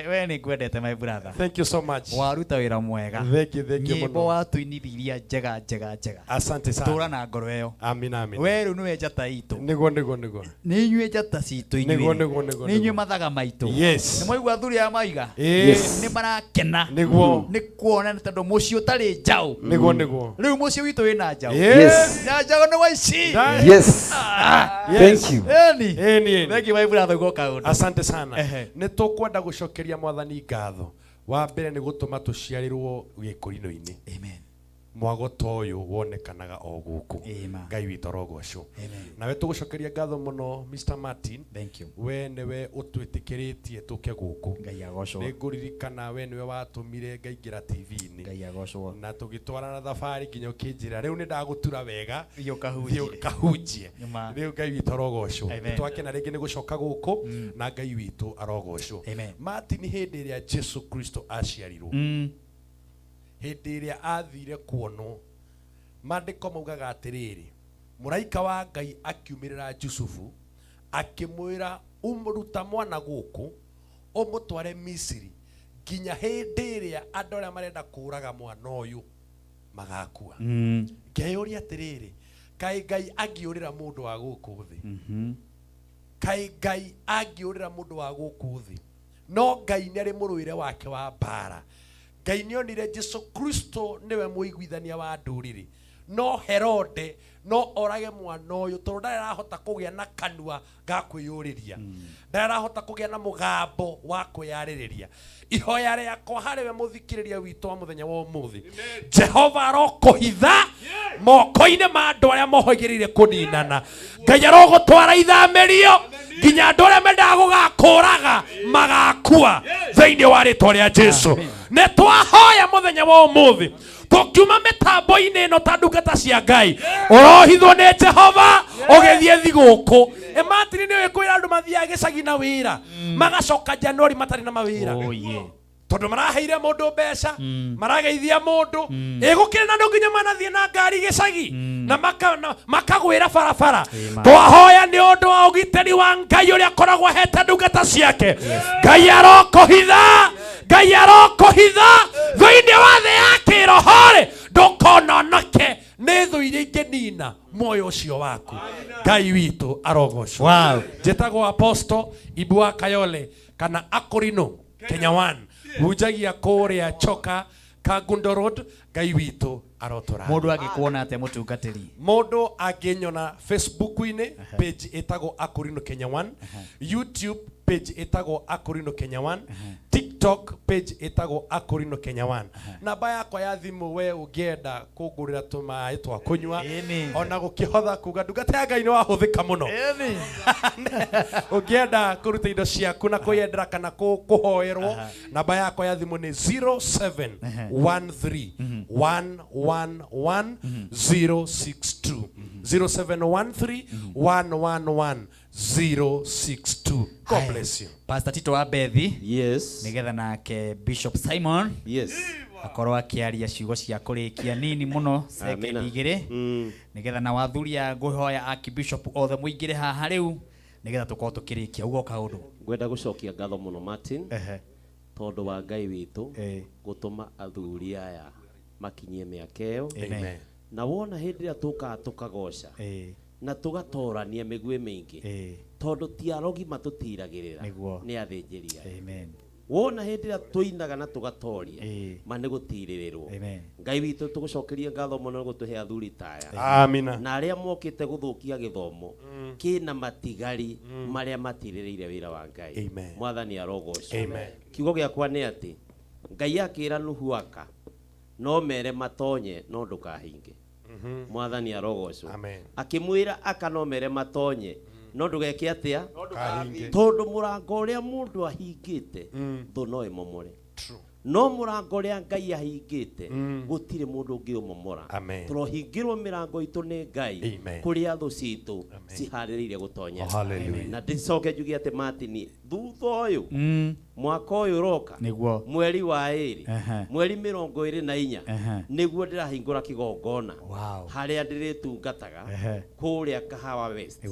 We nĩ ngwendete my brother. Thank you so much. Waruta wĩra mwega. Thank you, thank you Nyĩmbo mũno. watũinithiria njega njega njega. Asante sana. Tũra na ngoro ĩyo. Amina, amina. We rĩu nĩwe njata itũ. Nĩguo, nĩguo, nĩguo. Nĩ inyuĩ njata citũ inyuĩ. Nĩguo, nĩguo, nĩguo, Nĩ inyuĩ nĩguo. mathaga maitũ. Yes. Nĩ mwaigua athuri aya maiga? Ĩĩ. Yes. Nĩ marakena. Nĩguo. Nĩ kuona nĩ tondũ mũciĩ ũtarĩ njaũ. Nĩguo, nĩguo. Rĩu mũciĩ witũ wĩna njaũ. Yes. Na njaũ nĩ waici. Yes. Thank you. Ĩni. Ĩni, ĩni. Thank you my brother gũka ũndũ. Asante sana. Ehe. Nĩ tũkwenda gũcokeria mwathani ngatho. Wa mbere nĩ gũtũma tũciarĩrwo gĩkũrinũ-inĩ. Amen. Mwago ta ũyũ wonekanaga o gũkũ. Ngai witũ arogocwo. Nawe tũgũcokeria ngatho mũno Mr. Martin. Thank you. We nĩwe ũtwĩtĩkĩrĩtie tũke gũkũ. Ngai agocwo. Nĩ ngũririkana we nĩwe watũmire ngaingĩra TV-inĩ. Ngai agocwo. Na tũgĩtwarana thabarĩ nginya ũkĩnjĩra rĩu nĩ ndagũtura wega. Thiĩ ũkahunjie. Thiĩ ũkahunjie. Nĩma. Rĩu Ngai witũ arogocwo. Amen. Nĩ twakena rĩngĩ nĩ gũcoka gũkũ na Ngai witũ arogocwo. Amen. Martin hĩndĩ ĩrĩa Jesu Kristo aciarirwo hĩndĩ ĩrĩa athire kuonwo maandĩko maugaga atĩrĩrĩ mũraika wa Ngai akiumĩrĩra Jusufu akĩmwĩra umruta mwana gũkũ ũmũtware Misiri nginya hĩndĩ ĩrĩa andũ arĩa marenda kũũraga mwana ũyũ magakua. Ngeyũria atĩrĩrĩ kaĩ Ngai angĩũrĩra mũndũ wa gũkũ thĩ, kaĩ Ngai angĩũrĩra mũndũ wa gũkũ thĩ, no Ngai nĩ arĩ mũrũĩre wake wa mbara. Ngai nĩ onire Jesu Kristo nĩwe mũiguithania wa ndũrĩrĩ, no Herode no orage mwana ũyũ tondũ ndarĩ arahota kũgĩa na kanua ga kwĩyũrĩria, ndarĩ arahota kũgĩa na mũgambo wa kwĩyarĩrĩria. Ihoya rĩakwa harĩ we mũthikĩrĩria witũ wa mũthenya wa ũmũthĩ, Jehova arokũhitha moko-inĩ ma andũ arĩa mohĩgĩrĩire kũninana. Ngai arogũtwara ithamĩrio nginya andũ arĩa mendaga gũgakũraga magakua thĩinĩ wa rĩtwa rĩa Jesu. Nĩ twahoya mũthenya wa ũmũthĩ tũkiuma mĩtambo-inĩ ĩno ta ndungata cia Ngai, ũrohithwo nĩ Jehova ũgĩthiĩ thigũkũ. Ĩmatini nĩ kwĩra andũ mathiaga gĩcagi na wĩra magacoka Januari matarĩ na mawĩra tondũ maraheire mũndũ mbeca, marageithia mũndũ, ĩgũkĩrĩ na andũ nginya manathiĩ na ngari gĩcagi na makagwĩra barabara. Twahoya nĩ ũndũ wa ũgitĩri wa Ngai ũrĩa akoragwo ahete ndungata ciake. Ngai arokũhitha, Ngai arokũhitha thĩinĩ wa thĩ ya kĩroho-rĩ, ndũkononoke nĩ thũ iria ingĩnina muoyo ũcio waku. Ngai witũ arogocwo. Wow. Njĩtagwo Apostle Ibua Kayole kana Akorino Kenya One, hunjagia kũrĩa Choka Kangundo Road. Ngai witũ arotũra. Mũndũ angĩkuona atĩa mũtungatĩri? Mũndũ angĩnyona Facebook-inĩ page ĩtagwo Akorino Kenya One, YouTube page ĩtagwo Akorino Kenya One, TikTok page ĩtagwo Akorino Kenya One. Namba yakwa ya thimũ we ũngĩenda kũngũrĩra tũmaĩ twa kũnyua ona gũkĩhotha kuga ndungata ya Ngai nĩ wahũthĩka mũno. Ũngĩenda kũruta indo ciaku na kwĩyendera kana kũhoerwo, namba yakwa ya thimũ nĩ 0713 111 062. 0713 111 062. God bless you. Pastor Tito wa Bethi. Yes. Nigetha nake Bishop Simon. Yes. Akorwo akĩaria ciugo cia kũrĩkia nini mũno sekendi Amina. igĩrĩ nigetha na wathuri a ngũhoya Archbishop othe mũingĩre haha rĩu nigetha tũkorwo tũkĩrĩkia ugo kaũndũ. Ngwenda gũcokia ngatho mũno Martin tondũ wa Ngai witũ gũtũma athuri aya makinyie mĩaka ĩyo. Amen. Na wona hĩndĩ ĩrĩa tũkaga tũkagoca na tũgatorania mĩguĩ mĩingĩ tondũ ti arogi matũtiragĩrĩra Nĩguo. nĩ athĩnjĩri aya. Amen. Wona hĩndĩ ĩrĩa tũinaga na tũgatoria ma nĩ gũtirĩrĩrwo. Amen. Ngai witũ tũgũcokerie ngatho mũno nĩ gũtũhe athuri ta aya. Amina. Na arĩa mokĩte gũthũkia gĩthomo kĩna matigari marĩa matirĩrĩire wĩra wa Ngai. Amen. Mwathani arogocwo. Amen. Kiugo gĩakwa nĩ atĩ Ngai akĩra Nuhu aka no mere matonye no ndũkahinge. Mwathani arogocwo. Akĩmwĩra aka no mere matonye no ndũgeke atĩa? Tondũ mũrango ũrĩa mũndũ ahingĩte thũ no ĩmomore. No mũrango ũrĩa Ngai ahingĩte gũtirĩ mũndũ ũngĩũmomora. Tũrohingĩrwo mĩrango itũ nĩ Ngai kũrĩa thũ citũ ciharĩrĩirie gũtonyera. Oh, hallelujah. Na ndicoke njuge atĩ Martin, thutha ũyũ mwaka ũyũ ũroka Nĩguo. mweri wa ĩrĩ mweri 24 nĩguo ndĩrahingũra kĩgongona harĩa ndĩrĩtungataga kũrĩa Kahawa West.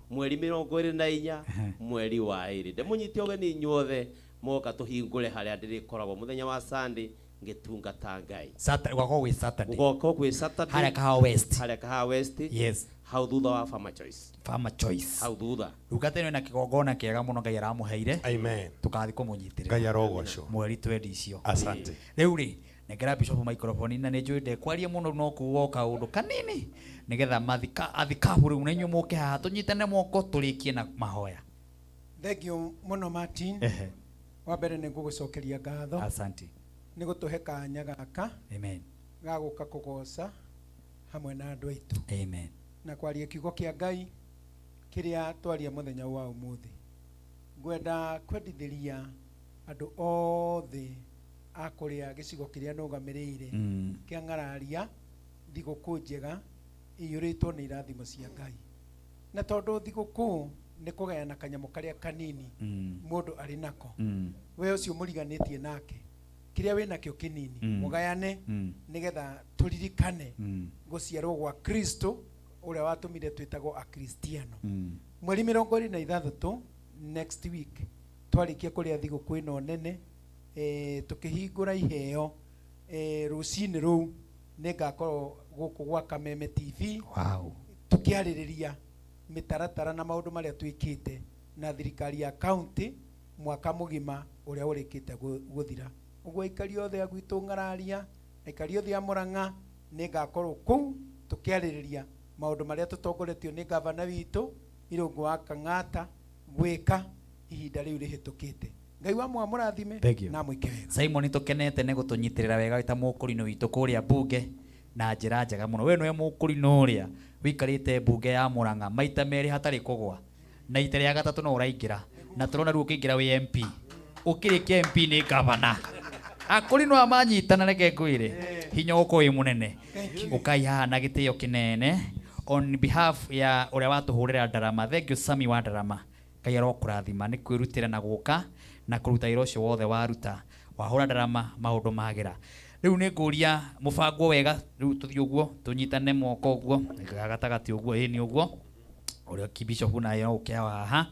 Mweri 24 mweri wa ĩrĩ. Ndĩmũnyite ũgeni inyuothe moka tũhingũre harĩa ndĩrĩkoragwo mũthenya wa Sunday ngĩtungata Ngai. Gũgakorwo gwĩ Saturday. Gũgakorwo gwĩ Saturday. Harĩa Kahawa West. Harĩa Kahawa West. Yes. Hau thutha wa Farmer Choice. Farmer Choice. Hau thutha. Ndungata ĩno ĩna kĩgongona kĩega mũno Ngai aramũheire. Amen. Tũkathi kũmũnyitĩrĩra. Ngai arogocwo. Mweri twendi icio. Asante. Rĩu rĩ, nengera Bishop microphone na nĩ njũĩ ndekwaria mũno no kuga o kaũndũ kanini nĩgetha athikabu rĩu na inyuĩ mũke haha tũnyitane moko tũrĩkie na mahoya. Thank you mũno Martin. Wa mbere nĩ ngũgũcokeria ngatho. Asante. Nĩ gũtũhe kanya gaka. Amen. Ga gũka kũgoca hamwe na andũ aitũ. Amen. Na kwaria kiugo kĩa Ngai kĩrĩa twaria mũthenya wa ũmũthĩ. Ngwenda kwendithĩria andũ othe a kũrĩa gĩcigo kĩrĩa nũgamĩrĩire kĩa Ng'araria thigũkũ njega ĩiyũrĩtwo nĩ irathimo cia Ngai. Na tondũ thigũkũ nĩ kũgayana kanyamũ karĩa kanini mũndũ arĩ nako. We ũcio mũriganĩtie nake kĩrĩa wĩnakĩo kĩnini mũgayane nĩgetha tũririkane gũciarwo gwa Kristo ũrĩa watũmire twĩtagwo Akristiano. Mweri 26 next week twarĩkia kũrĩa thigũkũ ĩno nene, tũkĩhingũra iheo, rũcinĩ rũu nĩngakorwo gũkũ gwa Kameme TV. Wow. Tũkĩarĩrĩria mĩtaratara na maũndũ marĩa twĩkĩte na thirikari ya county mwaka mũgima ũrĩa ũrĩkĩte gũthira. Ũguo aikari othe a gwitũ Ng'araria, aikari othe a Mũrang'a nĩngakorwo kũu tũkĩarĩrĩria maũndũ marĩa tũtongoretio nĩ gavana witũ Irũngũ wa Kang'ata gwĩka ihinda rĩu rĩhĩtũkĩte. Ngai wa mũrathime Thank you. na mwĩke wega. Simon tũkenete nĩ gũtũnyitĩrĩra wega wĩ ta mũkũrinũ witũ kũrĩa mbunge na njĩra njega mũno. We nĩwe mũkũrinũ ũrĩa wĩikarĩte mbunge ya Mũrang'a maita merĩ hatarĩ kũgwa na ita rĩa gatatũ no ũraingĩra na tũrona rĩu ũkĩingĩra wĩ MP ũkĩrĩkia MP nĩ gavana. Akũrinũ aya manyitana reke ngwĩre hinya ũgũkorwo wĩ mũnene. Ũkai haha na gĩtĩo kĩnene on behalf ya ũrĩa watũhũrĩra ndarama. Thank you Sami wa ndarama. Ngai arokũrathima nĩ kwĩrutĩra na gũka na kũruta wĩra ũcio wothe waruta. Wahũra ndarama maũndũ magĩra. Rĩu nĩ ngũria mũbango wega, rĩu tũthiĩ ũguo tũnyitane moko ũguo gatagatĩ ũguo, ĩĩ nĩ ũguo. Ũrĩa Bishop naye no ũke haha.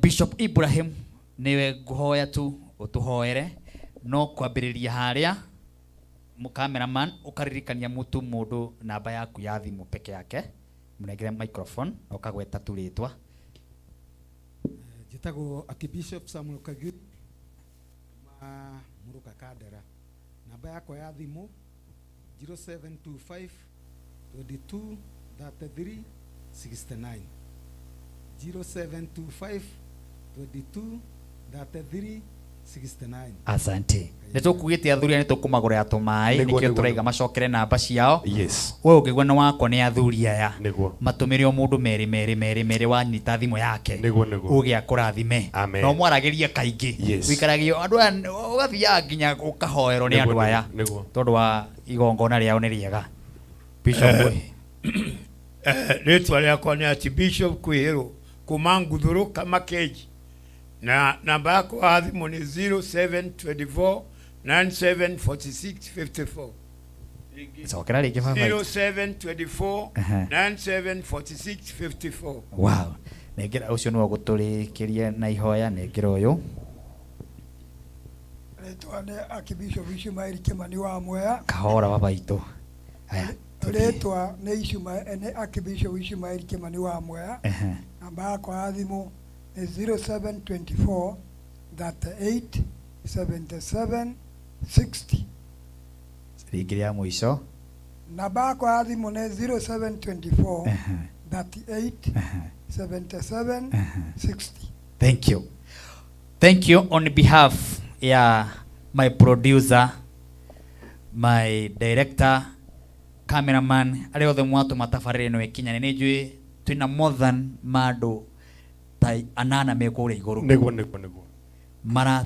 Bishop Ibrahim nĩwe ngũhoya tu ũtũhoere no kwambĩrĩria harĩa cameraman ũkaririkania mũtu mũndũ namba yaku ya thimũ peke yake, mũnengere microphone na ũkagweta tu rĩtwa. Njĩtagwo Archbishop Samuel Kagiri ma Mũrũka Kandara. Namba yakwa ya thimũ 0725 22 33 69. 0725 22 33 69. Asante. Nĩ tũkugĩte athuri aya nĩ tũkũmagũrĩra tũmaĩ, Nĩguo, nĩkĩo nĩguo, tũraiga nĩguo. macokere namba ciao. Yes. We ũngĩigua nĩ wakwa nĩ athuri aya. Nĩguo. Matũmĩre o mũndũ merĩ merĩ merĩ merĩ wanyita thimũ yake. Nĩguo, nĩguo. Uge akũrathime. Amen. Na ũmwaragĩrie kaingĩ. Yes. Wĩikaragio andũ aya ũgathiaga nginya ũkahoerwo nĩ Nĩguo, andũ aya. nĩguo. Tondũ wa igongona rĩao nĩ rĩega. Bishop. Rĩtwa rĩakwa nĩ Archbishop Kwĩhĩrwo kuma Nguthũrũ Kamakeji. Na namba yakwa ya thimũ nĩ 0724 97 46 54. Cokera rĩngĩ baba. 0724 97 46 54. Wow. Nengera ũcio nĩwe ũgũtũrĩkĩria na ihoya, nengera ũyũ. Rĩtwa nĩ Archbishop Ishumaeli Kĩmani wa Mwea. Kahora baba itũ. Haya. Rĩtwa nĩ Ishumaeli, nĩ Archbishop Ishumaeli Kĩmani wa Mwea. Namba yakwa ya thimũ nĩ 0724 38 77 60. Rĩngĩ rĩa mũico. Namba yakwa ya thimũ nĩ 0724 38 77 60. Thank you. Thank you on behalf Ya my producer, my director, cameraman, arĩa othe mwatũma tabarĩra ĩno ĩkinyane. Nĩ njũĩ twĩna more than mandũ ta anana me kũrĩa igũrũ. Nĩguo, nĩguo, nĩguo. Mara